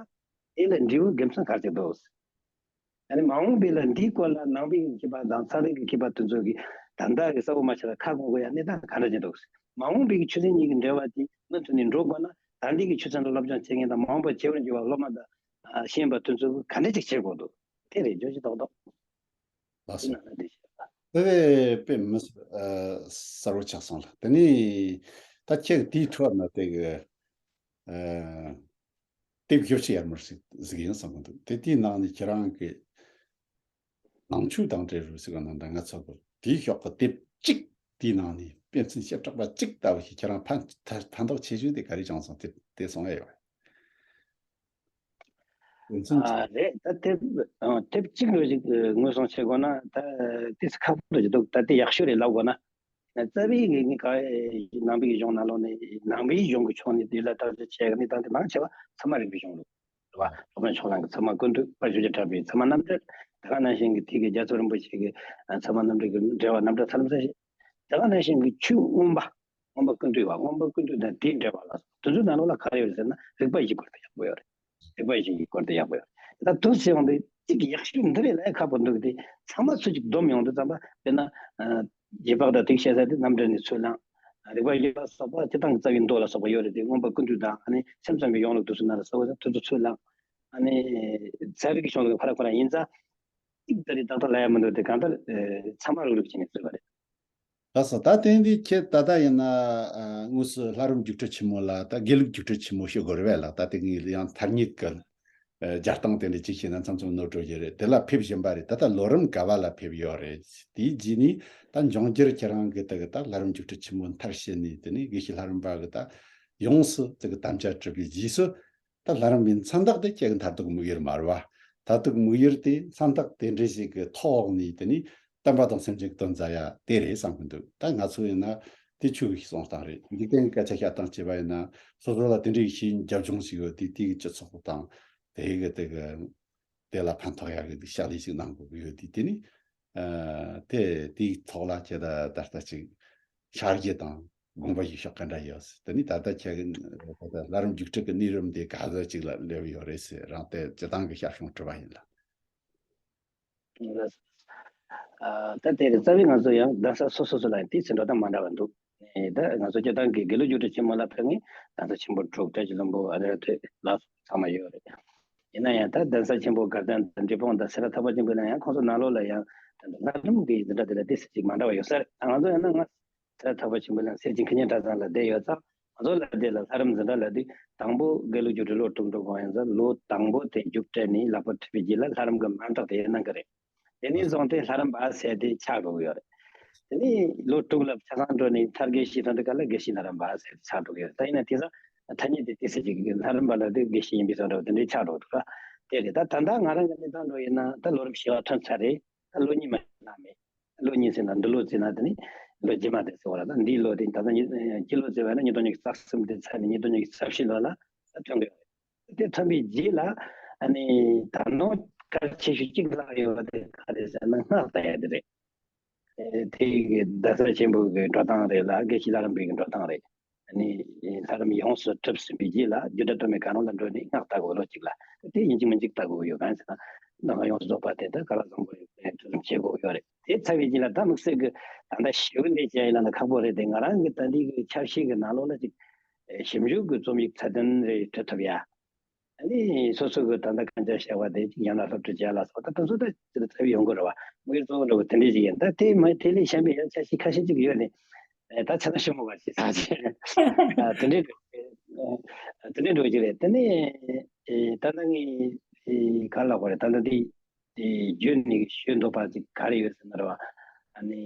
དེ་ལ་འབྲས་བུ་དགེ་མཚན་ག་ཚོད་འདུག་ཨ་ནི་མ་འོངས་པའི་ལ་འདིའི་སྐོར་ལ་ནང་པའི་མཁས་པ་དང་ཚན་རིག་གི་མཁས་པ་དེ་ཚོ་གིས་ད་ལྟ་གི་གསལ་བོ་མ་ཆགས་ཁ་སྐོང་དགོས་ཡ་གནས་སྟངས་ག་འདྲ་ཅིག་འདུག་མ་འོངས་པའི་ཆུ་ཚན་གཉིས་ཀྱི་འབྲེལ་བ་དེ་མུ་མཐུད་ནས་འགྲོ་དགོས་ན་ད་ལྟའི་གི་ཆུ་ཚན་ལ་སློབ་སྦྱོང་བྱེད་མཁན་དང་མ་འོངས་པར་བྱེད་པར་འགྱུར་བ་སློབ་མ་དང་ཤེས་ཡོན་པ་དེ་ཚོ་གིས་ག་འདྲ་ཅིག་བྱེད་དགོས་འདུག་དེ་རེད་བརྗོད་གཞི་རྡོག་རྡོག་ལགས་དེ་སོ། ནང་ལ་འདི་བཤད་པ། དེ་བས་དཔེ་མི་སྲིད་ཨ་གསལ་བོ་ཆགས་སོང་ལ། དེ་ནས་ད་ཁྱེད་དེའི་ཁྲོད་ན་དེ་གི་ཨ་དེབ་ཞིབ་ཕྲ་ཡར་མར་ཞིག་གཟིགས་ཡིན་བསམ་གི་འདུག་དེ་དེའི་ནང་ནས་ཁྱེད་རང་གི་ནང་ཆོས་དང་འབྲེལ་རུ་ཟེར་བ་ནང་ད་ང་ཚོ་གི་དེའི་ཤོག་གི་དེབ་གཅིག་དེའི་ནང་ནས་དཔེ་མཚོན་བྱེ་བྲག་པ་གཅིག་ལྟ་བུ་ཞིག་ཁྱེད་རང་ཕན་ཕན་ཕན་ཐོགས་ཆེ་ཤོས་དེ་ག་རེ་བྱུང་སོང་དེ་དེ་གསུང་ཡ་ཡོད། དོན་ཚན་གཅིག་ཨ་རེད། ད་དེབ་ཨ་དེབ་གཅིག་ལོ་ཞིག་ངོས་བཟུང་བྱེད་དགོས་ན་ད་དེ་ཁག་པོ་ཞིག་འདུག་ད་དེ་ཡག་ཤོས་རེད་ལབ་དགོས་ན། རྩ་བའི་ངས་ངས་ག་ནང་པའི་གཞུང་ནང་ལོགས་ནས་ནང་པའི་གཞུང་གི་ཕྱོགས་ནས་དེ་ལ་བརྟག་དཔྱད་བྱས་ཀྱི་གནས་སྟངས་དེ་མང་ཆེ་བ་ཚད་མ་རིག་པའི་གཞུང་ལུགས་རེད་བ། སློབ་དཔོན་ཕྱོགས་གླང་གི་ཚད་མ་ཀུན་བཏུས། དཔལ་ཆོས་རྒྱལ་གྲགས་པའི་ཚད་མ་རྣམ་འགྲེལ། དེ་ག་ནང་བཞིན་གྱི་དེ་གའི་རྒྱ་མཚོ་རིན་པོ་ཆེ་གི་ཚད་མ་རྣམ་འགྲེལ་གྱི་འགྲེལ་པ་རྣམ་བཀྲ་ཚར་ལམ་སེང་བྱེད། དེ་ག་ནང་བཞིན་གྱི་ཆོས་མངོན་པ། མངོན་པ་ཀུན་བཏུས་པ། མངོན་པ་ཀུན་བཏུས་དང་དེའི་འགྲེལ་པ་ལ་སོགས་དེ་ཚོའི་ནང་ལོགས་ལ་ག་རེ་ཡོད་རེད་ཟེར་ན་རིགས་པ་བཞིའི་སྐོར་དེ་ཡག་པོ་ཡོད་རེད། རིགས་པ་བཞི་ཡི་སྐོར་དེ་ཡག་པོ་ཡོད། ད་དུ་ཟེར་ཡོང་དུས་གཅིག་གི་ཡག་ཤོས་འདི་རེད་ལབ་ཁག་པོ་འདུག་དེ་ཚང་མ་ཚུར་གཅིག་བསྡོམས་ཡོང་དུས་ཙམ་པ་དཔེར་ན། རྗེས་དཔག་དང་དེ་བཤད་ས་དེ་རྣམ་འགྲེལ་ནས་ཚུར་བླངས། རིགས་པ་བཞི་ལ་སོགས་པ་སྤྱིར་བཏང་གི་རྩ་བའི་མདོ་ལ་སོགས་པ་ཡོད་རེད་དེ་མངོན་པ་ཀུན་བཏུས་དང་ཨ་ནི་སེམས་ཙམ་གྱི་ཡོངས་ལུགས་དེ་ཚོ་ན་ར་སོགས་པ་ཚུར་དུ་ཚུར་བླངས། ཨ་ནི་རྩ་རིག་གི་གཞུང་ལུགས་ཁོ་ར་ཁོ་ར་ཡིན་ཙང་གཅིག་ད་རེས་ཏག་ཏག་ལབ་ཡ་མི་འདུག་དེ་གང་ལྟར་ཚང་མ་རུག་རུག་བྱས་ནས་བཟོས་པ་རེད། ལགས་སོ། ད་དེ་འདི་ཁྱེད་ད་ལྟ་ཡིན་ན་ཨ་དངོས་སུ་ལྷ་རམས་རྒྱུགས་སྤྲོད་ཆེན་མོ་ལ་ད་དགེ་ལུགས་རྒྱུགས་སྤྲོད་ཆེན་མོ་ཞུ་དགོས་རེད་བས་ལགས། ད་དེ་ངས་ཡང་ཐ་སྙད་ཀྱི་ཨ་སྦྱར་སྟངས་དེ་འདྲ་ཅིག་བྱས་ན་མཚམས་མཚམས་ནོར་འགྲོ་གི་རེད། དེ་ལ་ཕེབས་བཞིན་པ་རེད། ད་ལྟ་ལོ་རིམ་ག་བ་ལ་ཕེབས་ཡོད་རེད། དེའི་རྗེས་ནས་ད་འབྱུང་འགྱུར་ཁྱེད་རང་གི་ད་གི་ད་ལྷ་རམས་རྒྱུགས་སྤྲོད་ཆེན་མོ་མཐར་ཕྱིན་ནས་དེ་ནས་དགེ་བཤེས་ལྷ་རམས་པ་གི་ད་ཡོངས་སུ་ད་གི་དམ་བཅའ་གྲུབ་པའི་རྗེས་སུ། ད་ལྷ་རམས་པའི་མཚན་རྟགས་དེ་ཁྱེད་ཀྱི་མཐར་ཐུག་དམིགས་ཡུལ་མ་རེད་བ། མཐར་ཐུག་དམིགས་ཡུལ་དེ་མཚན་རྟགས་དེ་འདྲ་ཞིག་གི་ཐོག་ནས་དེ་ནི་བསྟན་པ་དང་སེམས་ཅན་གྱི་དོན་མཛད་ཡ་དེ་རེད་བསམ་གྱི་འདུག་ད་ང་ཚོ་ཡིན་ན་དེ་ཆོས་ཀྱི་གསུང་སྟངས་རེད། འཇིག་རྟེན་གྱི་སྐད་ཆ་བཤད་སྟངས་བྱས་པ་ཡིན་ན་སོ་སོ་ལ་དེ་འདྲའི་ཤེས་ཡོན་རྒྱབ་ལྗོངས་ཤིག་ཡོད་དེ་དེ་གི་སྤྱི་ཚོགས་དང་དེ་གི་དེ་གི་དེ་ལ་ཕན་ཐོགས་ཡ་གི་ཕྱག་ལས་ཤིག་གནང་དགོས་ཀྱི་ཡོད་དེ་དེ་ནི་ཨ་དེ་དེའི་ཐོག་ལ་ཁྱེད་ད་ད་ལྟ་ཅིག་ཤར་རྒྱུ་དང་དགོངས་པ་ཞིག་ཤོག་ག་འདྲ་ཡོད། དེ་ནི་ད་ལྟ་ཁྱེད་ཀྱི་ད་ལྟ་ལྷ་རམས་རྒྱུགས་སྤྲོད་ཀྱི་གནས་རིམ་དེ་ག་ཚོད་ཅིག་ལ་སླེབས་ཡོད་རེད་ཟེར་རང་བལྟས་སྤྱི་བཏང་གི་ཤར་བྱུང་དྲི་བ་ཡིན་ལ། ཨ་ད་དེ་རེད། རྩ་བའི་ང་ཚོ་ཡང་གདན་ས་སོ་སོ་སོ་ལ་ཡང་དེའི་ཟིན་གྲྭ་དང་མ་འདྲ་བ་འདུག་ཨེ་ད་ང་ཚོ་སྤྱི་བཏང་གི་དགེ་ལུགས་རྒྱུགས་སྤྲོད་ཆེན་མོ་ལ་ཕེབས་ངེས་གདན་ས་ཆེན་པོ་དྲུག་བཀྲ་ཤིས་ལྷུན་པོ་ཨ་རི་ར་ཐོད་ལ་སོགས་ཚང་མ་ཡོད་རེད། ཡིན་ན་ཡང་ད་གདན་ས་ཆེན་པོ་དགའ་ལྡན་དང་འབྲས་སྤུངས་དང་སེ་ར་ཐར་པ་ཆེན་པོ་ལ་ཡང་ཁོང་ཚོ་ནང་ལོགས་ལ་ཡང་ད་ལྟ་ལྷ་རམས་ཀྱི་འཛིན་གྲྭ་དེ་ལ་ཏོག་ཙམ་ཅིག་མ་འདྲ་བ་ཡོད་ས་རེད། ང་ཚོ་ཡང་ན་ང་སེ་ར་ཐར་པ་ཆེན་པོ་ལ་སེར་བྱེས་མཁས་སྙན་གྲྭ་ཚང་ལ་བསྡད་ཡོད་ཙང་ང་ཚོ་ལ་དེ་ལ་ལྷ་རམས་འཛིན་གྲྭ་ལ་དེ་དང་པོ་དགེ་ལུགས་རྒྱུགས་སྤྲོད་ལོ་དྲུག་འགྲོ་དགོས་ཡིན་ཙང་ལོ་དང་པོ་དེ་རྒྱུགས་སྤྲད་ནས་ལག་པ་འཁྲིད་པའི་རྗེས་ལ་ལྷ་རམས་ཀྱི་མན་གྲགས་དེ་གནང་གི་རེད། དེ་ནས་བཟུང་སྟེ་ལྷ་རམས་པ་ཟེར་དེ་ཆགས་འགྲོ་གི་ཡོད་རེད། དེ་ནས་ལོ་དྲུག་ལ་ཆ་ཚང་འགྲོ་ནས་མཐར་དགེ་བཤེས་ཐོན་དུས་སྐབས་ལ་དགེ་བཤེས་ལྷ་རམས་པ་ཟེར་དེ་ཆགས་འགྲོ་གི་ཡོད་རེད། ད་ཡིན་ན་དེང་སང་ཐ་སྙད་དེ་ཏོག་ཙམ་ཅིག་ལྷ་རམས་པ་ལ་དེ་དགེ་བཤེས་ཡིན་པའི་བཟོ་འདྲ་བ་དེ་འདྲའི་ཆགས་འགྲོ་འདུག་ག་དེ་རེད། ད་ད་ལྟ་ང་རང་གི་གནས་སྟངས་འགྲོ་ཡིན་ན་ད་ལོ་རིམ་བཞི་བ་ཐོན་ཚར་རེད། ད་ལོ་གཉིས་མ་གནང་མེད། ལོ་གཉིས་ཟིན་ན་འདི་ལོ་བརྩིས་ན་དེ་ནི་ལོ་རྗེས་མ་དེ་ཟེར་བ་ལ་ད་འདིའི་ལོ་དེ་ད་ལྟ་ཉི་སྤྱི་ལོ་བརྩིས་པ་ན་ཉིས་སྟོང་ཉི་ཤུ་རྩ་གསུམ་དེ་ཚར་ནས་ཉིས་སྟོང་ཉི་ཤུ་རྩ་བཞི་ལོ་ལ་ད་ཐོན་གི་ཡོད་རེད། དེ་ཐོན་པའི་རྗེས་ལ་ཨ་ནི་ད་ནང་གལ་ཆེ་ཤོས་གཅིག་ལྷག་ཡོད་པ་དེ་ག་རེ་ཟེར་ན་སྔགས་བཏགས་ཡ་དེ་རེད། ཨེ་དེ་གི་གདན་ས་ཆེན་པོ་གི་འགྲོ་སྟངས་རེད་ལ་དགེ་བཤེས་ལྷ་རམས་པའི་གི་འགྲོ་སྟངས་རེད། ཨ་ནི་ལྷ་རམས་ཡོངས་སུ་གྲུབ་ཟིན་པའི་རྗེས་ལ་རྒྱུད་གྲྭ་སྟོད་སྨད་གང་རུང་ལ་འགྲོ་ནས་སྔགས་བཏགས་དགོས་ལོ་གཅིག་ལ། དེ་ཡིན་གཅིག་མིན་གཅིག་བཏགས་དགོས་ཡོད། གང་ཟེར་ན་གདམས་ངག་ཡོངས་སུ་རྫོགས་པ་དེ་ལྟར་ག་ལ་བཟང་པོ་ཡོད་ཐུགས་རྩོམ་བྱེད་དགོས་ཡོད་རེད། དེ་ཚར་བའི་རྗེས་ལ་ད་དམིགས་བསལ་གྱི་ད་ལྟ་ཞིབ་འདི་བྱས་ཡིན་ན་ཁག་པོ་རེད་དེ་ང་རང་གི་ད་འདི་གི་ཆབ་སྲིད་ཀྱི་ནང་ལོགས་ལ་ཅིག་ཞིབ་འཇུག་གི་རྩོམ་ཡིག་ཚད་ལྡན་རེ་འབྲི་ཐུབ་ཡ། ཨ་ནི་སོ་སོ་གི་ད་ལྟ་གང་ཅི་བཤད་པ་དེ་ཅིག་ཡང་ན་སློབ་ཁྲིད་བྱས་ལ་སོགས་ད་དེ་ཚོ་ད་ཅིག་ཚར་བའི་ཡོང་གི་རེད་བ། དམིགས་ཡུལ་གཙོ་བོ་འདྲ་བོ་དེ་འདྲས་ཅིག་ཡིན། ད་དེ་མ་དེ་ལས་གཞན་པའི་ཡང་ཆབ་སྲིད་ཁ་ཤས་ཅིག་ཡོད་ནི། ཨེ་ད་ཆ་ཚང་ཞིབ་མོ་བ་ཞིག་ཟ་ཆེ། ཨ་དེ་འདྲའི་འགྲོ་ཨ་དེ་འདྲའི་འགྲོ་གི་རེད། དེ་ནས་ཨེ་ད་ལྟ་ངས་ཨེ་ག་ལ་གོ་རེད། ད་ལྟ་དེ་ཨེ་བརྗོད་ནས་ཞུ་འདོད་པ་ཅིག་ག་རེ་ཡོད་ཟེར་ན་རེད་བ། ཨ་ནི་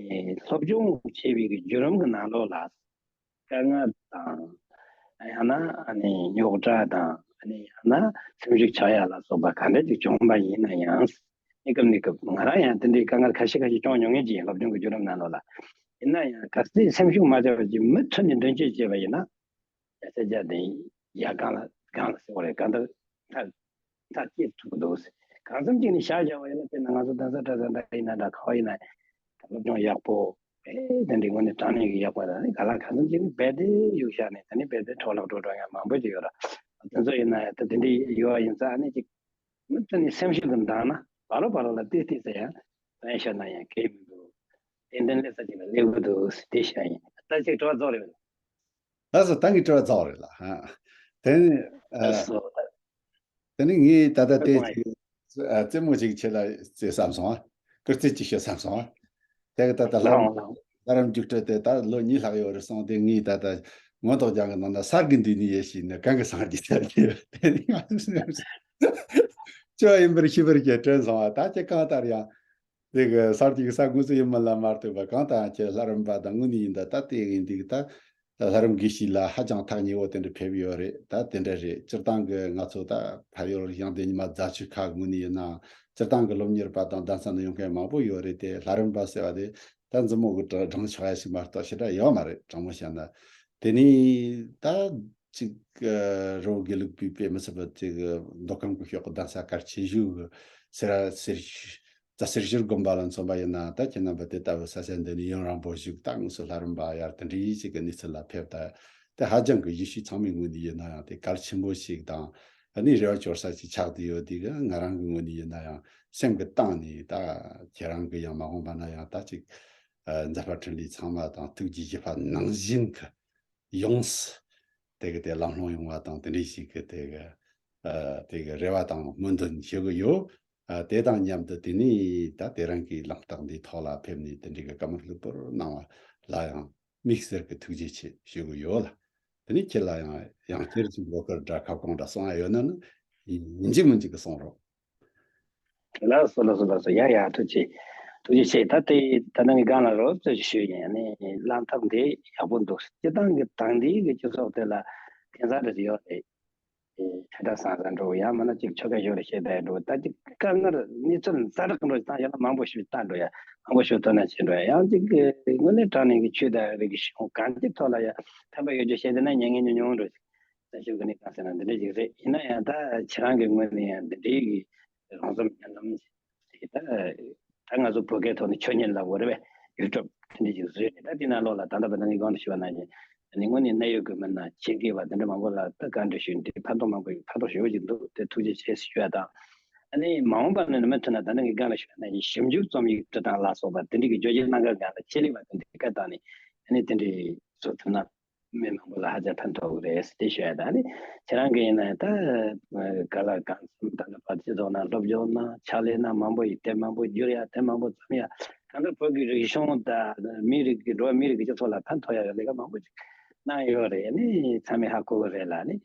སློབ་སྦྱོང་བྱེད་པའི་གི་བརྒྱུད་རིམ་གི་ནང་ལོགས་ལ། དཀའ་ངལ་དང་། ཡང་ན་ཨ་ནི་རྙོག་དྲ་དང་ཨ་ནི་ཡང་ན་སེམས་ཤུགས་ཆག་ཡག་ལ་སོགས་པ་ག་འདྲ་ཅིག་བྱུང་བ་ཡིན་ན་ཡང་། གནས་སྐབས་གནས་སྐབས་ང་རང་ཡང་དེ་འདྲའི་དཀའ་ངལ་ཁ་ཤས་ཁ་ཤས་བྱུང་མྱོང་མཁན་ཅིག་ཡིན། སློབ་སྦྱོང་གི་བརྒྱུད་རིམ་ནང་ལོགས་ལ། ཡིན་ན་ཡང་གལ་སྲིད་སེམས་ཤུགས་མ་ཆག་པ་ཅིག་མུ་མཐུད་ནས་མདུན་སྐྱོད་བྱས་པ་ཡིན་ན། ཡ་ས་རྒྱ་དེ་ཡ་གང་ལ་གང་ལ་ཟེར་བ་རེད། གང་ལྟར་མཐའ་མཐའ་སྐྱེལ་ཐུབ་ཀྱི་འདུག། གང་འཚམ་ཅིག་ནས་བཞག་བཞག་པ་ཡིན་ན་དཔེར་ན་ང་ཚོ་གདན་ས་གྲྭ་ཚང་འདྲ་ཡིན་ན་འདྲ་ག་བ་ཡིན་ན་སློབ་སྦྱོང་ཡག་པོ་ཨེ་དེ་འདྲའི་ངོས་ནས་དྲང་གནས་ཀྱི་ཡག་པོ་དང་ནི་ག་ལ་གང་འཚམ་ཅིག་ནས་རྦད་དེ་གཡུག་བཞག་ནས་ད་ནི་རྦད་དེ་འཕྲོ་བརླག་འགྲོ་འགྲོ་ཡང་མང་པོ་ཅིག་ཡོད་ར། དེ་ཚོ་ཡིན་ན་ཡང་ད་དེ་འདྲའི་ཡོད་པ་ཡིན་ཙང་ཨ་ནི་ཅིག་མུ་མཐུད་ནས་སེམས་ཤུགས་ཀྱི་འདང་ན་བར་ལོ་བར་ལོ་ལ་ཏོག་ཙམ་ཡང་ད་ཡང་ཤོར་ན་ཡང་གལ་མི་འདུག། ཏན་ཏན་སླེབས་ས་ཅིག་ལ་སླེབས་ཀྱི་འདུག་དེ་བཤད་ཡིན། ད་ཅིག་དྲི་བ་རྫོགས་རེད། ལགས་སོ། ད་ངའི་དྲི་བ་རྫོགས་རེད་ལ། ཧ། དེ་ནི་ཨ། ལགས་སོ། དེ་ནི་ངས་ད་ལྟ་ད་དེ་གོང་ཅིག་ཨ་རྩེད་མོ་ཅིག་ཁྱེད་ལ་རྩེ་བསམ་སོང་ཨ། སྐུར་རྩེད་ཅིག་ཤོད་བསམ་སོང་ཨ། དེ་གི་ད་ལྟ་ལྷ་རམས་ལྷ་རམས་རྒྱུགས་སྤྲོད་དེ་ད་ལོ་གཉིས་ལྷག་ཡོད་རེད་སོང་། དེ་ངས་ད་ལྟ་ངོ་ཐོག་རྒྱང་གི་ནང་ན་གསར་གི་འདུས་ནི་ཡེ་ཤེས་ནི་གང་གི་སངས་རྒྱས་ཐལ་གྱི་དེ་ནི་ང་ཚོ་སེམས་སུ་ཅོ་ཡིན་པར་ཤི་བར་གྱི་དྲན་སོང་ཨ། ད་ཁྱེད་གང་ལྟར་ཡང་། དེ་གི་གསར་གྱི་ས་དངོས་སུ་ཡིན་མིན་ལ་མ་ལྟོས་པར་གང་ལྟར་ཁྱེད་ལྷ་རམས་པ་དང་དངོས་གནས་ཡིན་ད་ལྟ་དེ་ཡིན་དུས་ད་ལྷ་རམས་དགེ་བཤེས་ལ་ཧ་ཅང་ཐག་ཉེ་བོ་དེ་འདྲ་ཕེབས་ཡོད་རེད། ད་དེ་འདྲ་རེད། སྤྱིར་བཏང་གི་ང་ཚོ་ད་ཕ་ཡུལ་ཡང་དེ་ཉི་མ་རྫ་ཆུ་ཁ་དངོས་གནས་ཡིན་ན་སྤྱིར་བཏང་གི་སློབ་གཉེར་པ་དང་གདན་ས་ནས་ཡོང་མཁན་མང་པོ་ཡོད་རེད། དེ་ལྷ་རམས་པ་ཟེར་བ་དེ་ད་མཛུབ་མོ་གི་གྲངས་ཆོག་ཡ་ཞིག་མ་གཏོགས་ཞེ་དྲག་ཡོད་མ་རེད། དྲང་མོ་བཤད་ན། དེ་ནས་ད་ཅིག་རི་བོ་དགེ་ལུགས་པའི་དཔེ་མི་སྲིད་པ་ཅིག་མདོ་ཁམས་ཀྱི་ཕྱོགས་ཀྱི་གདན་ས་གལ་ཆེ་ཤོས་ཀྱི་སེ་ར་སེར་ཤུལ་རྫ་སེར་ཤུལ་དགོན་པ་ལ་མཚོན་པ་ཡིན་ན། ད་ཁྱེད་རྣམ་པ་དེ་ལྟ་བུ་ས་ཆ་འདི་ནས་ཡུན་རིང་པོ་བཞུགས། ད་དངོས་སུ་ལྷ་རམས་པ་ཡར་དེ་འདྲའི་ཞིག་གི་གནས་ཚུལ་ལ་ཕེབས། ད་དེ་ཧ་ཅང་གི་ཡེ་ཤུ་ཚང་མའི་ངོས་ནས་ཡིན་ན་ཡང་དེ་གལ་ཆེན་པོ་ཞིག་དང་། ཨ་ནི་རེ་བ་འཆོར་ས་ཞིག་ཆགས་བསྡད་ཡོད། དེ་གི་ང་རང་གི་ངོས་ནས་ཡིན་ན་ཡང་སེམས་ཀྱི་གཏིང་ནས་ད་ཁྱེད་རང་གི་ཡང་མ་འོངས་པ་ན་ཡང་ད་ཅིག་ཨ་མཛད་པ་འཕྲིན་ལས་ཚང་མ་དང་ཐུགས་རྗེ་བཞི་པ་ནང་བཞིན་གི་ཡོངས་སུ་དེ་གི་དེ་ལམ་ལྷོང་ཡོང་བ་དང་། དེ་འདྲའི་ཞིག་གི་དེ་གི་ཨ་དེ་གི་རེ་བ་དང་སྨོན་འདུན་ཞུ་གི་ཡོད། ཨ་དེ་དང་མཉམ་དུ་དེ་ནས་ད་དེ་རིང་གི་ལམ་རྟགས་འདིའི་ཐོག་ལ་ཕེབས་ནས་དེ་འདྲའི་གི་བཀའ་མོལ་ལྷུག་པོར་གནང་བ་ལ་ཡང་དམིགས་བསལ་གྱི་ཐུགས་རྗེ་ཆེ་ཞུ་གི་ཡོད་ལ། དེ་ནས་ཁྱེད་ལ་ཡང་ཡང་བསྐྱར་ཅིག་བློ་དཀར་འདྲ་ཁ་སྐོང་འདྲ་གསུང་ཡ་ཡོད་ན་ནི་ཡིན་གཅིག་མིན་གཅིག་གི་གསུང་རོགས། ལགས་སོ་ལགས་སོ་ལགས་སོ། ཡ་ཡ་ཐུགས་རྗེ་ཆེ། ཐུགས་རྗེ་ཆེ། ད་ལྟའི་ད་ལྟ་ངས་སྒང་ལ་རོབ་ཙམ་ཞུས་ཡིན། ཨ་ནི་ལམ་ཐབས་འདི་ཡག་པོ་འདུག། སྤྱིར་བཏང་གི་དེང་དུས་ཀྱི་སྤྱི་ཚོགས་དེ་ལ་དེང་སང་རེ་ཡོད་རེད། ཆ་གྲགས་སང་སང་འགྲོ། ཡང་མིན་ན་ཅིག་ཆོལ་ཁ་ཞིག་ལ་བཤད་བསྡད་འགྲོ། ད་ཅིག་དཀའ་ངལ་གནས་ཚུལ་ཛ་དྲག་འགྲོ་བཏང་ཡོད་ན་མང་པོ་ཞིག་བལྟ་འགྲོ་ཡ། མང་པོ་ཞིག་དོ་སྣང་བྱེད་འགྲོ་ཡ། ཡང་ཅིག་དངོས་གནས་དྲང་གནས་ཀྱི་ཆོས་དང་རིག་གཞུང་གང་ཅིའི་ཐོག་ལ་ཡ་ཕན་པ་ཡོད་རྒྱུ་བཤད་བསྡད་ན་ཉན་མཁན་ཉུང་ཉུང་འགྲོ། བཙན་བྱོལ་གྱི་གནས་སྟངས་ཟེར་ན་འདི་འདྲ་ཞིག་རེད། ཡིན་ན་ཡང་ད་ཁྱེད་རང་གི་ངོས་ནས་ཡང་འདི་འདྲའི་གི་རོགས་རམ་ཉན་རམ་ཞིག་ད་ད་ང་ཚོ་བོད་སྐད་ཐོག་ནས་ཆོས་ཉན་ལབ་དགོས་རེད་པས། ཡུ་ཊུབ་དེ་འདྲ་ཞིག་བཟོས་ནས་ད་དེ་ནང་ལོགས་ལ་ད་ལྟ་བར་ད་ངས་གོང་དུ་ཞུས་པ་ནང་བཞིན་ནི་དངོས་གནས་གནད་ཡོད་དགོས་མིན་ན་ཆེད་མཁས་པ་དེ་འདྲ་མང་པོ་ལ་ད་བཀའ་འདྲི་ཞུས་ཏེ་ཕན་ཐོགས་མང་པོ་ཕན་ཐོགས་ཞེ་པོ་ཅིག་འདུག། དེ་ཐུགས་རྗེ་ཆེ་ཞུ་ཡ་དང་། ཨ་ནི་མ་འོངས་པ་ནས་ནི་མུ་མཐུད་ནས་ད་ནི་ངས་གོང་ལ་ཞུས་པ་ནང་བཞིན་ཞིབ་འཇུག་རྩོམ་ཡིག་འབྲི་སྟངས་ལ་སོགས་པ་དེ་འདྲ་གི་བརྗོད་གཞི་གནང་གར་སྒང་ལ་ཆེད་ལས་པ་དེ་འདྲ་བཀའ་བཏང་ནས་ཨ་ནི་དེ་འདྲ་བཟོ་ཐུབ་ན། མི་མང་པོ་ལ་ཧ་ཅང་ཕན་ཐོགས་ཀྱི་རེད་ཟེར་དེ་ཞུ་ཡ་དང་ནི། ཁྱེད་རང་གི་ཡིན་ན་ད་ག་ལ་གང་འཚམ་ད་ལྟ་བར་སྤྱི་ཚོགས་ནང་སློབ་སྦྱོང་གནང་། ཕྱག་ལས་གནང་། མང་པོ་ཡི་དེབ་མང་པོ་བསྒྱུར་ཡ། དེབ་མང་པོ་རྩོམ་ཡ། གང་ལྟར་བོད་ཀྱི་རིག་གཞུང་དང་མིའི་རིགས་ཀྱི་འགྲོ་བ་མིའི་རིགས་ཀྱི་སྤྱི་ཚོགས་ལ་ཕན་ཐོགས་ཡ་གི་ལས་ཀ་མང་པོ་ཅིག་གནང་ཡོད་རེད། ནི་ཚང་མས་ཧ་གོ་གི་རེད་ལ་ནི།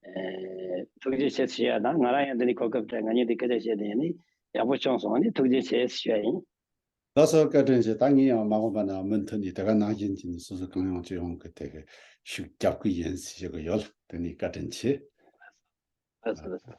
ཨེ་ཐུགས་རྗེ་ཆེ་ཞུ་ཡ་དང་། ང་རང་ཡང་འདི་ནི་གོ་སྐབས་སྤྲད། ང་གཉིས་འདི་སྐད་ཆ་བཤད་དེ་ནི་ཡག་པོ་བྱུང་སོང་། ནི་ཐུགས་རྗེ་ཆེ་ཞུ་ཡ་ཡིན། ལགས་སོ། བཀའ་དྲིན་ཆེ། ད་ངས་ཡང་མ་འོངས་པ་ན་མུ་མཐུད་ནས་དེ་ག་ནང་བཞིན་གྱི་ནི་སོ་སོ་གང་ཡོང་ཅི་ཡོང་གི་དེ་གི་ཤུགས་རྒྱབ་ཀྱི་ཡིན་ཟེར་གྱི་ཡོད་ལ། དེ་ནི་བཀའ་དྲིན་ཆེ། ལགས་སོ་ལགས་སོ།